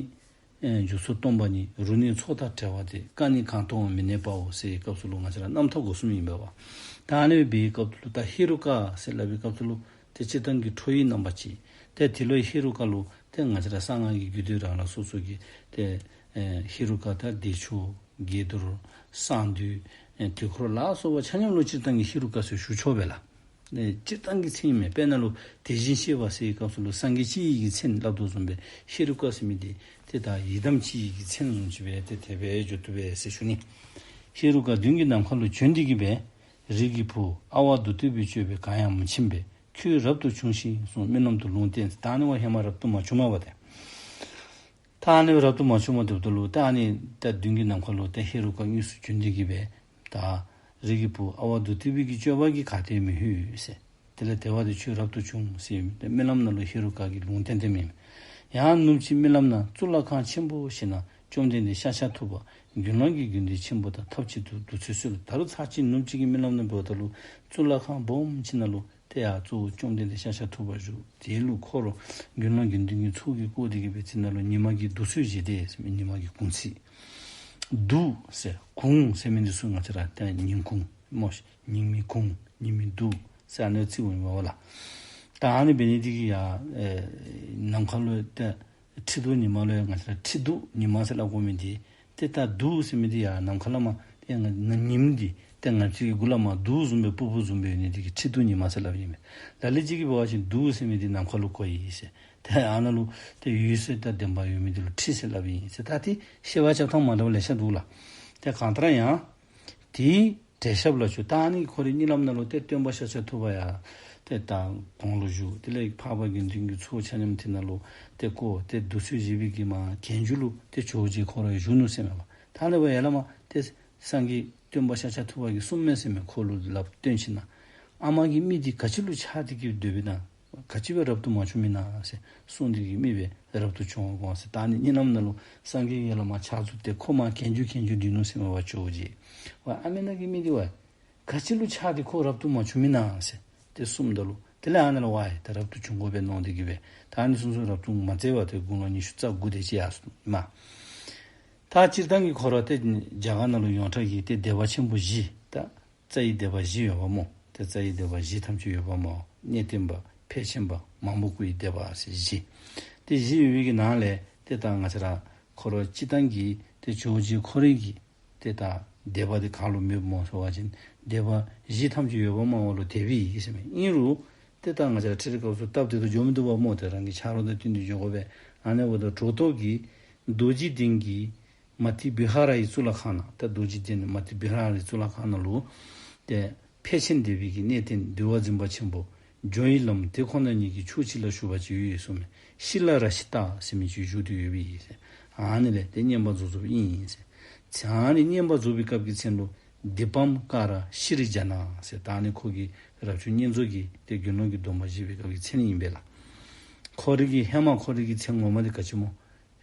ཨེ་རྒྱུ་ཚུལ་སྟོང་པ་ཉིད། རུ་ནི་ཚོགས་དང་བྲལ་བ་སྟེ། ཀ་ནི་གང་དུའང་མི་གནས་པའོ་ཟེར་བའི་སྐབས་སུ་ལུ་ང་བཅས་ར་རྣམ་ཐར་སྒོ་གསུམ་ཨིན་པས་པ། ད་ཨ་ནི་སྦེ་འབད་བའི་སྐབས་སུ་ལུ་ད་ཧེ་རུ་ཀ་ཟེར་སླབ་པའི་སྐབས་སུ་ལུ་ཏེ་སྤྱིར་བཏང་གི་ཁྲོ་བོའི་རྣམ་པ་ཅིག། ཏེ་དེ་ལུ་ཧེ་རུ་ཀ་ལུ་ཏེ་ང་བཅས་ར་གསང་སྔགས་ཀྱི་རྒྱུད་སྡེ་རང་རང་སོ་སོ་གི་ཏེ་ཨེ་ཧེ་རུ་ཀ་ད་བདེ་མཆོག་དགྱེས་རྡོར་གསང་འདུས་ཨེ་དུས་འཁོར་ལ་སོགས་པ་ཆ་མཉམ་ལུ་སྤྱིར་བཏང་གི་ཧེ་རུ་ཀ་ཟེར་ཞུ་ཆོག་པས་ལགས། ནས་སྤྱིར་བཏང་གི་མཚན་ཨིན་མས། དཔེར་ན་ལུ་དེ་བཞིན་གཤེགས་པ་ཟེར་བའི་སྐབས་སུ་ལུ་སངས་རྒྱས་སྤྱི་ཡི་གི་མཚན་སླབ་དོ་བཟུམ་སྦེ་ཧེ་རུ་ཀ་ཟེར་མི་དེ་ཏེ་ད་ཡི་དམ་སྤྱི་ཡི་གི་མཚན་བཟུམ་ཅིག་སྦེ་ཏེ་དེ་སྦེ་འགྱོ་བཏུབ་པས་ཟེར་ཞུ་ནི། ཧེ་རུ་ཀ་མདུན་གྱི་ནམ་མཁའ་ལུ་བྱོན་ཏེ་གི་སྦེ། རིགས་ཀྱི་བུ་ཨ་ཝ་དུ་ཏི་བའི་སྤྱོད་པས་གང་ཡང་མི་ཕྱིན་པས། ཁྱོད་རབ་ཏུ་བྱུང་ཞིག་གསུངས་རྨི་ལམ་དུ་ལུང་བསྟན། ད་ཨ་ནི་བ་ཧེ་མ་རབ་ཏུ་མ་བྱུང་མས་པ་ཏེ། ད་ཨ་ནི་རབ་ཏུ་མ་བྱུང་མ་སྡོདཔ་ད་ལུ་ད་ཨ་ནི་ད་མདུན་གྱི་ནམ་མཁའ་ལུ་ད་ཧེ་རུ་ཀ་དངོས་སུ་བྱོན་ཏེ་གི་སྦེ། ད་རིགས་ཀྱི་བུ་ཨ་ཝ་དུ་ཏི་བའི་གི་སྤྱོད་པ་གིས་ག་ཏེ་མི་ལྷོད་ཟེར། དེ་ལས་དེ་བ་དེ་ཁྱོད་རབ་ཏུ་བྱུང་ཟེར་ཏེ་རྨི་ལམ་ནང་ལུ་ཧེ་རུ་ཀ་གིས་ལུང་བསྟན་ཏེ་མི་ཡང་ནུབ་ཅིག་རྨི་ལམ་ན་གཙུག་ལག་ཁང་ཆེན་པོ་ཞིག་ན་བཅོམ་ལྡན་འདས་ཤཱཀྱ་ཐུབ་པ་དགེ་སློང་གི་དགེ་འདུན་ཆེན་པོ་དང་ཐབས་ཅིག་ཏུ་འདུག་ཚུལ་གསོལ། ད་རུང་ཚར་གཅིག་ནུབ་ཅིག་གི་རྨི་ལམ་ནང་འབདཝ་ད་ལུ་གཙུག་ལག་ཁང་སྦོམ་ཅིག་ནང་ལུ་ཏེ་ཡར་གཙོ་བོ་བཅོམ་ལྡན་འདས་ཤཱཀྱ་ཐུབ་པ་བཞུགས། དེ་ལུ་འཁོར་དགེ་སློང་དགེ་འདུན་གྱི་ཚོགས་ཀྱིས་བསྐོར་ཏེ་གི་སྦེ་དེ་ནང་ལུ་ཉི་མ་གི་གདུགས་ཚོད་བཞེས་ཏེ་ཟེར་མི་ཉི་མ་གི་གུང་ཚིགས། གདུགས་ཟེར་གུང་ཟེར་མི་འདི་ཚུ་ང་བཅས་ར་ཏེ་ཉིན་གུང་སྨོ་ཤིག། ཉིན་མའི་གུང་ཉིན་མའི་གདུགས་ཟེར་ཨ་ནི་ཚིག་འོང་མས་པ་ལགས། ད་ཨ་ནི་འབད་ནི་འདི་གིས་ཡ་ཨེ་ནམ་མཁའ་ལུ་ཏེ་ཁྲི་གདུགས་ཉི་མ་ལུ་ཡང་ང་བཅས་ར་ཁྲི་གདུགས་ཉི་མ་ཟེར་སླབ་དགོ་མི་འདི་ཏེ་ད་གདུགས་ཟེར་མི་འདི་ཡང་ནམ་མཁའ་ལས་མར་ཏེ་ང་ན་ཉིམ་འདི་ཏེ་ང་བཅས་ཀྱི་གུ་ལས་མར་གདུགས་བཟུམ་སྦེ་སྤུབ་སྤུབ་བཟུམ་སྦེ་ཡོད་ནི་འདི་གིས་ཁྲི་གདུགས་ཉི་མ་ཟེར་སླབ་ཨིན་མས། ལ་ལུ་ཅིག་གིས་འབད་བ་ཅིན་གདུགས་ཟེར་མི་འདི་ནམ་མཁའ་ལུ་གོཝ་ཨིན་ཟེར། ཏེ་ཨ་ནཱ་ལུ་ཏེ་འོད་ཟེར་དང་ལྡན་པ་ཡོད་མི་འདི་ལུ་ཁྲི་ཟེར་སླབ་ཨིན་ཟེར། ད་ཏེ་བཤད་པ་རྐྱབ་ཐངས་མ་འདྲཝ་ལེ་ཤ་འདུག་ལགས། ཏེ་གང་ལྟར་ཡང་ཏེ་དྲན་ཞབས་ལ་ཆུ་ད་ཨ་ནི་ཁོ་རའི་གཉིད་ལམ་ནང་ལུ་ཏེ་སྟོན་པ་ཤཱཀྱ་ཐུབ་པ་ཡང་ཏེ་ད་གོང་ལུ་བཞུགས། དེ་ལས་འཕགས་པ་དགེ་འདུན་གྱི་ཚོགས་ཆ་མཉམ་དེ་ནང་ལུ་ཏེ་བསྐོར་ཏེ་གདུགས་ཚོད་བཞེས་པའི་གི་མར་གྱལ་མཇུག་ལུ་ཏེ་ཇོ་བོ་རྗེ་ཁོ་ར་བཞུགས་ནུག་ཟེར་མས་པ། ད་ཨ་ནི་འབདཝ་ཡར་ལས་མར་ཏེ་སངས་རྒྱས་སྟོན་པ་ཤཱཀྱ་ཐུབ་པ་གིས་གསུངམ་མས་ཟེར་མས། ཁོ་ལུ་ལབ་སྟོན་ཞིནམ་ལས་ཨ་མ་གི་རྨིག་འདི་ག་ཅི་ལུ་ཆགས་ཏེ་གི་སྡོདཔ་ཨིན་ན། ག་ཅི་སྦེ་རབ་ཏུ་མ་བྱུང་མི་ན་ཟེར་གསུངས་ཏེ་གི་རྨིག་སྦེ་རབ་ཏུ་བྱུང་བ་གོ་ཟེར། ད་ཨ་ནི་གཉིད་ལམ་ནང་ལུ་སངས་རྒྱས་ཡར་ལས་མར་ཕྱག་བཙུགས་ཏེ་ཁོ་མར་གྱལ་མཇུག་གྱལ་མཇུག་སྡོད་ནུག་ཟེར་མས་པ་ཇོ་བོ་རྗེ། ཝའི་ཨ་མ་ནཱ་གི་རྨིག་འདི་ཝའི་ག་ཅི་ལུ་ཆགས་ཏེ་ཁོ་རབ་ཏུ་མ་བྱུང་མི་ན་ཟེར་ཏེ་གསུངམ་ད་ལུ་དེ་ལས་ཨ་ནཱ་ལས་ཝའི་ད་རབ་ཏུ་བྱུང་དགོ་པས་མནོ་སྟེ་གི་སྦེ་ད་ཨ་ནི་ཚུན་ཚོད་རབ་ཏུ་མ་བཙས་པར་ཏེ་དགུང་ལོ་ཉི་ཤུ་རྩ་དགུ་དེ་ཅིག་ཡར་སོང་ནུག་ཨིན་མས། ད་སྤྱིར་བཏང་གི་ཁོ་ར་ཏེ་རྒྱ་གར་ནང་ལུ་ཡོངས་གྲགས་ཀྱི་ཏེ་སྡེ་པ་ཆེན་པོ་བཞི་ད་རྩ་བའི་སྡེ་པ་བཞི་ཡོདཔ་སྨོ། ཏེ་རྩ་བའི་སྡེ་པ་བཞི་ཐམས་ཅད་ཡོདཔ་སྨོ། གནས་བརྟན་པ་ཕལ་ཆེན་པ་མང་པོ་བཀོད་པའི་སྡེ་པ་ཟེར་བཞི། ཏེ་བཞི་ཡོད་པའི་གི་ནང་ལས་ཏེ་ད་ང་བཅས་ར་ཁོ་ར་སྤྱིར་བཏང་གི་ཏེ་ཇོ་བོ་རྗེ་ཁོ་རའི་གི་ཏེ་ད་སྡེ་པ་དེ་ག་ལུ་མེདཔ་སྨོ་ཟེར་བ་ཅིན་སྡེ་པ་བཞི་ཐམས་ཅད་ཡོདཔ་སྨོ་ལོ། དེ་སྦེ་ཨིན་ཟེར་མས། ཨིན་རུང་ཏེ་ད་ང་བཅས་ར་ཁྲིད་ཁྲིད་སྐབས་སུ་སྟབས་བདེ་ཏོག་ཏོ་འགྱོ་མི་བཏུབ་པ་སྨོ། ཏེ་རང་གི་ཆ་རོགས་དང་བསྟུན་ཏེ་འགྱོ་དགོ་པས། ཨ་ནི་འབདཝ་ད་གྲོགས་ཐོབ་ཀྱིས་རྡོ་རྗེ་གདན་གྱི་མ་ཏི་བི་ཧ་ར་ཡི་གཙུག་ལག་ཁང་ནང་ད་རྡོ་རྗེ་གདན་མ་ཏི་བི་ཧ་ར་ཡི་གཙུག་ལག་ཁང་ནང་ལུ་ཏེ་ཕལ་ཆེན་སྡེ་པའི་གི་གནས་བརྟན་འདུལ་བ་འཛིན་པ་ཆེན་པོ་ཇོ་ཡི་ལམ་དེ་ཁོ་ན་ཉིད་ཀྱི་ཕྱོགས་གཅིག་ལ་བཞུགས་པ་ཅིག་ཡོད་ཡོད་གསུངས་མས། ཤི་ལ་ར་ཤི་ཏ་ཟེར་མི་ཅིག་བཞུགས་ཏེ་ཡོད་པའི་ཨིན་ཟེར། ཨ་ནི་ལས་ཏེ་བསྙེན་པར་རྫོགས་རྫོགསཔ་ཨིན་ཟེར། ཨ་ནི་བསྙེན་པར་རྫོགས་པའི་སྐབས་ཀྱི་མཚན་ལུ་དཱི་པཾ་ཀ་ར་ཤྲཱི་ཛྙཱ་ན་ཟེར། ད་ཨ་ནི་ཁོ་གིས་རབ་བྱུང་བསྙེན་རྫོགས་ཀྱི་ཏེ་དགེ་སློང་གི་སྡོམ་པ་བཞེས་པའི་སྐབས་ཀྱི་མཚན་ཨིན་པས་ལགས། ཁོ་རའི་གི་ཧེ་མ་ཁོ་རའི་གི་མཚན་ངོ་མ་དེ་ག་ཅི་སྨོ།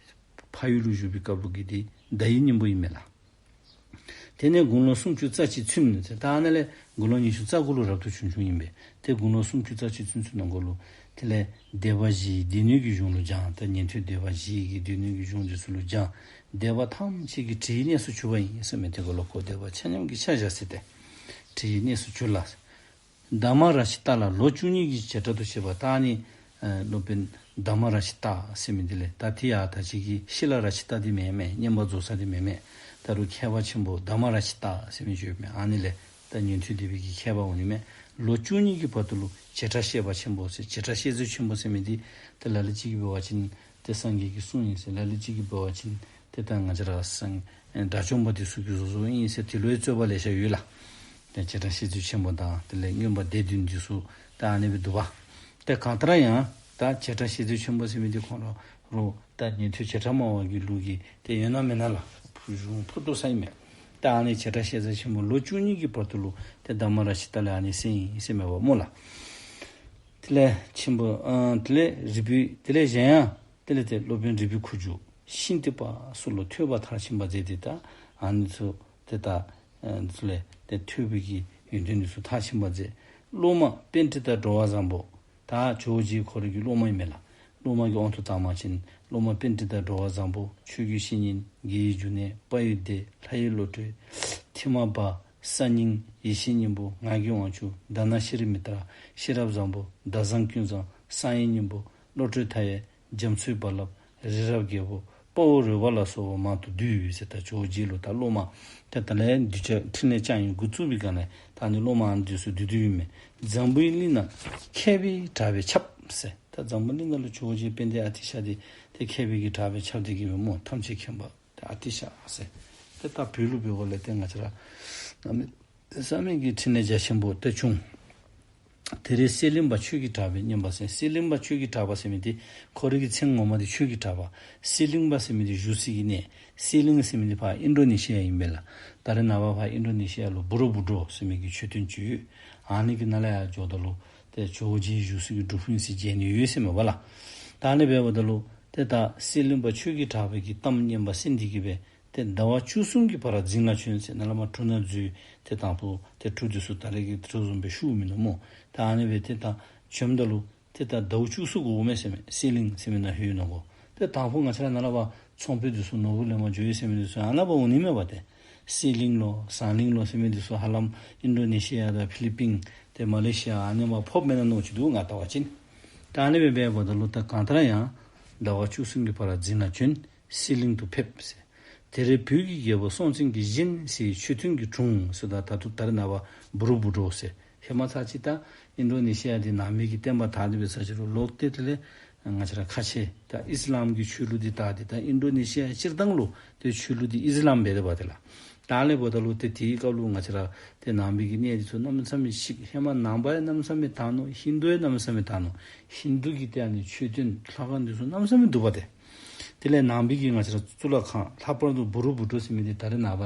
ཕ་ཡུལ་ལུ་བཞུགས་པའི་སྐབས་ལུ་གི་དེ་ཟླ་བའི་སྙིང་པོ་ཨིན་མས་ལགས། དེ་ནས་དགུང་ལོ་སུམ་ཅུ་རྩ་གཅིག་ཚུན་ཟེར། ད་ཨ་ནཱ་ལས་དགུང་ལོ་ཉི་ཤུ་རྩ་དགུ་ལུ་རབ་ཏུ་བྱུང་བྱུངམ་ཨིན་པས། ཏེ་དགུང་ལོ་སུམ་ཅུ་རྩ་གཅིག་ཚུན་ཚོད་ནང་འཁོད་ལུ་དེ་ལས་སྡེ་པ་བཞིའི་སྡེ་སྣོད་ཀྱི་གཞུང་ལུ་སྦྱངས། ད་ཉན་ཐོས་སྡེ་པ་བཞི་གི་སྡེ་སྣོད་ཀྱི་གཞུང་འདི་ཚུ་ལུ་སྦྱངས། སྡེ་པ་ཐམས་ཅད་ཀྱི་དྲིའི་གནས་སུ་གྱུར་པ་ཡིན་ཟེར་མི་དེ་གུ་ལུ་ཁོ་སྡེ་པ་ཆ་མཉམ་གྱི་ཆ་བཞག་ཟེར་ཏེ། དྲིའི་གནས་སུ་གྱུར་ལ། དྷརྨ་རཀྵི་ཏ་ལ་ལོ་བཅུ་གཉིས་ཀྱི་བྱེ་བྲག་ཏུ་བཤད་པ། ད་ཨ་ནི་ཨ་སློབ་དཔོན་དྷརྨ་རཀྵི་ཏ་ཟེར་མི་འདི་ལས། ད་དེ་ཡང་ད་ཅི་གི་ཤཱི་ལ་རཀྵི་ཏ་འདི་མེན་མས། བསྙེན་པར་རྫོགས་ས་འདི་མེན་མས། ད་རུང་མཁས་པ་ཆེན་པོ་དྷརྨ་རཀྵི་ཏ་ཟེར་མི་ཡོད་མས། ཨ་ནི་ལས་ད་ཉན་ཐོས་སྡེ་པའི་གི་མཁས་པ་འོང་ནི་མས། ལོ་བཅུ་གཉིས་ཀྱི་བར་དུ་ལུ་བྱེ་བྲག་བཤད་པ་ཆེན་པོ་ཟེར། བྱེ་བྲག་བཤད་མཛོད་ཆེན་པོ་ཟེར་མི་འདི་ཏེ་ལ་ལུ་ཅིག་གིས་འབད་བ་ཅིན་ཏེ་སངས་རྒྱས་ཀྱི་གསུང་ཨིན་ཟེར། ལ་ལུ་ཅིག་གིས་འབད་བ་ཅིན་ཏེ་ད་ང་བཅས་ར་སངས་དགྲ་བཅོམ་པ་འདི་ཚུ་གིས་བཟོ་བཟོཝ་ཨིན་ཟེར། དེ་ལུ་ཡང་རྩོད་པ་ལེ་ཤ་ཡོད་ལགས། ཏེ་བྱེ་བྲག་བཤད་མཛོད་ཆེན་པོ་དང་དེ་ལས་མངོན་པ་སྡེ་བདུན་འདི་ཚུ་ད་ཨ་ནི་སྦེ་འདུག་པ། ཏེ་གང་ལྟར་ཡང་ད་བྱེ་བྲག་བཤད་མཛོད་ཆེན་པོ་ཟེར་མི་འདི་ཁོང་ར་རུང་ད་ཉན་ཐོས་བྱེ་བྲག་སྨྲ་བ་གི་ལུགས་ཀྱི་ཏེ་ཡོད་ན་མེད་ན་ལགས། ཕུ་གཞུང་ཕུ་ཏོ་ས་ཨིན་མས། ད་ཨ་ནི་བྱེ་བྲག་བཤད་མཛོད་ཆེན་པོ་ལོ་བཅུ་གཉིས་ཀྱི་བར་དུ་ལུ་ཏེ་དྷརྨ་རཀྵི་ཏ་ལས་ཨ་ནི་གསན་ཡི་ཟེར་མས་པ་སྨོ་ལགས། དེ་ལས་ཆེན་པོ་ཨ་དེ་ལས་རིལ་བུའི་དེ་ལས་གཞན་ཡང་དེ་ལས་ཏེ་སློབ་དཔོན་རིལ་བུའི་ཁུ་བྱུག་ཤིང་ཏི་པ་སོགས་ལུ་ཐོས་པ་མཐར་ཕྱིན་པ་མཛད་དེ། ད་ཨ་ནི་ཚུ་ཏེ་ད་ཨ་ཚུ་ལས་ཏེ་ཐོས་པའི་གི་ཡོན་ཏན་འདི་ཚུ་མཐར་ཕྱིན་པ་མཛད། སློབ་མ་པཎྜི་ཏ་འགྲོ་བ་བཟང་པོ། ད་ཇོ་བོ་རྗེ་ཁོ་རའི་གི་སློབ་མ་ཨིན་མས་ལགས། སློབ་མ་གི་དབང་དུ་བཏང་བ་ཅིན་སློབ་མ་པཎྜི་ཏ་འགྲོ་བ་བཟང་པོ། ཆོས་རྒྱལ་བཤེས་གཉེན། དགེ་བའི་འབྱུང་གནས། དཔའ་བོའི་སྡེ། ལྷ་ཡི་བློ་གྲོས། ཐིམ་པ། གསར་རྙིང་། ཡེ་ཤེས་སྙིང་པོ། ངག་གི་དབང་ཕྱུག། དྷ་ན་ཤྲཱི་མི་ཏྲ། ཤེས་རབ་བཟང་པོ། ཟླ་བཟང་ཀུན་བཟང་། གསང་བའི་སྙིང་པོ། བློ་གྲོས་མཐའ་ཡས། རྒྱ་མཚོའི་རྦ་རླབས། རི་རབ་རྒྱལ་པོ། དཔའ་བོ་རོལ་པ་ལ་སོགས་པ་མང་དུ་འདུས་ཟེར། ད་ཇོ་བོ་རྗེ་ལུ་ད་སློབ་མ་ཏེ་ད་ལས་གདུལ་བྱ་ཕྲིན་ལས་བསྐྱངས་ཡི་འགོ་བཙུགས་པའི་སྒང་ལས་ད་ཨ་ནི་སློབ་མ་ཨ་ནི་འདི་ཚུ་འདུས་འདུསཔ་ཨིན་མས། འཛམ་བུའི་གླིང་ན་མཁས་པའི་གྲགས་པས་ཁྱབ་ཟེར། ད་འཛམ་བུ་གླིང་ནང་ལུ་ཇོ་བོ་རྗེ་དཔལ་ལྡན་ཨ་ཏི་ཤ་འདི་ཏེ་མཁས་པའི་གི་གྲགས་པས་ཁྱབ་སྟེ་གི་སྦེ་སྨོ། ཐམས་ཅད་མཁྱེན་པ་ཏེ་ཨ་ཏི་ཤ་ཟེར། ཏེ་ད་བོད་ལུ་འབད་བ་ལས་ཏེ་ང་བཅས་ར་གནམ་མེད་ས་མེད་ཀྱི་ཕྲིན་ལས་རྒྱ་ཆེན་པོ་ཏེ་བྱུང་། དེ་རིང་གསེར་གླིང་པ་ཆོས་ཀྱི་གྲགས་པས་སྙན་པ་གསན། གསེར་གླིང་པ་ཆོས་ཀྱི་གྲགས་པ་ཟེར་མི་འདི་ཁོ་རའི་གི་མཚན་ངོ་མ་འདི་ཆོས་ཀྱི་གྲགས་པ། གསེར་གླིང་པ་ཟེར་མི་འདི་བཞུགས་སའི་གི་གནས། གསེར་གླིང་ཟེར་མི་འདི་ཕར་ཨིན་ཌོ་ནེ་ཤི་ཡ་ཨིན་པས་ལགས། ད་རེས་ནངས་པ་ཕར་ཨིན་ཌོ་ནེ་ཤི་ཡ་ལུ་བུ་རོ་བུ་ཌོ་ཟེར་མི་གི་མཆོད་རྟེན་ཅིག་ཡོད། ཨ་ནི་གི་ནང་ལས་ཡར་འགྱོཝ་ད་ལུ་ཏེ་ཇོ་བོ་རྗེ་བཞུགས་སའི་གི་སྒྲུབ་ཕུག་ཨིན་ཟེར་མཇལ་ནི་ཡོད་ཟེར་མས་པ་ལགས། ད་ཨ་ནི་འབདཝ་ད་ལུ་ཏེ་ད་གསེར་གླིང་པ་ཆོས་ཀྱི་གྲགས་པའི་གི་གཏམ་སྙན་པ་གསན་ཏེ་གི་སྦེ་ཏེ་ཟླ་བ་བཅུ་གསུམ་གྱི་བར་རྫིང་ལ་བྱོན་ཟེར། ནཱ་ལས་མར་གྲུ་ནང་འཛུལ། ཏེ་དང་ཕུ་ཏེ་གྲུ་འདི་ཚུ་ད་རེས་ཀྱི་གྲུ་བཟུམ་སྦེ་ཞུ་མིན་ནུག་སྨོ། ད་ཨ་ནི་སྦེ་ཏེ་ད་བྱོནམ་ད་ལུ་ཏེ་ད་ཟླཝ་བཅུ་གསུམ་འགོརཝ་མས་ཟེར་མས། གསེར་གླིང་ཟེར་མི་ནང་ལྷོད་ནུག་གོ། ཏེ་དང་ཕུ་ང་བཅས་ར་ནཱ་ལས་ཕར་ཚོང་དཔོན་འདི་ཚུ་ནོར་བུ་ལེན་པར་འགྱོ་ཡི་ཟེར་མི་འདི་ཚུ་ཨ་ནཱ་ཕར་འོང་ནི་མས་པ་ཏེ། གསེར་གླིང་ལོ་ཟངས་གླིང་ལོ་ཟེར་མི་འདི་ཚུ་ཧ་ལམ་ཨིན་ཌོ་ནེ་ཤི་ཡ་དང་ཕི་ལི་པིན་ཏེ་མ་ལེ་ཤི་ཡ་ཨ་ནི་མར་ཕོགཔ་མེན་ན་མནོ་ཅི་འདུག་ང་བལྟ་བ་ཅིན། ད་ཨ་ནི་སྦེ་འབདཝ་ད་ལུ་ད་གང་ལྟར་ཡང་ཟླ་བ་བཅུ་གསུམ་གྱི་བར་རྫིང་ལ་བྱོན། གསེར་གླིང་དུ་ཕེབས་ཟེར། དེར་བོད་ཀྱི་རྒྱལ་པོ་སྲོང་བཙན་གྱིས་གཞན་ཟེར་མཆོད་རྟེན་གྱི་དྲུང་ཟེར། ད་ད་ལྟོ་ད་རེས་ནངས་པ་བུ་རོ་བུ་ཌོ་ཟེར། ཧེ་མ་ཚར་གཅིག་ད་ཨིན་ཌོ་ནེ་ཤི་ཡ་འདི་ནང་པའི་གི་བསྟན་པ་དར་ཏེ་འབད་ས་ཅིག་རུང་ལོག་སྟེ་དེ་ལས་ང་བཅས་ར་ཁ་ཆེ་ད་ཨིས་ལམ་གྱི་ཆོས་ལུགས་འདི་དར་ཏེ་ད་ཨིན་ཌོ་ནེ་ཤི་ཡ་སྤྱིར་བཏང་ལུ་ཏེ་ཆོས་ལུགས་འདི་ཨིས་ལམ་འབད་དེ་འབད་དེ་ལགས། ད་ཨ་ནི་འབདཝ་ད་ལུ་ཏེ་དེའི་སྐབས་ལུ་ང་བཅས་ར་ཏེ་ནང་པའི་གི་གནས་འདི་ཚུ་གནམ་མེད་ས་མེད་ཞིག་ཧེ་མ་ནང་པ་ཡང་གནམ་མེད་ས་མེད་དར་ནུག། ཧིན་དུ་ཡང་གནམ་མེད་ས་མེད་དར་ནུག། ཧིན་དུ་གི་ཏེ་ཨ་ནི་མཆོད་རྟེན་ལྷ་ཁང་འདི་ཚུ་གནམ་མེད་ས་མེད་འདུག་པ་ཏེ། དེ་ལས་ནང་པའི་གི་ང་བཅས་ར་གཙུག་ལག་ཁང་ལྷག་པར་དུ་བུ་རོ་བུ་ཌོ་ཟེར་མི་འདི་ད་རེས་ནངས་པ་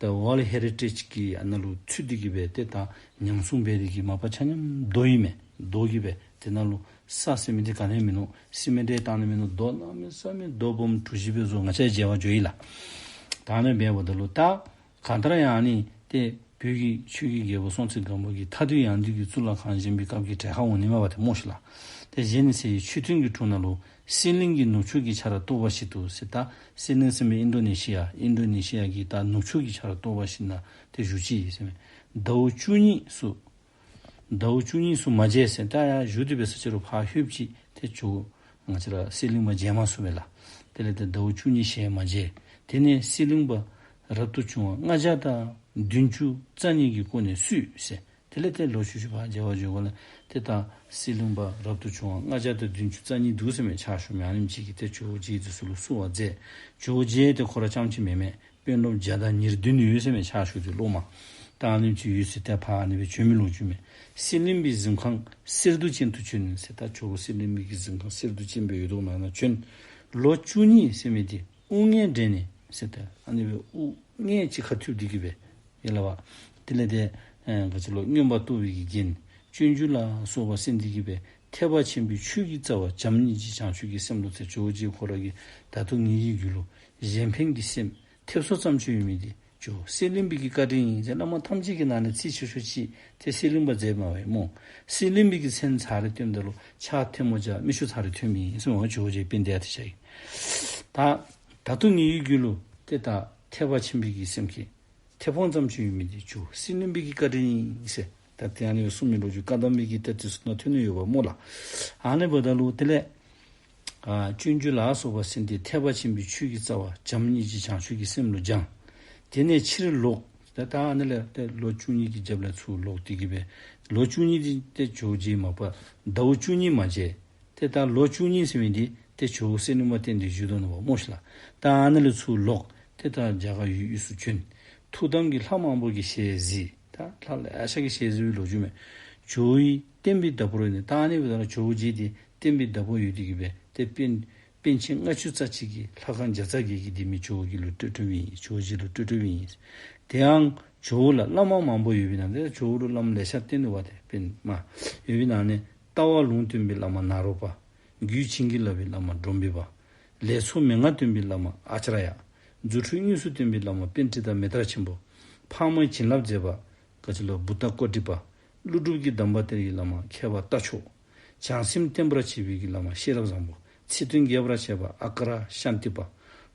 ད་ཝཱལཌ་ཧེ་རི་ཊེཇ་གི་ཨ་ནཱ་ལུ་ཚུད་དེ་གི་སྦེ་ཏེ་ད་ཉམས་སྲུང་འབད་དེ་གི་མ་པ་ཆ་མཉམ་རྡོ་ཨིན་མས། རྡོ་གི་སྦེ་དེ་ནང་ལུ་ས་ཟེར་མི་འདི་ག་ནི་ཡང་མིན་ནུག། སི་མེནཊ་བཏང་ནི་མིན་ནུག། རྡོ་གནམ་མེད་ས་མེད་རྡོ་སྦོམ་གྲུ་བཞི་སྦེ་བཟོ། ང་བཅས་མཇལ་བར་འགྱོ་ཡི་ལགས། ད་ཨ་ནི་འབདཝ་ད་ལུ་ད་གང་ལྟར་ཡང་ཨ་ནི་ཏེ་བོད་ཀྱི་ཆོས་ཀྱི་རྒྱལ་པོ་སྲོང་བཙན་སྒམ་པོ་གིས་མཐའ་འདུལ་ཡང་འདུལ་གྱི་གཙུག་ལག་ཁང་བཞེངས་པའི་སྐབས་ཀྱི་གྲལ་ཁར་འོང་ནི་མས་པ་ཏེ་སྨོ་ཤིག་ལགས། ཏེ་གཞན་ཟེར་མཆོད་རྟེན་གྱི་དྲུང་ནང་ལུ་གསེར་གླིང་གི་ནུབ་ཕྱོགས་ཀྱི་ཆར་གཏོར་བ་ཞིག་ཏུ་ཟེར། ད་གསེར་གླིང་ཟེར་མི་ཨིན་ཌོ་ནེ་ཤི་ཡ་ཨིན་ཌོ་ནེ་ཤི་ཡ་གི་ད་ནུབ་ཕྱོགས་ཀྱི་ཆར་གཏོར་བ་ཞིག་ནང་ཏེ་བཞུགས་ཅི་ཟེར་མས། ཟླཝ་བཅུ་གཉིས་སུ་ཟླཝ་བཅུ་གཉིས་སུ་མ་མཇལ་ཟེར། ད་ཡར་བཞུགས་ཏེ་འབད་ས་ཅིག་རུང་ཕར་ལྷོདཔ་ཅིག་ཏེ་ཇོ་ང་བཅས་ར་གསེར་གླིང་པ་མཇལ་མ་ཚུགས་པས་ལགས། དེ་ལས་ཏེ་ཟླཝ་བཅུ་གཉིས་ཞལ་མ་མཇལ། དེ་ནས་གསེར་གླིང་པ་རབ་ཏུ་བྱུང་བ་ལྔ་བརྒྱ་དང་བདུན་ཅུ་རྩ་གཉིས་ཀྱི་སྐུ་ནས་བསུས་ཟེར། དེ་ལས་ཏེ་ལོག་ཤུལ་ཤུལ་ཕར་མཇལ་བར་འགྱོཝ་ལས་ཏེ་ད་གསེར་གླིང་པ་རབ་ཏུ་བྱུང་བ་ལྔ་བརྒྱ་དང་བདུན་ཅུ་རྩ་གཉིས་འདུག་ཟེར་མས། ཕྱག་ཞུ་མི་ཨ་ནེམ་ཅིག་གིས་ཏེ་ཇོ་བོ་རྗེ་འདི་ཚུ་ལུ་བསུ་བ་མཛད། ཇོ་བོ་རྗེ་ཏེ་ཁོ་ར་རྐྱངམ་ཅིག་མེན་མས། དཔོན་སློབ་བརྒྱ་དང་ཉེར་བདུན་ཡོད་ཟེར་མས། ཕྱག་ཞུ་སྟེ་སློབ་མ་ད་ཨ་ནེམ་ཅིག་ཡོད་ཟེར། ཏེ་ཕར་ཨ་ནི་སྦེ་བྱོན་མི་ལོ་རྒྱུས་མས། གསེར་གླིང་པའི་གཟིམ་ཁང་གསེར་མདོག་ཅན་དུ་བྱོན་ཟེར། ད་ཇོ་བོ་གསེར་གླིང་པའི་གི་གཟིམ་ཁང་གསེར་མདོག་ཅན་སྦེ་ཡོད་དོ་ནང་ན་བྱོན། ལོ་བཅུ་གཉིས་ཟེར་མི་འདི་དབུ་སྔས་འདྲེན་ནས་ཟེར། ཏེ་ཨ་ནི་སྦེ་དབུ་སྔས་གཅིག་ཁར་ཐུག་སྟེ་གི་སྦེ་ཡ་ལ་བ། དེ་ལས་ཏེ་ཨེ་ག་ཅི་ལོ་མངོན་པར་རྟོགས་པའི་གི་རྒྱན། སྤྱོད་འཇུག་ལ་སོགས་པ་གསན་ཏེ་གི་སྦེ་ཐེག་པ་ཆེན་པོའི་ཆོས་ཀྱི་རྩ་བ་བྱམས་སྙིང་རྗེ་བྱང་ཆུབ་ཀྱི་སེམས་ལུ་ཟེར། ཇོ་བོ་རྗེ་ཁོ་ར་གིས་ད་ལྟོ་ངེ་གི་རྒྱུད་ལུ་གཞན་ཕན་གྱི་སེམས་ཐེབས་སོ་ཙམ་ཅིག་ཡོད་མི་འདི་ ཇོ་བོ་གསེར་གླིང་པའི་གི་བཀའ་དྲིན་ཨིན་ཟེར། བླ་མ་ཐམས་ཅད་ཀྱི་ནང་ལས་ཚིག་ཆོས་ཆོས་ཅིག་ཏེ་གསེར་གླིང་པ་མཛད་མ་བས་སྨོ། གསེར་གླིང་པའི་གི་མཚན་ཚར་རེ་བཏོནམ་ད་ལུ་ཕྱག་ཐལ་མོ་སྦྱར་མིག་ཆུ་ཚར་རེ་ཐོན་མི་ཨིན་ཟེར་མོ། ཇོ་བོ་རྗེ་དཔལ་ལྡན་ཨ་ཏི་ཤ་གིས། ད་ད་ལྟོ་ངེའི་རྒྱུད་ལུ་ཏེ་ད་ཐེག་པ་ཆེན་པོའི་གི་སེམས་བསྐྱེད་ཐེག་པ་ཙམ་ཅིག་ཡོད་མི་འདི་ཇོ་བོ་གསེར་གླིང་པའི་གི་བཀའ་དྲིན་ཨིན་ཟེར། ད་ཏེ་ཨ་ནི་གསུངས་མི་ལོ་རྒྱུས་བཀའ་གདམས་པའི་གི་ཏེ་དེ་ཚུ་ནང་ཐོན་ནི་ཡོདཔ་སྨོ་ལགས། ཨ་ནི་འབདཝ་ད་ལུ་དེ་ལས་ཨ་སྤྱོད་འཇུག་ལ་སོགས་པ་ཟིན་ཏེ་ཐེག་པ་ཆེན་པོའི་ཆོས་ཀྱི་རྩ་བ་བྱམས་སྙིང་རྗེ་བྱང་ཆུབ་ཀྱི་སེམས་ལུ་སྦྱངས། དེ་ནས་ཕྱིར་ལོག། ད་ད་ཨ་ནི་ལས་ཏེ་ལོ་བཅུ་གཉིས་ཀྱི་རྒྱབ་ལས་ཚུར་ལོག་སྟེ་གི་སྦེ་ལོ་བཅུ་གཉིས་འདི་ཏེ་ཇོ་བོ་རྗེ་མ་པ་ཟླཝ་བཅུ་གཉིས་མ་མཇལ། ཏེ་ད་ལོ་བཅུ་གཉིས་ཟེར་མི་འདི་ཏེ་ཇོ་བོ་གསེར་གླིང་པ་བསྟེན་ཏེ་བཞུགས་དོ་ནུག་པ་སྨོ་ཤིག་ལགས། ད་ཨ་ནི་ལས་ཚུར་ལོག་ཏེ་ད་རྒྱ་གར་ཡུལ་དབུས་སུ་བྱོན། ཐུགས་དམ་གྱི་ལྷ་མང་པོ་གི་ཞལ་གཟིགས། ད་ལྷ་ལེ་ཤ་གི་ཞལ་གཟིགས་པའི་ལོ་རྒྱུས་མས། ཇོ་བོའི་བསྟན་པའི་བདག་པོ་རེ་ནི་ད་ཨ་ནི་སྦེ་ད་ཇོ་བོ་རྗེ་འདི་བསྟན་པའི་བདག་པོ་ཡོད་དེ་གི་སྦེ་ཏེ་པཎ་པཎ་ཆེན་ལྔ་བཅུ་རྩ་གཅིག་གི་ལྷ་ཁང་བརྒྱ་རྩ་བརྒྱད་ཀྱི་ལྡེ་མིག་ཇོ་བོ་རྗེ་ལུ་སྤྲོད་སྤྲོདཔ་ཨིན། ཇོ་བོ་རྗེ་ལུ་སྤྲོད་སྤྲོདཔ་ཨིན། དེ་ཡང་ཇོ་བོ་ལ་བླ་མ་མང་པོ་ཡོད་པའི་ནང་ཏེ་ཇོ་བོ་ལུ་བླམ་ལེ་ཤ་བསྟེན་ནུག་པ། ཏེ་པཎ་མ་ཡོད་པའི་ནང་ནས་ལྟ་བ་ལུང་སྟོན་པའི་བླ་མ་ནཱ་རོ་པ། རྒྱུད་བྱིན་གྱིས་བརླབས་པའི་བླ་མ་ཌོམ་བི་པ། ལས་ཚོགས་མན་ངག་སྟོན་པའི་བླ་མ་ཨཱ་ཙརྱ། རྫུ་འཕྲུལ་དངོས་སུ་སྟོན་པའི་བླ་མ་པཎྜི་ཏ་མཻ་ཏྲ་ཆེན་པོ། ཕག་མོའི་བྱིན་རླབས་མཛད་པ་ག་ཅི་ལོ་བུདྡྷ་ཀོ་ཊི་པ། ཀླུ་སྒྲུབ་ཀྱི་གདམས་པ་སྟེར་བའི་བླ་མ་མཁས་པ་རྟ་མཆོག། བྱང་སེམས་བརྟན་པར་བྱེད་པའི་གི་བླ་མ་ཤེས་རབ་བཟང་པོ། ཚིག་དོན་རྒྱས་པར་བྱེད་པ་ཨ་ཀ་ར་ཤཱནྟི་པ།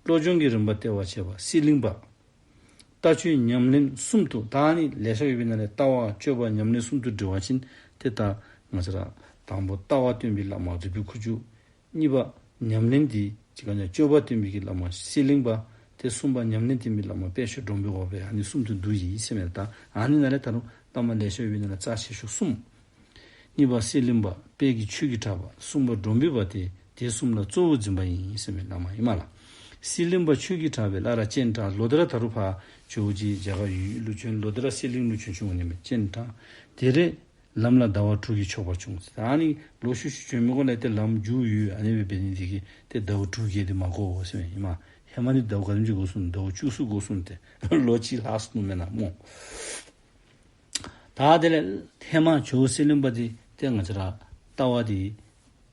བློ་སྦྱོང་གི་རིམ་པ་སྟེར་བར་བྱེད་པ་གསེར་གླིང་པ། ལྟ་སྤྱོད་ཉམས་ལེན་གསུམ་དུ། ད་ཨ་ནི་ལེ་ཤ་ཡོད་པའི་ནང་ལས་ལྟ་བ་སྤྱོད་པ་ཉམས་ལེན་གསུམ་དུ་འདྲི་བ་ཅིན་ཏེ་ད་ང་བཅས་ར་དང་པོ་ལྟ་བ་སྟོན་པའི་བླ་མ་རུས་པའི་ཁུ་བྱུག། གཉིས་པ་ཉམས་ལེན་འདི་ཅི་ག་ཉ་སྤྱོད་པ་སྟོན་པའི་གི་བླ་མ་གསེར་གླིང་པ། ཏེ་གསུམ་པ་ཉམས་ལེན་སྟོན་པའི་བླ་མ་དཔལ་ཆོས་སྒྲོམ་བུའི་དབང་པོ། ཨ་ནི་གསུམ་དུ་འདུ་ཡི་ཟེར་མས། ད་ཨ་ནི་ནང་ལས་ད་རུང་བླ་མ་ལེ་ཤ་ཡོད་པའི་ནང་ལས་རྩ་ཆེ་ཤོས་གསུམ། གཉིས་པ་གསེར་གླིང་པ་དཔལ་གྱི་ཆོས་ཀྱི་གྲགས་པ། གསུམ་པ་སྒྲོམ་བུའི་དབང་པོ་སྟེ་དེ་གསུམ་ལ་གཙོ་བོ་འཛིན་པ་ཡིན་ཟེར་མི་བླ་མ་ཨིན་མས་ལགས། གསེར་གླིང་པ་ཆོས་ཀྱི་གྲགས་པའི་བླ་རབས་སྤྱན་དྲངས། ལོ་དེ་ར་ད་རུང་ཕར་ཇོ་བོ་རྗེ་རྒྱ་གར་ཡུལ་ལུ་བྱོན། ལོ་དེ་ར་གསེར་གླིང་ལུ་བྱོན་བྱོནམ་ཨིན་མས། སྤྱན་དྲངས། དེ་རེས་ལམ་ལ་ཟླ་བ་དྲུག་གིས་ཆོག་པར་བྱུང་། ད་ཨ་ནི་ལོག་ཤུལ་ཤུལ་བྱོན་མི་གོ་ལས་ཏེ་ལམ་མཇུག་ཡུལ་ཨ་ནི་སྦེ་འབད་ནི་དེ་གིས་ཏེ་ཟླཝ་དྲུག་བརྒལ་ཏེ་མ་གོ་ཟེར་ཨིན་མས། ཧེ་མ་ནི་ཟླཝ་ག་དེམ་ཅིག་འགོར་སོང་། ཟླཝ་བཅུ་གསུམ་འགོར་སོང་། ཏེ་ལོ་གཅིག་ལྷག་སོང་མེན་ན་སྨོ། ད་དེ་ལས་ཧེ་མ་ཇོ་བོ་གསེར་གླིང་པ་འདི་ཏེ་ང་བཅས་ར་ལྟ་བ་འདི་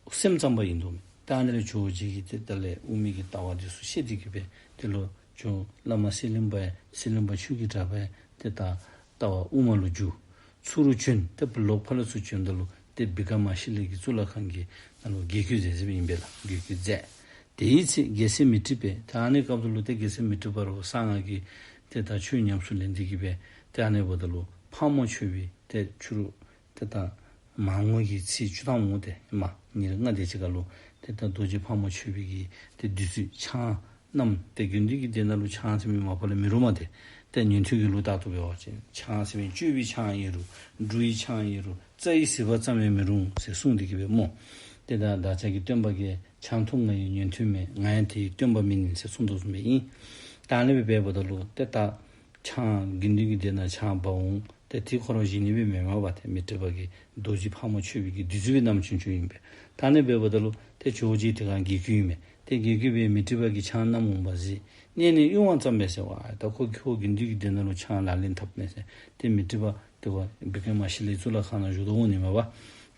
སེམས་ཙམ་པ་ཨིན་དོ་མས། ད་ཨ་ནི་ལས་ཇོ་བོ་རྗེ་གིས་ཏེ་ད་ལས་དབུ་མའི་གི་ལྟ་བ་འདི་ཚུ་བཤད་དེ་གི་སྦེ་ཏེ་ལོག་ཇོ་བླ་མ་གསེར་གླིང་པ་ཡང་གསེར་གླིང་པ་ཆོས་ཀྱི་གྲགས་པ་ཡང་ཏེ་ད་ལྟ་བ་དབུ་མ་ལུ་བསྒྱུར། ཚུར་བྱོན། ཏེ་ལོག་ཕར་ལས་ཚུར་བྱོནམ་ད་ལུ་ཏེ་བི་ཀྲ་མ་ཤི་ལའི་གི་གཙུག་ལག་ཁང་གི་ནང་ལུ་དགེ་བསྐོས་མཛད་མཛདཔ་ཨིན་པས་ལགས། དགེ་བསྐོས་མཛད། དེའི་ཚེ་རྒྱལ་སྲས་མཻ་ཏྲི་པས། ད་ཨ་ནི་སྐབས་ད་ལུ་ཏེ་རྒྱལ་སྲས་མཻ་ཏྲི་པ་རུང་གསང་སྔགས་ཀྱི་ཏེ་ད་ཆོས་ཉམས་སུ་ལེན་ཏེ་གི་སྦེ་ཏེ་ཨ་ནི་འབདཝ་ད་ལུ་ཕག་མོ་མཆོད་པའི་ཏེ་ཕྱི་རུ་ཏེ་ད་མར་ངོ་གི་ཚེས་བཅུ་ཐམ་འོང་། ཏེ་མ་ཉེར་ལྔ་དེ་ཅིག་ཁར་ལུ་ཏེ་ད་རྡོ་རྗེ་ཕག་མོ་མཆོད་པའི་གི་ཏེ་བདུད་རྩི་ཆང་བསྣམས། ཏེ་དགེ་འདུན་གྱི་སྡེ་ནང་ལུ་ཆང་ཟེར་མི་མ་པ་ལས་མི་རུང་མས། ཏེ་ཏེ་ཉན་ཐོས་ཀྱི་ལུགས་ལྟར་དུ་འབད་བ་ཅིན་ཆང་ཟེར་མི་བཅོས་པའི་ཆང་ཨིན་རུང་འབྲུ་ཡི་ཆང་ཨིན་རུང་རྩྭ་ཡི་ཟིལ་པ་ཙམ་ཡང་མི་རུང་ཟེར་གསུངས་ཏེ་གི་སྦེ་སྨོ། ཏེ་ད་བདག་ཅག་གི་སྟོན་པ་གིས་ཆང་འཐུང་ང་ཡི་ཉན་ཐོས་མེད། ང་ཡང་དེའི་སྟོན་པ་མིན་ཟེར་གསུངས་དོ་བཟུམ་སྦེ་ཨིན། ད་ཨ་ནི་སྦེ་འབདཝ་ད་ལུ་ཏེ་ད་ཆང་དགེ་འདུན་གྱི་སྡེ་ནང་ཆང་འབག་འོང་། ཏེ་དེ་ཁོ་ར་བཞེས་ནི་སྦེ་མེན་མས་པ། ཏེ་མཻ་ཏྲི་པ་གིས་རྡོ་རྗེ་ཕག་མོ་མཆོད་པའི་གི་བདུད་རྩི་སྦེ་བསྣམས་བྱོན་བྱོནམ་ཨིན་པས། ད་ཨ་ནི་སྦེ་འབདཝ་ད་ལུ་ཏེ་ཇོ་བོ་རྗེ་དེ་སྒང་དགེ་བསྐོས་ཨིན་མས། ཏེ་དགེ་བསྐོས་སྦེ་མཻ་ཏྲི་པ་གིས་ཆང་བསྣམས་འོང་བ་གཟིགས། མནན་ནི་གཡུང་དབང་བརྩམས་པས་ཟེར་བ། ད་ཁོ་ཁོ་དགེ་འདུན་གྱི་སྡེ་ནང་ལུ་ཆང་ལག་ལེན་འཐབ་མས་ཟེར། ཏེ་མཻ་ཏྲི་པ་དེ་བ་བི་ཀྲ་མ་ཤི་ལའི་གཙུག་ལག་ཁང་ནང་བཞུགས་དོ་འོང་ནི་མས་པ།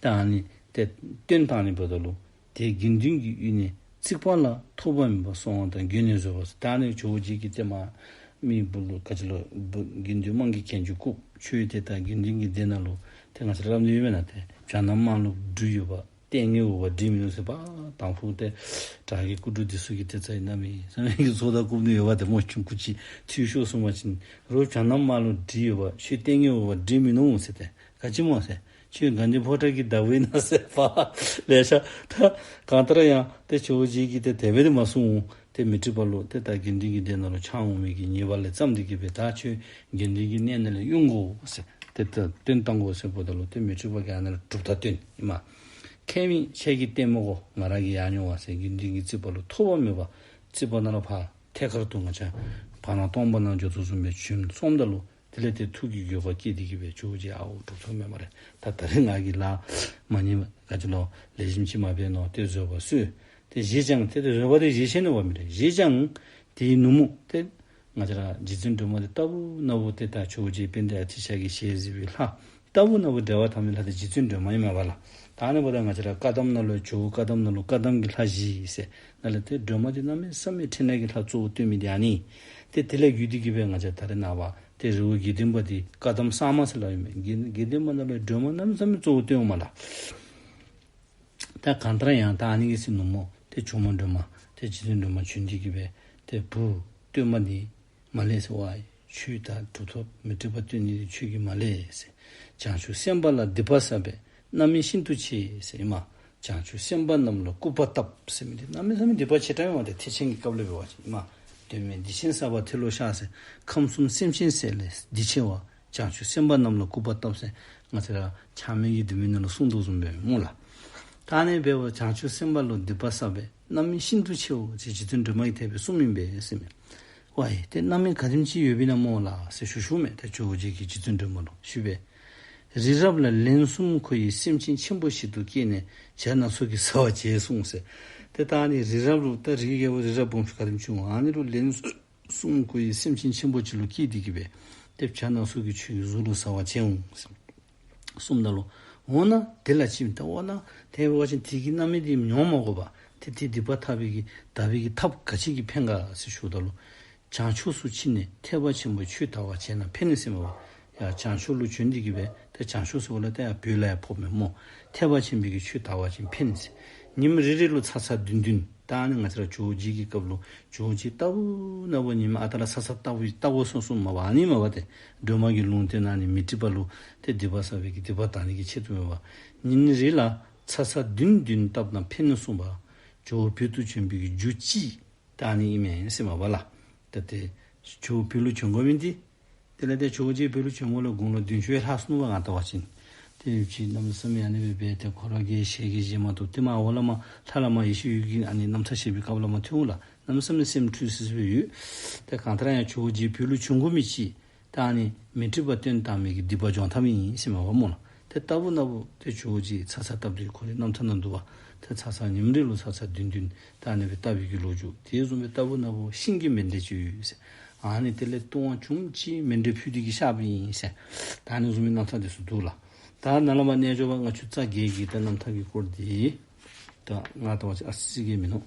ད་ཨ་ནི་ཏེ་བཏོན་བཏང་ནི་འབདཝ་ད་ལུ་ཏེ་དགེ་འདུན་གྱི་ཡུལ་ནས་རྩིག་པ་ལ་ཐོགས་པ་མེད་པར་སོང་བ་དང་། མགོན་ནས་བཟོད་པ་ཟེར། ད་ཨ་ནི་ཇོ་བོ་རྗེ་གིས་ཏེ་མ་མི་བུ་ལུ་ག་ཅི་ལོ་བུ་དགེ་འདུན་དམངས་ཀྱིས་གྱེན་རྒྱུ་བཀུག། ཁྱོད་ཏེ་ད་དགེ་འདུན་གྱི་སྡེ་ནང་ལུ་ཏེ་ང་བཅས་ར་སླབ་ནི་ཡོད་མེན་ན། ཏེ་བྱ་ནག་དམར་ལུ་སྦྲུལ་ཡོད་པ། ལྟས་ངན་འོག་པར་སྦྲུལ་མིན་ནོ་ཟེར་བ། དང་ཕུ་ཏེ་དྲག་གི་སྐུ་དྲུང་འདི་ཚུ་གིས་ཏེ་རྩ་ཡི་རྣམ་སྨིན་ཟེར་མི་གི་བཟོ་ལྟ་བཀུག་ནི་ཡོད་པ། ཏེ་མོ་ཆུང་ཀུ་ཅིག་འཐུས་ཤོར་སོང་པ་ཅིན་རོགས་བྱ་ནག་དམར་ལུ་སྦྲུལ་ཡོད་པ། ཁྱོད་ལྟས་ངན་འོག་པར་སྦྲུལ་མིན་ནོ་ཟེར། ཏེ་ག་ཅི་སྨོ་ཟེར། ཁྱོད་དགའ་ལྡན་ཕོ་བྲང་གི་བདག་པོ་ཨིན་ན་ཟེར་བ། ལེ་ཤ་ད་གང་ལྟར་ཡང་ཏེ་ཇོ་བོ་རྗེ་གིས་ཏེ་དེ་སྦེ་ཏེ་མ་གསུངས། ཏེ་མཻ་ཏྲི་པ་ལུ་ཏེ་ད་དགེ་འདུན་གྱི་སྡེ་ནང་ལུ་ཆང་འོང་མི་གི་ཉེས་པ་ལས་བརྩམས་ཏེ་གི་སྦེ་ད་ཁྱོད་དགེ་འདུན་གྱི་གནས་ནང་ལས་དབྱུང་དགོ་ཟེར། ཏེ་ད་བཏོན་བཏང་དགོ་ཟེར་འབདཝ་ད་ལུ་ཏེ་མཻ་ཏྲི་པ་གིས་ཨ་ནཱ་ལུ་གྲུབ་རྟགས་སྟོན་ཨིན་མས། ཁྱད་མེད་ཁྱེད་ཀྱིས་བསྟན་མི་དགོ། ང་ར་གིས་ཡང་མྱོང་བ་ཟེར། དགེ་འདུན་གྱི་རྩིག་པ་ལུ་ཐོགས་པ་མེད་པར་རྩིག་པ་ནང་ལུ་ཕར་ཐད་ཀར་དུ་ང་བཅས་བར་སྣང་སྟོང་པ་ནང་འགྱོ་དོ་བཟུམ་སྦེ་བྱོན་སོངམ་ད་ལུ་དེ་ལས་ཏེ་ཐུགས་ཀྱི་འགྱོད་པ་སྐྱེས་ཏེ་གི་སྦེ་ཇོ་བོ་རྗེ་ཨའོ་གྲུབ་ཐོབ་མེན་སྨ་རེ། ད་ད་རེས་ང་གིས་ལཱ་མ་ཉན་ག་ཅི་ལོ་ལེགས་ཤོམ་ཅིག་མ་འབད་ནུག། ཏེ་བཟོད་པ་གསོལ། ཏེ་བཞེས་ཀྱང་ཏེ་ཏེ་བཟོད་པ་དེ་བཞེས་ཤེས་ནུག་པ་མེན་ན། བཞེས་ཀྱང་དེའི་ནུབ་མོ་ཏེ་ང་བཅས་ར་རྗེ་བཙུན་སྒྲོལ་མ་དེ་ལྟ་བུ་ན་བུ་ཏེ་ད་ཇོ་བོ་རྗེ་དཔལ་ལྡན་ཨ་ཏི་ཤ་གི་ཞལ་གཟིགས་པའི་ལྷ་ལྟ་བུ་ན་བུ་འབྲེལ་བ་འཐབ་མི་ལྷ་དེ་རྗེ་བཙུན་སྒྲོལ་མ་ཨིན་མས་པ་ལགས། ད་ཨ་ནི་འབདཝ་ད་ང་བཅས་ར་བཀའ་གདམས་ནང་ལུ་ཇོ་བོ་བཀའ་གདམས་ནང་ལུ་བཀའ་གདམས་ཀྱི་ལྷ་བཞི་ཟེར་ནང་ལས་ཏེ་སྒྲོལ་མ་དེ་གནམ་མེད་ས་མེད་ཕྲིན་ལས་ཀྱི་ལྷ་གཙོ་བོ་སྟོན་མི་དེ་ཨ་ནི། ཏེ་དེ་ལས་བརྒྱུད་དེ་གི་སྦེ་ང་བཅས་ད་རེས་ནངས་པ་ཏེ་རི་བོ་དགེ་ལྡན་པ་འདི་བཀའ་གདམས་གསར་མ་ཟེར་སླབ་ཨིན་མས། དགེ་དགེ་ལྡན་པ་ནང་ལུ་སྒྲོན་མ་གནམ་མེད་ས་མེད་གཙོ་བོ་སྟོནམ་མས་ལགས། ད་གང་ལྟར་ཡང་ད་ཨ་ནི་གི་ཚེ་ནུབ་མོ་ཏེ་ཇོ་མོ་སྒྲོལ་མ་ཏེ་རྗེ་བཙུན་སྒྲོལ་མ་བྱོན་ཏེ་གི་སྦེ་ཏེ་བུ་སྟོན་པ་འདི་མ་ལེགས་ཟེར་བ། ཁྱོད་ད་གྲུབ་ཐོབ་མཻ་ཏྲི་པ་སྟོན་ནི་འདི་ཁྱོད་ཀྱིས་མ་ལེགས་ཟེར། བྱང་ཆུབ་སེམས་དཔའ་ལ་སྡིག་པ་བསགས་པས་རྣམ་སྨིན་ཤིན་ཏུ་ཆེ་ཟེར་ཨིན་མས། བྱང་ཆུབ་སེམས་དཔའ་རྣམས་ལ་སྐུར་པ་བཏབ་ཟེར་མི་འདི་གནམ་མེད་ས་མེད་སྡིག་པ་ཆེ་དྲགས་ཨིན་མས། ཏེ་ཐེག་ཆེན་གྱི་སྐབས་ལུ་འབད་བ་ཅིན་ཨིན་མས། དོན་མེད་སྡིག་ཆེན་བསགས་པ་དེ་ལོག་བཤགས་ཟེར། ཁམས་གསུམ་སེམས་ཅན་བསད་ལས་སྡིག་ཆེ་བ། བྱང་ཆུབ་སེམས་དཔའ་རྣམས་ལ་སྐུར་པ་བཏབ་ཟེར། ང་བཅས་ར་ཕྱག་དམན་གྱི་འདུལ་བའི་ནང་ལུ་གསུངས་དོ་བཟུམ་སྦེ་སྨོ་ལགས། ད་ཨ་ནི་འབདཝ་ད་བྱང་ཆུབ་སེམས་དཔའ་ལུ་སྡིག་པ་བསགས་པས་རྣམ་སྨིན་ཤིན་ཏུ་ཆེའོ་ཟེར་རྗེ་བཙུན་སྒྲོལ་མ་གིས་དེ་སྦེ་གསུངམ་ཨིན་པས་ཟེར་མས། ཝའི་ཏེ་རྣམ་སྨིན་ག་དེམ་ཅིག་ཡོདཔ་ཨིན་ན་སྨོ་ལགས་ཟེར་ཞུ་ཞུཝ་མས། ད་ཇོ་བོ་རྗེ་གིས་རྗེ་བཙུན་སྒྲོལ་མ་ལུ་ཞུ་སྦེ། རི་རབ་ལ་ལན་གསུམ་འཁོར་བའི་སེམས་ཅན་ཆེན་པོ་ཞིག་ཏུ་སྐྱེས་ནས་བྱ་སྣ་ཚོགས་ཀྱིས་ཟ་བར་བྱས་གསུངས་ཟེར། ཏེ་ད་ཨ་ནི་རི་རབ་ལུ་ད་རི་རྒྱལ་པོ་རི་རབ་སྦོམ་ཤོས་ག་དེམ་ཅིག་འོང་། ཨ་ནི་ལུ་ལན་གསུམ་འཁོར་བའི་སེམས་ཅན་ཆེན་པོ་ཅིག་ལུ་སྐྱེས་ཏེ་གི་སྦེ་ཏེ་བྱ་སྣ་ཚོགས་ཀྱིས་ཁྱོད་ཀྱི་གཟུགས་ལུ་ཟ་བར་བྱས་འོང་ཟེར་གསུངམ་ད་ལུ། འོ་ན་དེ་ལ་ཅི་ད་འོ་ན་དེ་འབད་བ་ཅིན་དེ་གི་རྣམ་སྨིན་འདི་མྱོང་མ་དགོ་པར་ཏེ་དེ་སྡིག་པ་དག་པའི་གི་དག་པའི་གི་ཐབས་ག་ཅི་གིས་ཕན་ག་ཟེར་ཞུཝ་ད་ལུ། བྱང་ཕྱོགས་སུ་ཕྱིན་ནས་ཐེག་པ་ཆེན་པོའི་ཆོས་དར་བར་བྱས་ན་ཕན་ནི་ཟེར་མས་པ། ཡ་བྱང་ཕྱོགས་ལུ་བྱོན་ཏེ་གི་སྦེ་ཏེ་བྱང་ཕྱོགས་ཟེརཝ་ལས་ཏེ་ཡར་བོད་ལུ་ཡང་ཕོགཔ་མས་སྨོ། ཐེག་པ་ཆེན་པོའི་གི་ཆོས་དར་བར་བྱས་ན་ཕན་ནི་ཟེར། ཉིནམ་རེ་རེ་ལུ་ཚར་ཚར་བདུན་བདུན། ད་ཨ་ནི་ང་བཅས་ར་ཇོ་བོ་རྗེ་གི་སྐབས་ལུ་ཇོ་བོ་རྗེ་ལྟ་བུ་ན་བུ་ཉིནམ་ཨ་རྟག་ར་ཚར་ཚར་ལྟ་བུ་ལྟ་བུ་སོང་སོང་མས་པ། ཨ་ནི་མས་པ། ཏེ་སྒྲོལ་མ་གི་ལུང་བསྟན་ཨ་ནི་མཻ་ཏྲི་པ་ལུ་ཏེ་སྡིག་པ་བསགས་པའི་གི་སྡིག་པ་དག་ནི་གི་ཆེད་དུ་མས་པ། ཉིན་རེ་ལ་ཚར་ཚར་བདུན་བདུན་བཏབ་ན་ཕན་ནི་གསུངས་པ། ཇོ་བོ་བོད་དུ་བྱོན་པའི་གི་རྒྱུ་ཅིག་ད་ཨ་ནི་ཨིན་མས་ཟེར་མས་པ་ལགས། ད་ཏེ་ཇོ་བོ་བོད་ལུ་བྱོན་དགོ་མི་འདི་དེ་ལས་ཏེ་ཇོ་བོ་རྗེ་བོད་ལུ་བྱོན་དགོ་ལས་དགུང་ལོ་བདུན་ཅུ་ཡང་ལྷག་སོང་པ། ང་བལྟ་བ་ཅིན་ཏེ་ཡུདཔ་ཅིག་གནམ་མེད་ས་མེད་ཨ་ནི་སྦེ་འབད་ཏེ་ཁོ་ར་གི་ཞལ་གྱིས་བཞེས་མ་བཏུབ། ཏེ་མར་འོག་ལས་མར་ལྷ་ལས་མར་ཡེ་ཤེས་འོད་ཀྱི་ཨ་ནི་རྣམ་ཐར་བཤད་པའི་སྐབས་ལས་མར་ཐོན་འོང་ལགས། གནམ་མེད་ས་མེད་སེམས་འཁྲུལ་སི་སི་སྦེ་ཡོད། ཏེ་གང་ལྟར་ཡང་ཇོ་བོ་རྗེ་བོད་ལུ་བྱོན་དགོ་མི་ཅིག་ད་ཨ་ནི་མཻ་ཏྲི་པ་སྟོན་བཏང་མི་གི་སྡིག་པ་སྦྱོང་ཐབས་ཨིན་ཟེར་མས་པ་སྨོ་ལགས། ཏེ་ལྟ་བུ་ན་བུ་ཏེ་ཇོ་བོ་རྗེ་ཚར་ཚར་བཏབ་སྟེ་ཁོ་རའི་རྣམ་ཐར་ནང་འདུག་པ། ཏེ་ཚར་ཚར་ཉིནམ་རེ་ལུ་ཚར་ཚར་བདུན་བདུན་ད་ཨ་ནི་སྦེ་བཏབ་པའི་གི་ལོ་རྒྱུས། དེ་བཟུམ་སྦེ་ལྟ་བུ་ན་བུ་ཤིང་གི་མཎྜལ་ཅིག་ཡོད་ཟེར། ཨ་ནི་དེ་ལས་བཏུང་བ་ཅུང་ཅིག་མཎྜལ་ཕུལ་ཏེ་གི་བཤགས་པ་ཨིན་ཟེར། ད་ཨ་ནི་བཟུམ་མའི་རྣམ་ཐར་དེ་ཚུ་འདུག་ལགས། ད་ནཱ་ལས་མར་རྣལ་འབྱོར་པ་ལྔ་བཅུ་རྩ་བརྒྱད་ཀྱི་ད་རྣམ་ཐར་གྱི་སྐོར་འདི་ད་ང་བལྟ་བ་ཅིན་ཨ་ཙི་ཅིག་གིས་མིན་ནུག།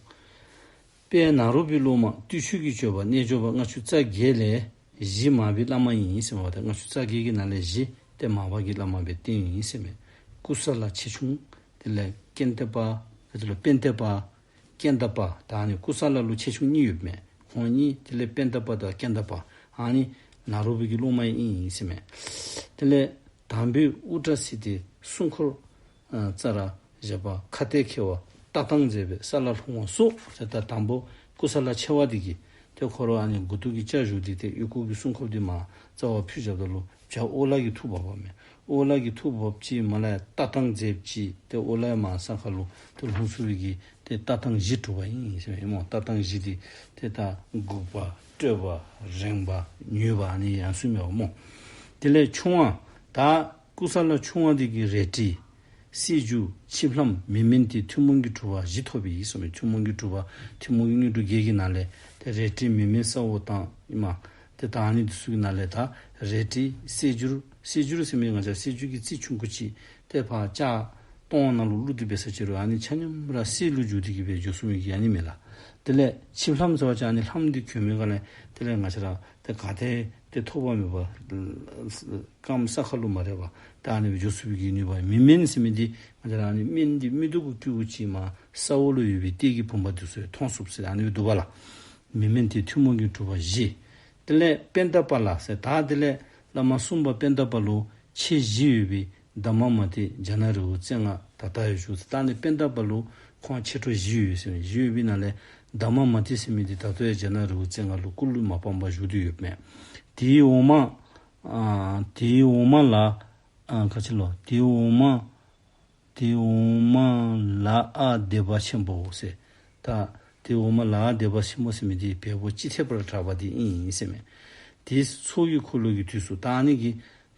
དཔལ་ནཱ་རོ་པའི་སློབ་མ་བརྟུལ་ཞུགས་ཀྱི་སྤྱོད་པ་རྣལ་འབྱོར་པ་ལྔ་བཅུ་རྩ་བརྒྱད་ལས་བཞི་མར་པའི་བླ་མ་ཨིན་ཟེར་མས་པ། ད་ལྔ་བཅུ་རྩ་བརྒྱད་ཀྱི་ནང་ལས་བཞི་ཏེ་མར་པ་གི་བླ་མ་སྦེ་བསྟེན་ཡི་ཟེར་མས། ཀུ་ས་ལ་ཆེ་ཆུང་དེ་ལས་ཀན་ཏ་པ་དེ་ལས་པན་ཏ་པ་ཀན་ཏ་པ། ད་ཨ་ནི་ཀུ་ས་ལ་ལུ་ཆེ་ཆུང་གཉིས་ཡོདཔ་མས། ཁོང་གཉིས་དེ་ལས་པན་ཏ་པ་དང་ཀན་ཏ་པ་ཨ་ནི་ནཱ་རོ་པའི་གི་སློབ་མ་ཨིན་ཟེར་མས། དེ་ལས་དང་པོའི་དབུ་སྐྲ་བསིལ་ཏེ་སྲུང་འཁོར་ཨ་རྩ་ར་བཞག་པ་ཁ་གཏད་འཁེལ་བ་ལྟ་སྟངས་མཛེས་པའི་ས་ལ་ལྷུང་བ་སོགས་ཟེར། ད་དང་པོ་ཀུ་ས་ལ་ཆེ་བ་འདི་གིས་ཏེ་ཁོ་ར་ཨ་ནི་མགུ་ཏོ་གི་སྐྱ་བཞར་ཏེ་ཏེ་ཡུ་གུ་གི་སྲུང་འཁོར་འདི་མར་རྩ་བར་ཕུད་བཞགཔ་ད་ལུ་བྱ་ཨོ་ལ་གིས་འཐུ་འབགཔ་མས། ཨོ་ལ་གིས་འཐུ་འབགཔ་ཅིག་མར་ལས་ལྟ་སྟངས་མཛེསཔ་ཅིག་ཏེ་ཨོ་ལ་མར་ས་ཁ་ལུ་ཏེ་ལྷུང་ཚུགས་པའི་གི་ཏེ་ལྟ་སྟངས་བཞི་གྲུབ་པ་ཨིན་ཟེར་མས་སྨོ། ལྟ་སྟངས་བཞི་འདི་ཏེ་ད་འགུག་པ་སྤྲོད་པ་རེངས་པ་མྱོས་པ་ཨ་ནི་ཡང་གསུངས་མས་པ་སྨོ། དེ་ལས་ཆུང་བ་ད་ཀུ་ས་ལ་ཆུང་བ་འདི་གིས་རལ་གྲི་སེར་འགྱུར་ཆིབས་ལྷམ་མིག་སྨན་ཏེ་ཐུན་མོང་གི་གྲུབ་པ་བཞི་ཐོབ་པའི་ཨིན་ཟེར་མས། ཐུན་མོང་གི་གྲུབ་པ་ཐུན་མོང་གི་དངོས་གྲུབ་བརྒྱད་ཀྱི་ནང་ལས་ཏེ་རལ་གྲི་མིག་སྨན་ས་འོག་བཏང་ཨིན་མས། ཏེ་ད་ཨ་ནི་འདི་ཚུ་གི་ནང་ལས་ད་རལ་གྲི་སེར་འགྱུར་སེར་འགྱུར་ཟེར་མི་ང་བཅས་སེར་འགྱུར་གྱི་རྩི་ཆུང་ཀུ་ཅིག་ཏེ་ཕར་ལྕགས་སྟོང་ནང་ལུ་བླུགས་ཏེ་འབད་ས་ཅིག་རུང་ཨ་ནི་ཆ་མཉམ་ར་གསེར་ལུ་འགྱུར་ཏེ་གི་སྦེ་འགྱོ་ཚུགས་མི་གི་ཨ་ནི་མས་ལགས། དེ་ལས་ཆིབས་ལྷམ་ཟེར་བ་ཅིན་ཨ་ནི་ལྷམ་འདི་གྱོན་མི་ག་ལས་དེ་ལས་ང་བཅས་ར་ཏེ་ག་ཏེ་ཏེ་ཐོགས་པ་མེད་པར་རྐངམ་ས་ཁ་ལུ་མ་རེག་པར་ད་ཨ་ནི་སྦེ་འགྱོ་ཚུགས་པའི་གི་ནུས་པ། མིག་སྨན་ཟེར་མི་འདི་ང་བཅས་ར་ཨ་ནི་སྨན་འདི་མིག་ཏོ་གུ་བཀོད་པ་ཅིན་མར་ས་འོག་ལུ་ཡོད་པའི་གཏད་ཀྱི་བུམ་པ་འདི་ཚུ་མཐོང་ཚུགསཔ་ཟེར་ཨ་ནི་སྦེ་འདུག་པ་ལགས། མིག་སྨན་ཏེ་ཐུན་མོང་གི་གྲུབ་པ་བཞི། དེ་ལས་པན་ཏ་པ་ལ་ཟེར་ད་དེ་ལས་བླ་མ་གསུམ་པ་པན་ཏ་པ་ལུ་ཁྱེ་བཞི་ཡོད་པའི་དྷརྨ་མ་ཏི་ཛྙཱ་ན་རི་བོ་རྩེ་ལྔ་ད་ལྟ་ཡང་བཞུགས་ཟེར། ད་ཨ་ནི་པན་ཏ་པ་ལུ་ཁོང་ཁྱེ་ཁྲོ་བཞི་ཡོད་ཟེར་མས། བཞི་ཡོད་པའི་ནང་ལས་དྷརྨ་མ་ཏི་ཟེར་མི་འདི་ད་ལྟོ་ཡང་ཛྙཱ་ན་རི་བོ་རྩེ་ལྔ་ལུ་སྐུ་ལུས་མ་སྤངས་པར་བཞུགས་ཏེ་ཡོདཔ་མས། དེའི་འོག་མ་ཨ་དེའི་འོག་མ་ལ་ཨ་ག་ཅི་ལོ། དེའི་འོག་མ་དེའི་འོག་མ་ལ་ཨ་སྡེ་པ་ཆེན་པོ་ཟེར། ད་དེའི་འོག་མ་ལ་ཨ་སྡེ་པ་ཆེན་པོ་ཟེར་མི་འདི་བལ་པོ་ཅི་ཐེག་པར་གྲགས་པ་འདི་ཨིན་ཟེར་མས། དེའི་ཚོགས་ཀྱི་འཁོར་ལོ་གི་དུས་སུ་ད་ཨ་ནི་གི་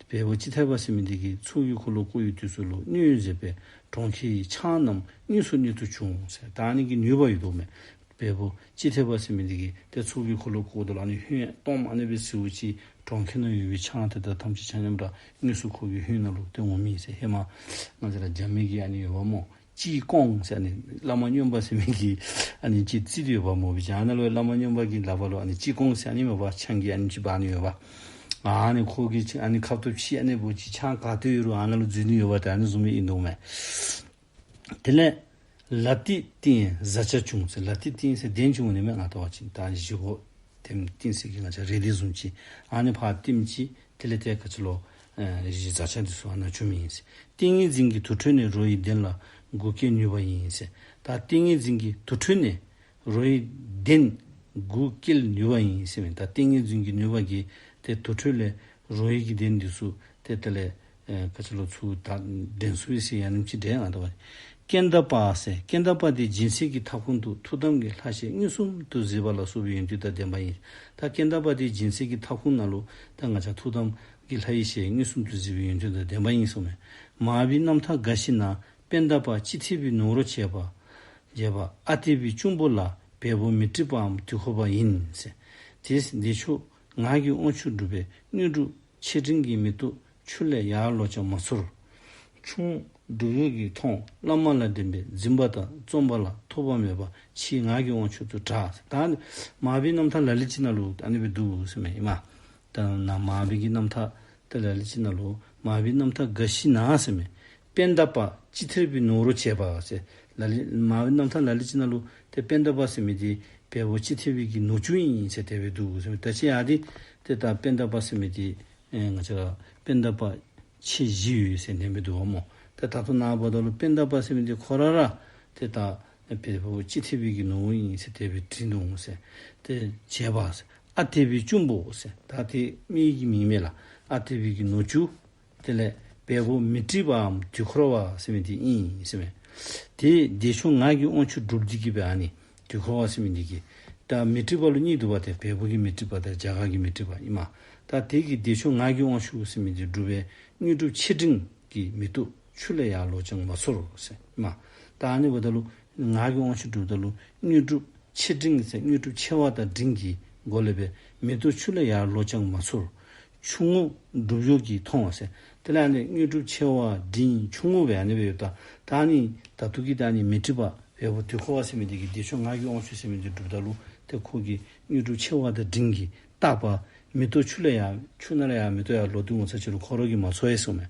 བལ་པོ་ཅི་ཐེག་པ་ཟེར་མི་འདི་གིས་ཚོགས་ཀྱི་འཁོར་ལོ་བསྐོར་བའི་དུས་སུ་ལུ་གནོད་མཛད་པའི་གྲོང་ཁྱེར་གྱི་ཆང་རྣམས་དངོས་སུ་གནོད་དུ་བྱུང་ཟེར། ད་ཨ་ནི་གི་ནུས་པ་ཡོད་དོ་མས། བལ་པོ་ཅི་ཐེག་པ་ཟེར་མི་འདི་གིས་ཏེ་ཚོགས་ཀྱི་འཁོར་ལོ་བསྐོརཝ་ད་ལུ་ཨ་ནི་ཧོནམ་སྟོངམ་ཨ་ནི་སྦེ་བཟོ་བ་ཅིན་གྲོང་ཁྱེར་ནང་ཡོད་པའི་ཆང་དེ་དག་ཐམས་ཅད་ཆ་མཉམ་ར་དངོས་སུ་ཁོ་གི་ཧོནམ་ནང་ལུ་ཏེ་འོང་མི་ཟེར། ཧེ་མ་ང་བཅས་ར་རྒྱབ་མི་གི་ཨ་ནི་ཡོདཔ་སྨོ། ཅི་ཀོང་ཟེར་ཨ་ནི་བླ་མ་སྨྱོན་པ་ཟེར་མི་གི་ཨ་ནི་ཅིག་རྩིས་ཡོདཔ་མོ་སྦེ་ཅིག། ཨ་ནཱ་ལུ་བླ་མ་སྨྱོན་པ་གི་ལགཔ་ལུ་ཨ་ནི་ཅི་ཀོང་ཟེར་ཨ་ནི་མེན་པ་ཆང་གི་ཨ་ནི་ཅིག་འབག་ནི་ཡོདཔ། ཨ་ནི་ཁོ་གིས་ཨ་ནི་ཁབ་ཏོ་ཕྱེ་ཨ་ནི་འབོ་ཅིག་ཆང་ག་ཏེ་ཡོད་རུང་ཨ་ནཱ་ལུ་འཛུལ་ནི་ཡོདཔ་ཏེ་ཨ་ནི་བཟུམ་སྦེ་ཨིན་དོ་མས། དེ་ལས་ལ་ཏི་ཏིང་བཟའ་བཅའ་བྱུང་ཟེར། ལ་ཏི་ཏིང་ཟེར་གདན་བྱུང་ནི་མས། ང་བལྟ་བ་ཅིན་ད་བཞེས་སྒོ་ཏེ་ཏིང་ཟེར་གི་ང་བཅས་རེ་འདི་བཟུམ་ཅིག་ཨ་ནི་ཕར་ཏིང་ཅིག། དེ་ལས་ཏེ་ག་ཅི་ལོ་ཨེ་བཟའ་བཅའ་འདི་ཚུ་ཨ་ནཱ་བྱུང་མི་ཨིན་ཟེར། ཏིང་ངེ་འཛིན་གྱི་དུར་ཁྲོད་ནས། རོ་ཡི་གདན་ལ་དགུ་བསྐྱེད་ནུས་པ་ཡིན་ཟེར། ད་ཏིང་ངེ་འཛིན་གྱི་དུར་ཁྲོད་ནས་རོ་ཡི་གདན་དགུ་བསྐྱེད་ནུས་པ་ཡིན་ཟེར་མས། ད་ཏིང་ངེ་འཛིན་གྱི་ནུས་པ་གིས་ཏེ་དུར་ཁྲོད་ལས་རོ་ཡི་གི་གདན་འདི་ཚུ་ཏེ་དེ་ལས་ཨེ་ག་ཅི་ལོ་ཚུར་ད་འདྲེན་ཚུགས་ཟེར་ཨ་ནེམ་ཅིག་འདྲས། ང་བལྟ་བ་ཅིན་སྐྱེ་འདབ་པ་ཟེར། སྐྱེ་འདབ་པ་དེ་སྦྱིན་སྲེག་གི་ཐབ་ཁུང་དུ་ཐུགས་དམ་གྱི་ལྷ་ཞལ་མངོན་སུམ་དུ་གཟིགས་པ་ལ་སོགས་པའི་ཡོན་ཏན་དང་ལྡན་པ་ཡིན། ད་སྐྱེ་འདབ་པ་དེ་སྦྱིན་སྲེག་གི་ཐབ་ཁུང་ནང་ལུ་ད་ང་བཅས་ཐུགས་དམ་གྱི་ལྷ་ཡི་ཞལ་མངོན་སུམ་དུ་གཟིགས་པའི་ཡོན་ཏན་དང་ལྡན་པ་ཡིན་གསུངས་མས། མར་པའི་རྣམ་ཐར་འགའ་ཞིག་ན་པེན་ད་པ་ཅི་ཐེ་བའི་ནོར་བུར་བྱས་པ། བྱས་པ་ཨ་ཏི་པའི་གཅུང་པོ་ལ་བལ་པོ་མི་ཏྲི་པའམ་དུས་འཁོར་བ་ཡིན་ཟེར། དེས་བདེ་མཆོག་ངག་གི་དབང་ཕྱུག་སྒྲུབ་པའི་དངོས་གྲུབ་ཆེ་འབྲིང་གི་མེ་ཏོག་ཆུ་ལས་ཡར་ལོག་ཀྱང་མ་ཚོར། ཆུང་ངུ་སྒྲུབ་ཡུལ་གྱིས་མཐོང་བླ་མ་ལ་འགྲན་པའི། འཛིན་པ་དང་རྩོམ་པ་ལ་ཐོགས་པ་མེད་པ། ཕྱིའི་ངག་གི་དབང་ཕྱུག་ཏུ་གྲགས། ད་མར་པའི་རྣམ་ཐར་ལ་ལུ་ཅིག་ནང་ལུ་ཨ་ནི་སྦེ་འདུག་ཟེར་མས་ཨིན་མས། ད་ནཱ་མར་པའི་གི་རྣམ་ཐར་ཏེ་ལ་ལུ་ཅིག་ནང་ལུ་མར་པའི་རྣམ་ཐར་འགའ་ཞིག་ན་ཟེར་མས། པེན་ད་པ་ཅི་ཐེ་བའི་ནོར་བུར་བྱས་པ་ཟེར། ལ་ལུ་མར་པའི་རྣམ་ཐར་ལ་ལུ་ཅིག་ནང་ལུ་ཏེ་པེན་ད་པ་ཟེར་མི་འདི་བལ་པོ་ཅི་ཐེ་བའི་གི་ནུ་གཅུང་ཨིན་ཟེར་དེ་སྦེ་འདུག་ཟེར་མས། ད་ཅི་ཡང་འདི་ཏེ་ད་པེན་ད་པ་ཟེར་མི་འདི་ཨེ་ང་བཅས་ར་པེན་ད་པ་ཆེ་བཞི་ཡོད་ཟེར་ནེམ་སྦེ་འདུག་པ་མོ། ཏེ་ད་ལྟོ་ནཱ་འབདཝ་ད་ལུ་པེན་ད་པ་ཟེར་མི་འདི་ཁོ་ར་ར་ཏེ་ད་བལ་པོ་ཅི་ཐེ་བའི་གི་ནུ་ཨིན་ཟེར་དེ་སྦེ་བྲིས་ནུག་ཟེར། ཏེ་བྱས་པ་ཟེར་ཨ་ཏི་པའི་གཅུང་པོ་ཟེར། ད་ཏེ་མི་གི་མིང་མས་ལགས། ཨ་ཏི་པའི་གི་ནུ་གཅུང་། དེ་ལས་བལ་པོ་མི་ཏྲི་པའམ་དུས་འཁོར་བ་ཟེར་མི་འདི་ཨིན་ཟེར་མས། ཏེ་བདེ་མཆོག་ངག་གི་དབང་ཕྱུག་སྒྲུབ་འདི་གིས་སྦེ་ཨ་ནི་དུས་འཁོར་བ་ཟེར་མི་འདི་གིས་ད་མི་ཏྲི་པ་ལུ་གཉིས་འདུག་པ། ཏེ་བལ་པོ་གི་མི་ཏྲི་པ་དང་རྒྱ་གར་གྱི་མི་ཏྲི་པ་ཨིན་མས། ད་དེ་གིས་བདེ་མཆོག་ངག་གི་དབང་ཕྱུག་ཟེར་མི་འདི་སྒྲུབ་པའི་དངོས་གྲུབ་ཆེ་འབྲིང་གི་མེ་ཏོག་ཆུ་ལས་ཡར་ལོག་ཀྱང་མ་ཚོར་ཟེར་ཨིན་མས། ད་ཨ་ནི་འབདཝ་ད་ལུ་ངག་གི་དབང་ཕྱུག་སྒྲུབ་ད་ལུ་དངོས་གྲུབ་ཆེ་འབྲིང་ཟེར་དངོས་གྲུབ་ཆེ་བ་དང་འབྲིང་གི་སྒོ་ལས་སྦེ་མེ་ཏོག་ཆུ་ལས་ཡར་ལོག་ཀྱང་མ་ཚོར། ཆུང་ངུ་སྒྲུབ་ཡུལ་གྱིས་མཐོང་བ་ཟེར། དེ་ལས་ཨ་ནི་དངོས་གྲུབ་ཆེ་བ་འབྲིང་ཆུང་ངུ་སྦེ་ཨ་ནི་སྦེ་ཡོདཔ་ད། ད་ཨ་ནི་ད་ལྟོ་གི་ད་ཨ་ནི་མི་ཏྲི་པ་བལ་པོ་དུས་འཁོར་བ་ཟེར་མི་འདི་གིས་བདེ་མཆོག་ངག་གི་དབང་ཕྱུག་ཟེར་མི་འདི་སྒྲུབ་ད་ལུ་ཏེ་ཁོ་གིས་དངོས་གྲུབ་ཆེ་བ་དང་འབྲིང་གིས་བཏགས་པ་མེ་ཏོག་ཆུ་ལས་ཡར་ཆུ་ནང་ལས་ཡར་མེ་ཏོག་ཡར་ལོག་སྟེ་འོང་ས་ཅིག་ལུ་ཁོ་ར་གིས་མ་ཚོར་ཡ་གསུངས་མས།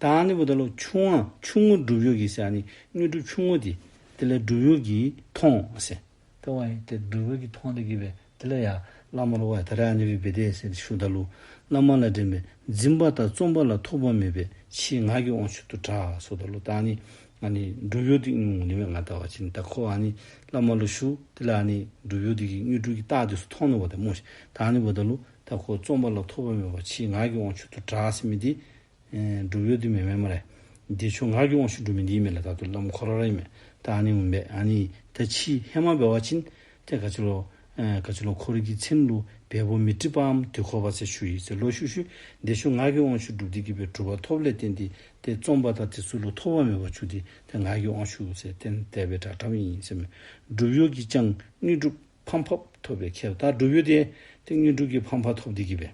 ད་ཨ་ནི་འབདཝ་ད་ལུ་ཆུང་ངུ་ཆུང་ངུ་སྒྲུབ་ཡུལ་གྱིས་ཟེར་ཨ་ནི་དངོས་གྲུབ་ཆུང་ངུ་འདི་དེ་ལས་སྒྲུབ་ཡུལ་གྱིས་མཐོང་ཟེར། ཏེ་ཝའི་ཏེ་སྒྲུབ་ཡུལ་གྱིས་མཐོང་སྟེ་གིས་སྦེ་དེ་ལས་ཡར་བླ་མ་ལུ་ཝའི་ད་རེས་ཨ་ནི་སྦེ་འབད་དེ་ཟེར་ཞུཝ་ད་ལུ་བླ་མ་ལ་འགྲན་པའི། འཛིན་པ་དང་རྩོམ་པ་ལ་ཐོགས་པ་མེད་པའི། ཕྱིའི་ངག་གི་དབང་ཕྱུག་ཏུ་གྲགས་ཟེརཝ་ད་ལུ་ད་ཨ་ནི་ཨ་ནི་སྒྲུབ་ཡུལ་འདི་ཨིན་འོང་ནི་མས། ང་བལྟ་བ་ཅིན་ད་ཁོ་ཨ་ནི་བླ་མ་ལུ་ཞུ་དེ་ལས་ཨ་ནི་སྒྲུབ་ཡུལ་འདི་གིས་དངོས་གྲུབ་ཀྱི་རྟགས་འདི་ཚུ་མཐོང་ནུག་པ་ཏེ་སྨོ་ཤིག། ད་ཨ་ནི་འབདཝ་ད་ལུ་ད་ཁོ་རྩོམ་པ་ལ་ཐོགས་པ་མེད་པ་ཕྱིའི་ངག་གི་དབང་ཕྱུག་ཏུ་གྲགས་ཟེར་མི་འདི་ཨེ་སྒྲུབ་ཡུལ་འདི་མེན་མས་སྨ་རེ། བདེ་མཆོག་ངག་གི་དབང་ཕྱུག་སྒྲུབ་མི་འདི་མས་ལགས། ད་ལྟོ་བླམ་ཁོ་ར་ར་ཨིན་མས། ད་ཨ་ནི་འོང་པས། ཨ་ནི་ད་ཕྱི་ཧེ་མ་འབད་བ་ཅིན་ཏེ་ག་ཅི་ལོ་ཨེ་ག་ཅི་ལོ་ཁོ་རའི་གི་མཚན་ལུ་བལ་པོ་མི་ཏྲི་པའམ་དུས་འཁོར་བ་ཟེར་ཞུ་ཡི་ཟེར་ལོག་ཤུལ་ཤུལ་བདེ་མཆོག་ངག་གི་དབང་ཕྱུག་སྒྲུབ་འདི་གིས་སྦེ་གྲུབ་པ་ཐོབ་ལས་བརྟེན་ཏེ་ཏེ་རྩོམ་པ་དང་དེ་ཚུ་ལུ་ཐོགས་པ་མེད་པར་གྱུར་ཏེ་ཏེ་ངག་གི་དབང་ཕྱུག་ཟེར་ཏེ་དེ་སྦེ་གྲགས་གྲགསཔ་ཨིན་ཟེར་མས། སྒྲུབ་ཡུལ་གྱིས་ཀྱང་དངོས་གྲུབ་ཕངས་ཕངས་ཐོབ་པའི་མཁས་པ། ད་སྒྲུབ་ཡུལ་འདི་ཏེ་དངོས་གྲུབ་ཀྱི་ཕངས་ཕངས་ཐོབ་འདི་གིས་སྦེ་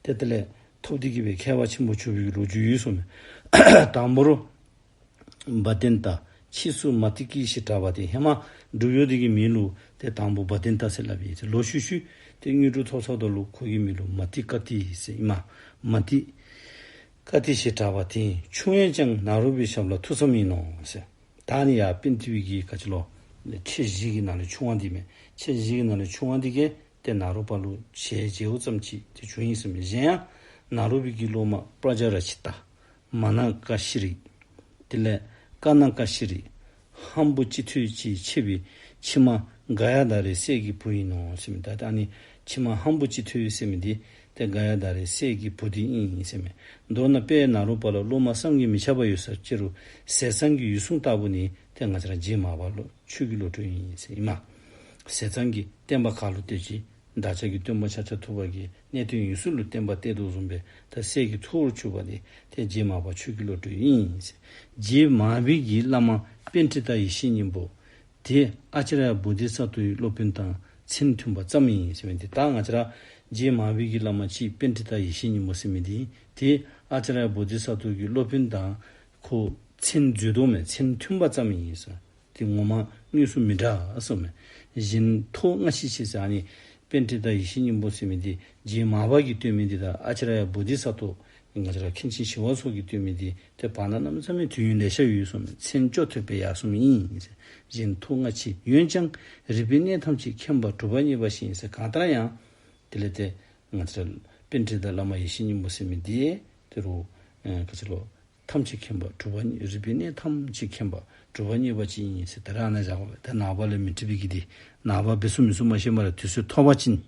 ཏེ་དེ་ལས་ཐོབ་འདི་གིས་སྦེ་མཁས་པ་ཆེན་པོ་གྱུར་པའི་ལོ་རྒྱུས་ཡོད་གསུངས་མས། དང་པོར་བ་དན་ཏ། ཕྱིས་སུ་མ་ཏི་ཀི་ཞེས་གྲགས་པ་དེ། ཧེ་མ་སྒྲུབ་ཡུལ་འདི་གི་མིང་ལུ་ཏེ་དང་པོ་བ་དན་ཏ་ཟེར་སླབ་ཨིན་ཟེར། ལོག་ཤུལ་ཤུལ་ཏེ་དངོས་གྲུབ་ཐོབ་ཚརཝ་ད་ལུ་ཁོ་གི་མིང་ལུ་མ་ཏི་ཀ་ཏི་ཟེར་ཨིན་མས། མ་ཏི་ཀ་ཏི་ཞེས་གྲགས་པ་དེ། ཆུང་ཡང་ཀྱང་ནཱ་རོ་པའི་ཞབས་ལ་ཐུགས་བསམ་ཡིན་ནོ་ཟེར། ད་ནི་ཡར་པཎྜི་ཏ་གི་ག་ཅི་ལོ་ཁྱེད་བཞི་གི་ནང་ལས་ཆུང་བ་འདི་མས། ཁྱེད་བཞི་གི་ནང་ལས་ཆུང་བ་འདི་གིས་ཏེ་ནཱ་རོ་པ་ལུ་ཞལ་མཇལཝ་ཙམ་ཅིག་ཏེ་བྱུང་ཡི་ཟེར་མས། གཞན་ཡང་ནཱ་རོ་པའི་གི་སློབ་མ་པྲ་ཛྙཱ་རཀྵི་ཏ། མ་ན་ཀ་ཤྲཱི། དེ་ལས་ཀ་ན་ཀ་ཤྲཱི། ཧམ་བུ་ཅི་ཐོད་ཅེས་ཆེ་བའི་ཕྱི་མ་ག་ཡ་དྷ་རའི་སྲས་ཀྱི་བུ་ཡིན་ནོ་ཟེར་མས། ད་ད་ནི་ཕྱི་མ་ཧམ་བུ་ཅི་ཐོད་ཟེར་མི་འདི་ཏེ་ག་ཡ་དྷ་རའི་སྲས་ཀྱི་བུ་འདི་ཨིན་ཟེར་མས། མདོར་ན་དཔལ་ནཱ་རོ་པ་ལ་སློབ་མ་བསམ་གྱིས་མི་ཁྱབ་པ་ཡོད་ས་ཅི་རུང་ཟས་གཙང་གི་འོད་སྲུང་ལྟ་བུ་ནི་ཏེ་ང་བཅས་ར་རྗེ་མར་པ་ལུ་ཆོས་ཀྱི་བློ་གྲོས་ཨིན་ཟེར་ཨིན་མས། ཟས་གཙང་གི་བསྟན་པ་ག་ལུ་གཏད་ཅི། བདག་ཅག་གི་སྟོན་པ་ཤཱཀྱ་ཐུབ་པ་གིས་གནས་བརྟན་འོད་སྲུང་ལུ་བསྟན་པ་གཏད་དོ་བཟུམ་སྦེ་ད་སྲས་ཀྱི་ཐུ་བོར་གྱུར་པ་དེ་ཏེ་རྗེ་མར་པ་ཆོས་ཀྱི་བློ་གྲོས་ཨིན་ཟེར། རྗེ་མར་པའི་གི་བླ་མ་པཎྜི་ཏ་ཡེ་ཤེས་སྙིང་པོ་དེ་ཨཱ་ཙརྱ་བོ་དྷི་ས་ཏྭ་ཡི་སློབ་དཔོན་དང་མཚན་མཐུན་པ་ཙམ་ཨིན་ཟེར་མི་འདི། ད་ང་བཅས་ར་རྗེ་མར་པའི་གི་བླ་མ་གཅིག་པཎྜི་ཏ་ཡེ་ཤེས་སྙིང་པོ་ཟེར་མི་འདི་དེ་ཨཱ་ཙརྱ་བོ་དྷི་ས་ཏྭ་གི་སློབ་དཔོན་དང་ཁོ་ མཚན་འཛོལ་དོ་མས། མཚན་མཐུན་པ་ཙམ་ཨིན་ཟེར། དེ་ངོ་མ་དངོས་སུ་མི་འདྲ་ཟེརཝ་མས། གཞན་ཐོག་སྔ་ཕྱི་ཕྱེ་ཟེར་ཨ་ནི་པཎྜི་ཏ་ཡེ་ཤེས་སྙིང་པོ་ཟེར་མི་འདི་རྗེ་མར་པ་གིས་བསྟོད་མི་འདི་དང་ཨཱ་ཙརྱ་བོ་དྷི་ས་ཏྭ་ང་བཅས་ར་མཁན་ཆེན་ཞི་བ་འཚོ་གིས་བསྟོད་མི་འདི་ཏེ་བར་ན་གནམ་མེད་ས་མེད་དུས་ཡུན་ལེ་ཤ་ཡོད་ཟེརཝ་མས། མཚན་བཅོ་ཐུབ་པའི་ཡག་ཟེརཝ་ཨིན། གཞན་ཐོག་སྔ་ཕྱི་འོན་ཀྱང་རིག་པའི་གནས་ཐམས་ཅད་མཁྱེན་པ་གྲུབ་པ་བརྙེས་པ་ཞིག་ཨིན་ཟེར། གང་ལྟར་ཡང་དེ་ལས་ཏེ་ང་བཅས་ར་པཎྜི་ཏ་བླ་མ་ཡེ་ཤེས་སྙིང་པོ་ཟེར་མི་འདི་ཏེ་རུང་ཨེ་ག་ཅི་ལོ་ཐམས་ཅད་མཁྱེན་པ་གྲུབ་པ་བརྙེས། རིག་པའི་གནས་ཐམས་ཅད་མཁྱེན་པ་གྲུབ་པ་བརྙེས་པ་ཅིག་ཨིན་ཟེར། ད་རེས་ཨ་ནཱ་བཞག་པ་ད་ནངས་པ་ལས་མི་འགྲིག་པའི་གི་འདི་ནངས་པ་འབད་ཚུགས་མི་ཚུགས་མ་ཤེས་པར་དུས་ཚོད་ཐོབ་པ་ཅིན་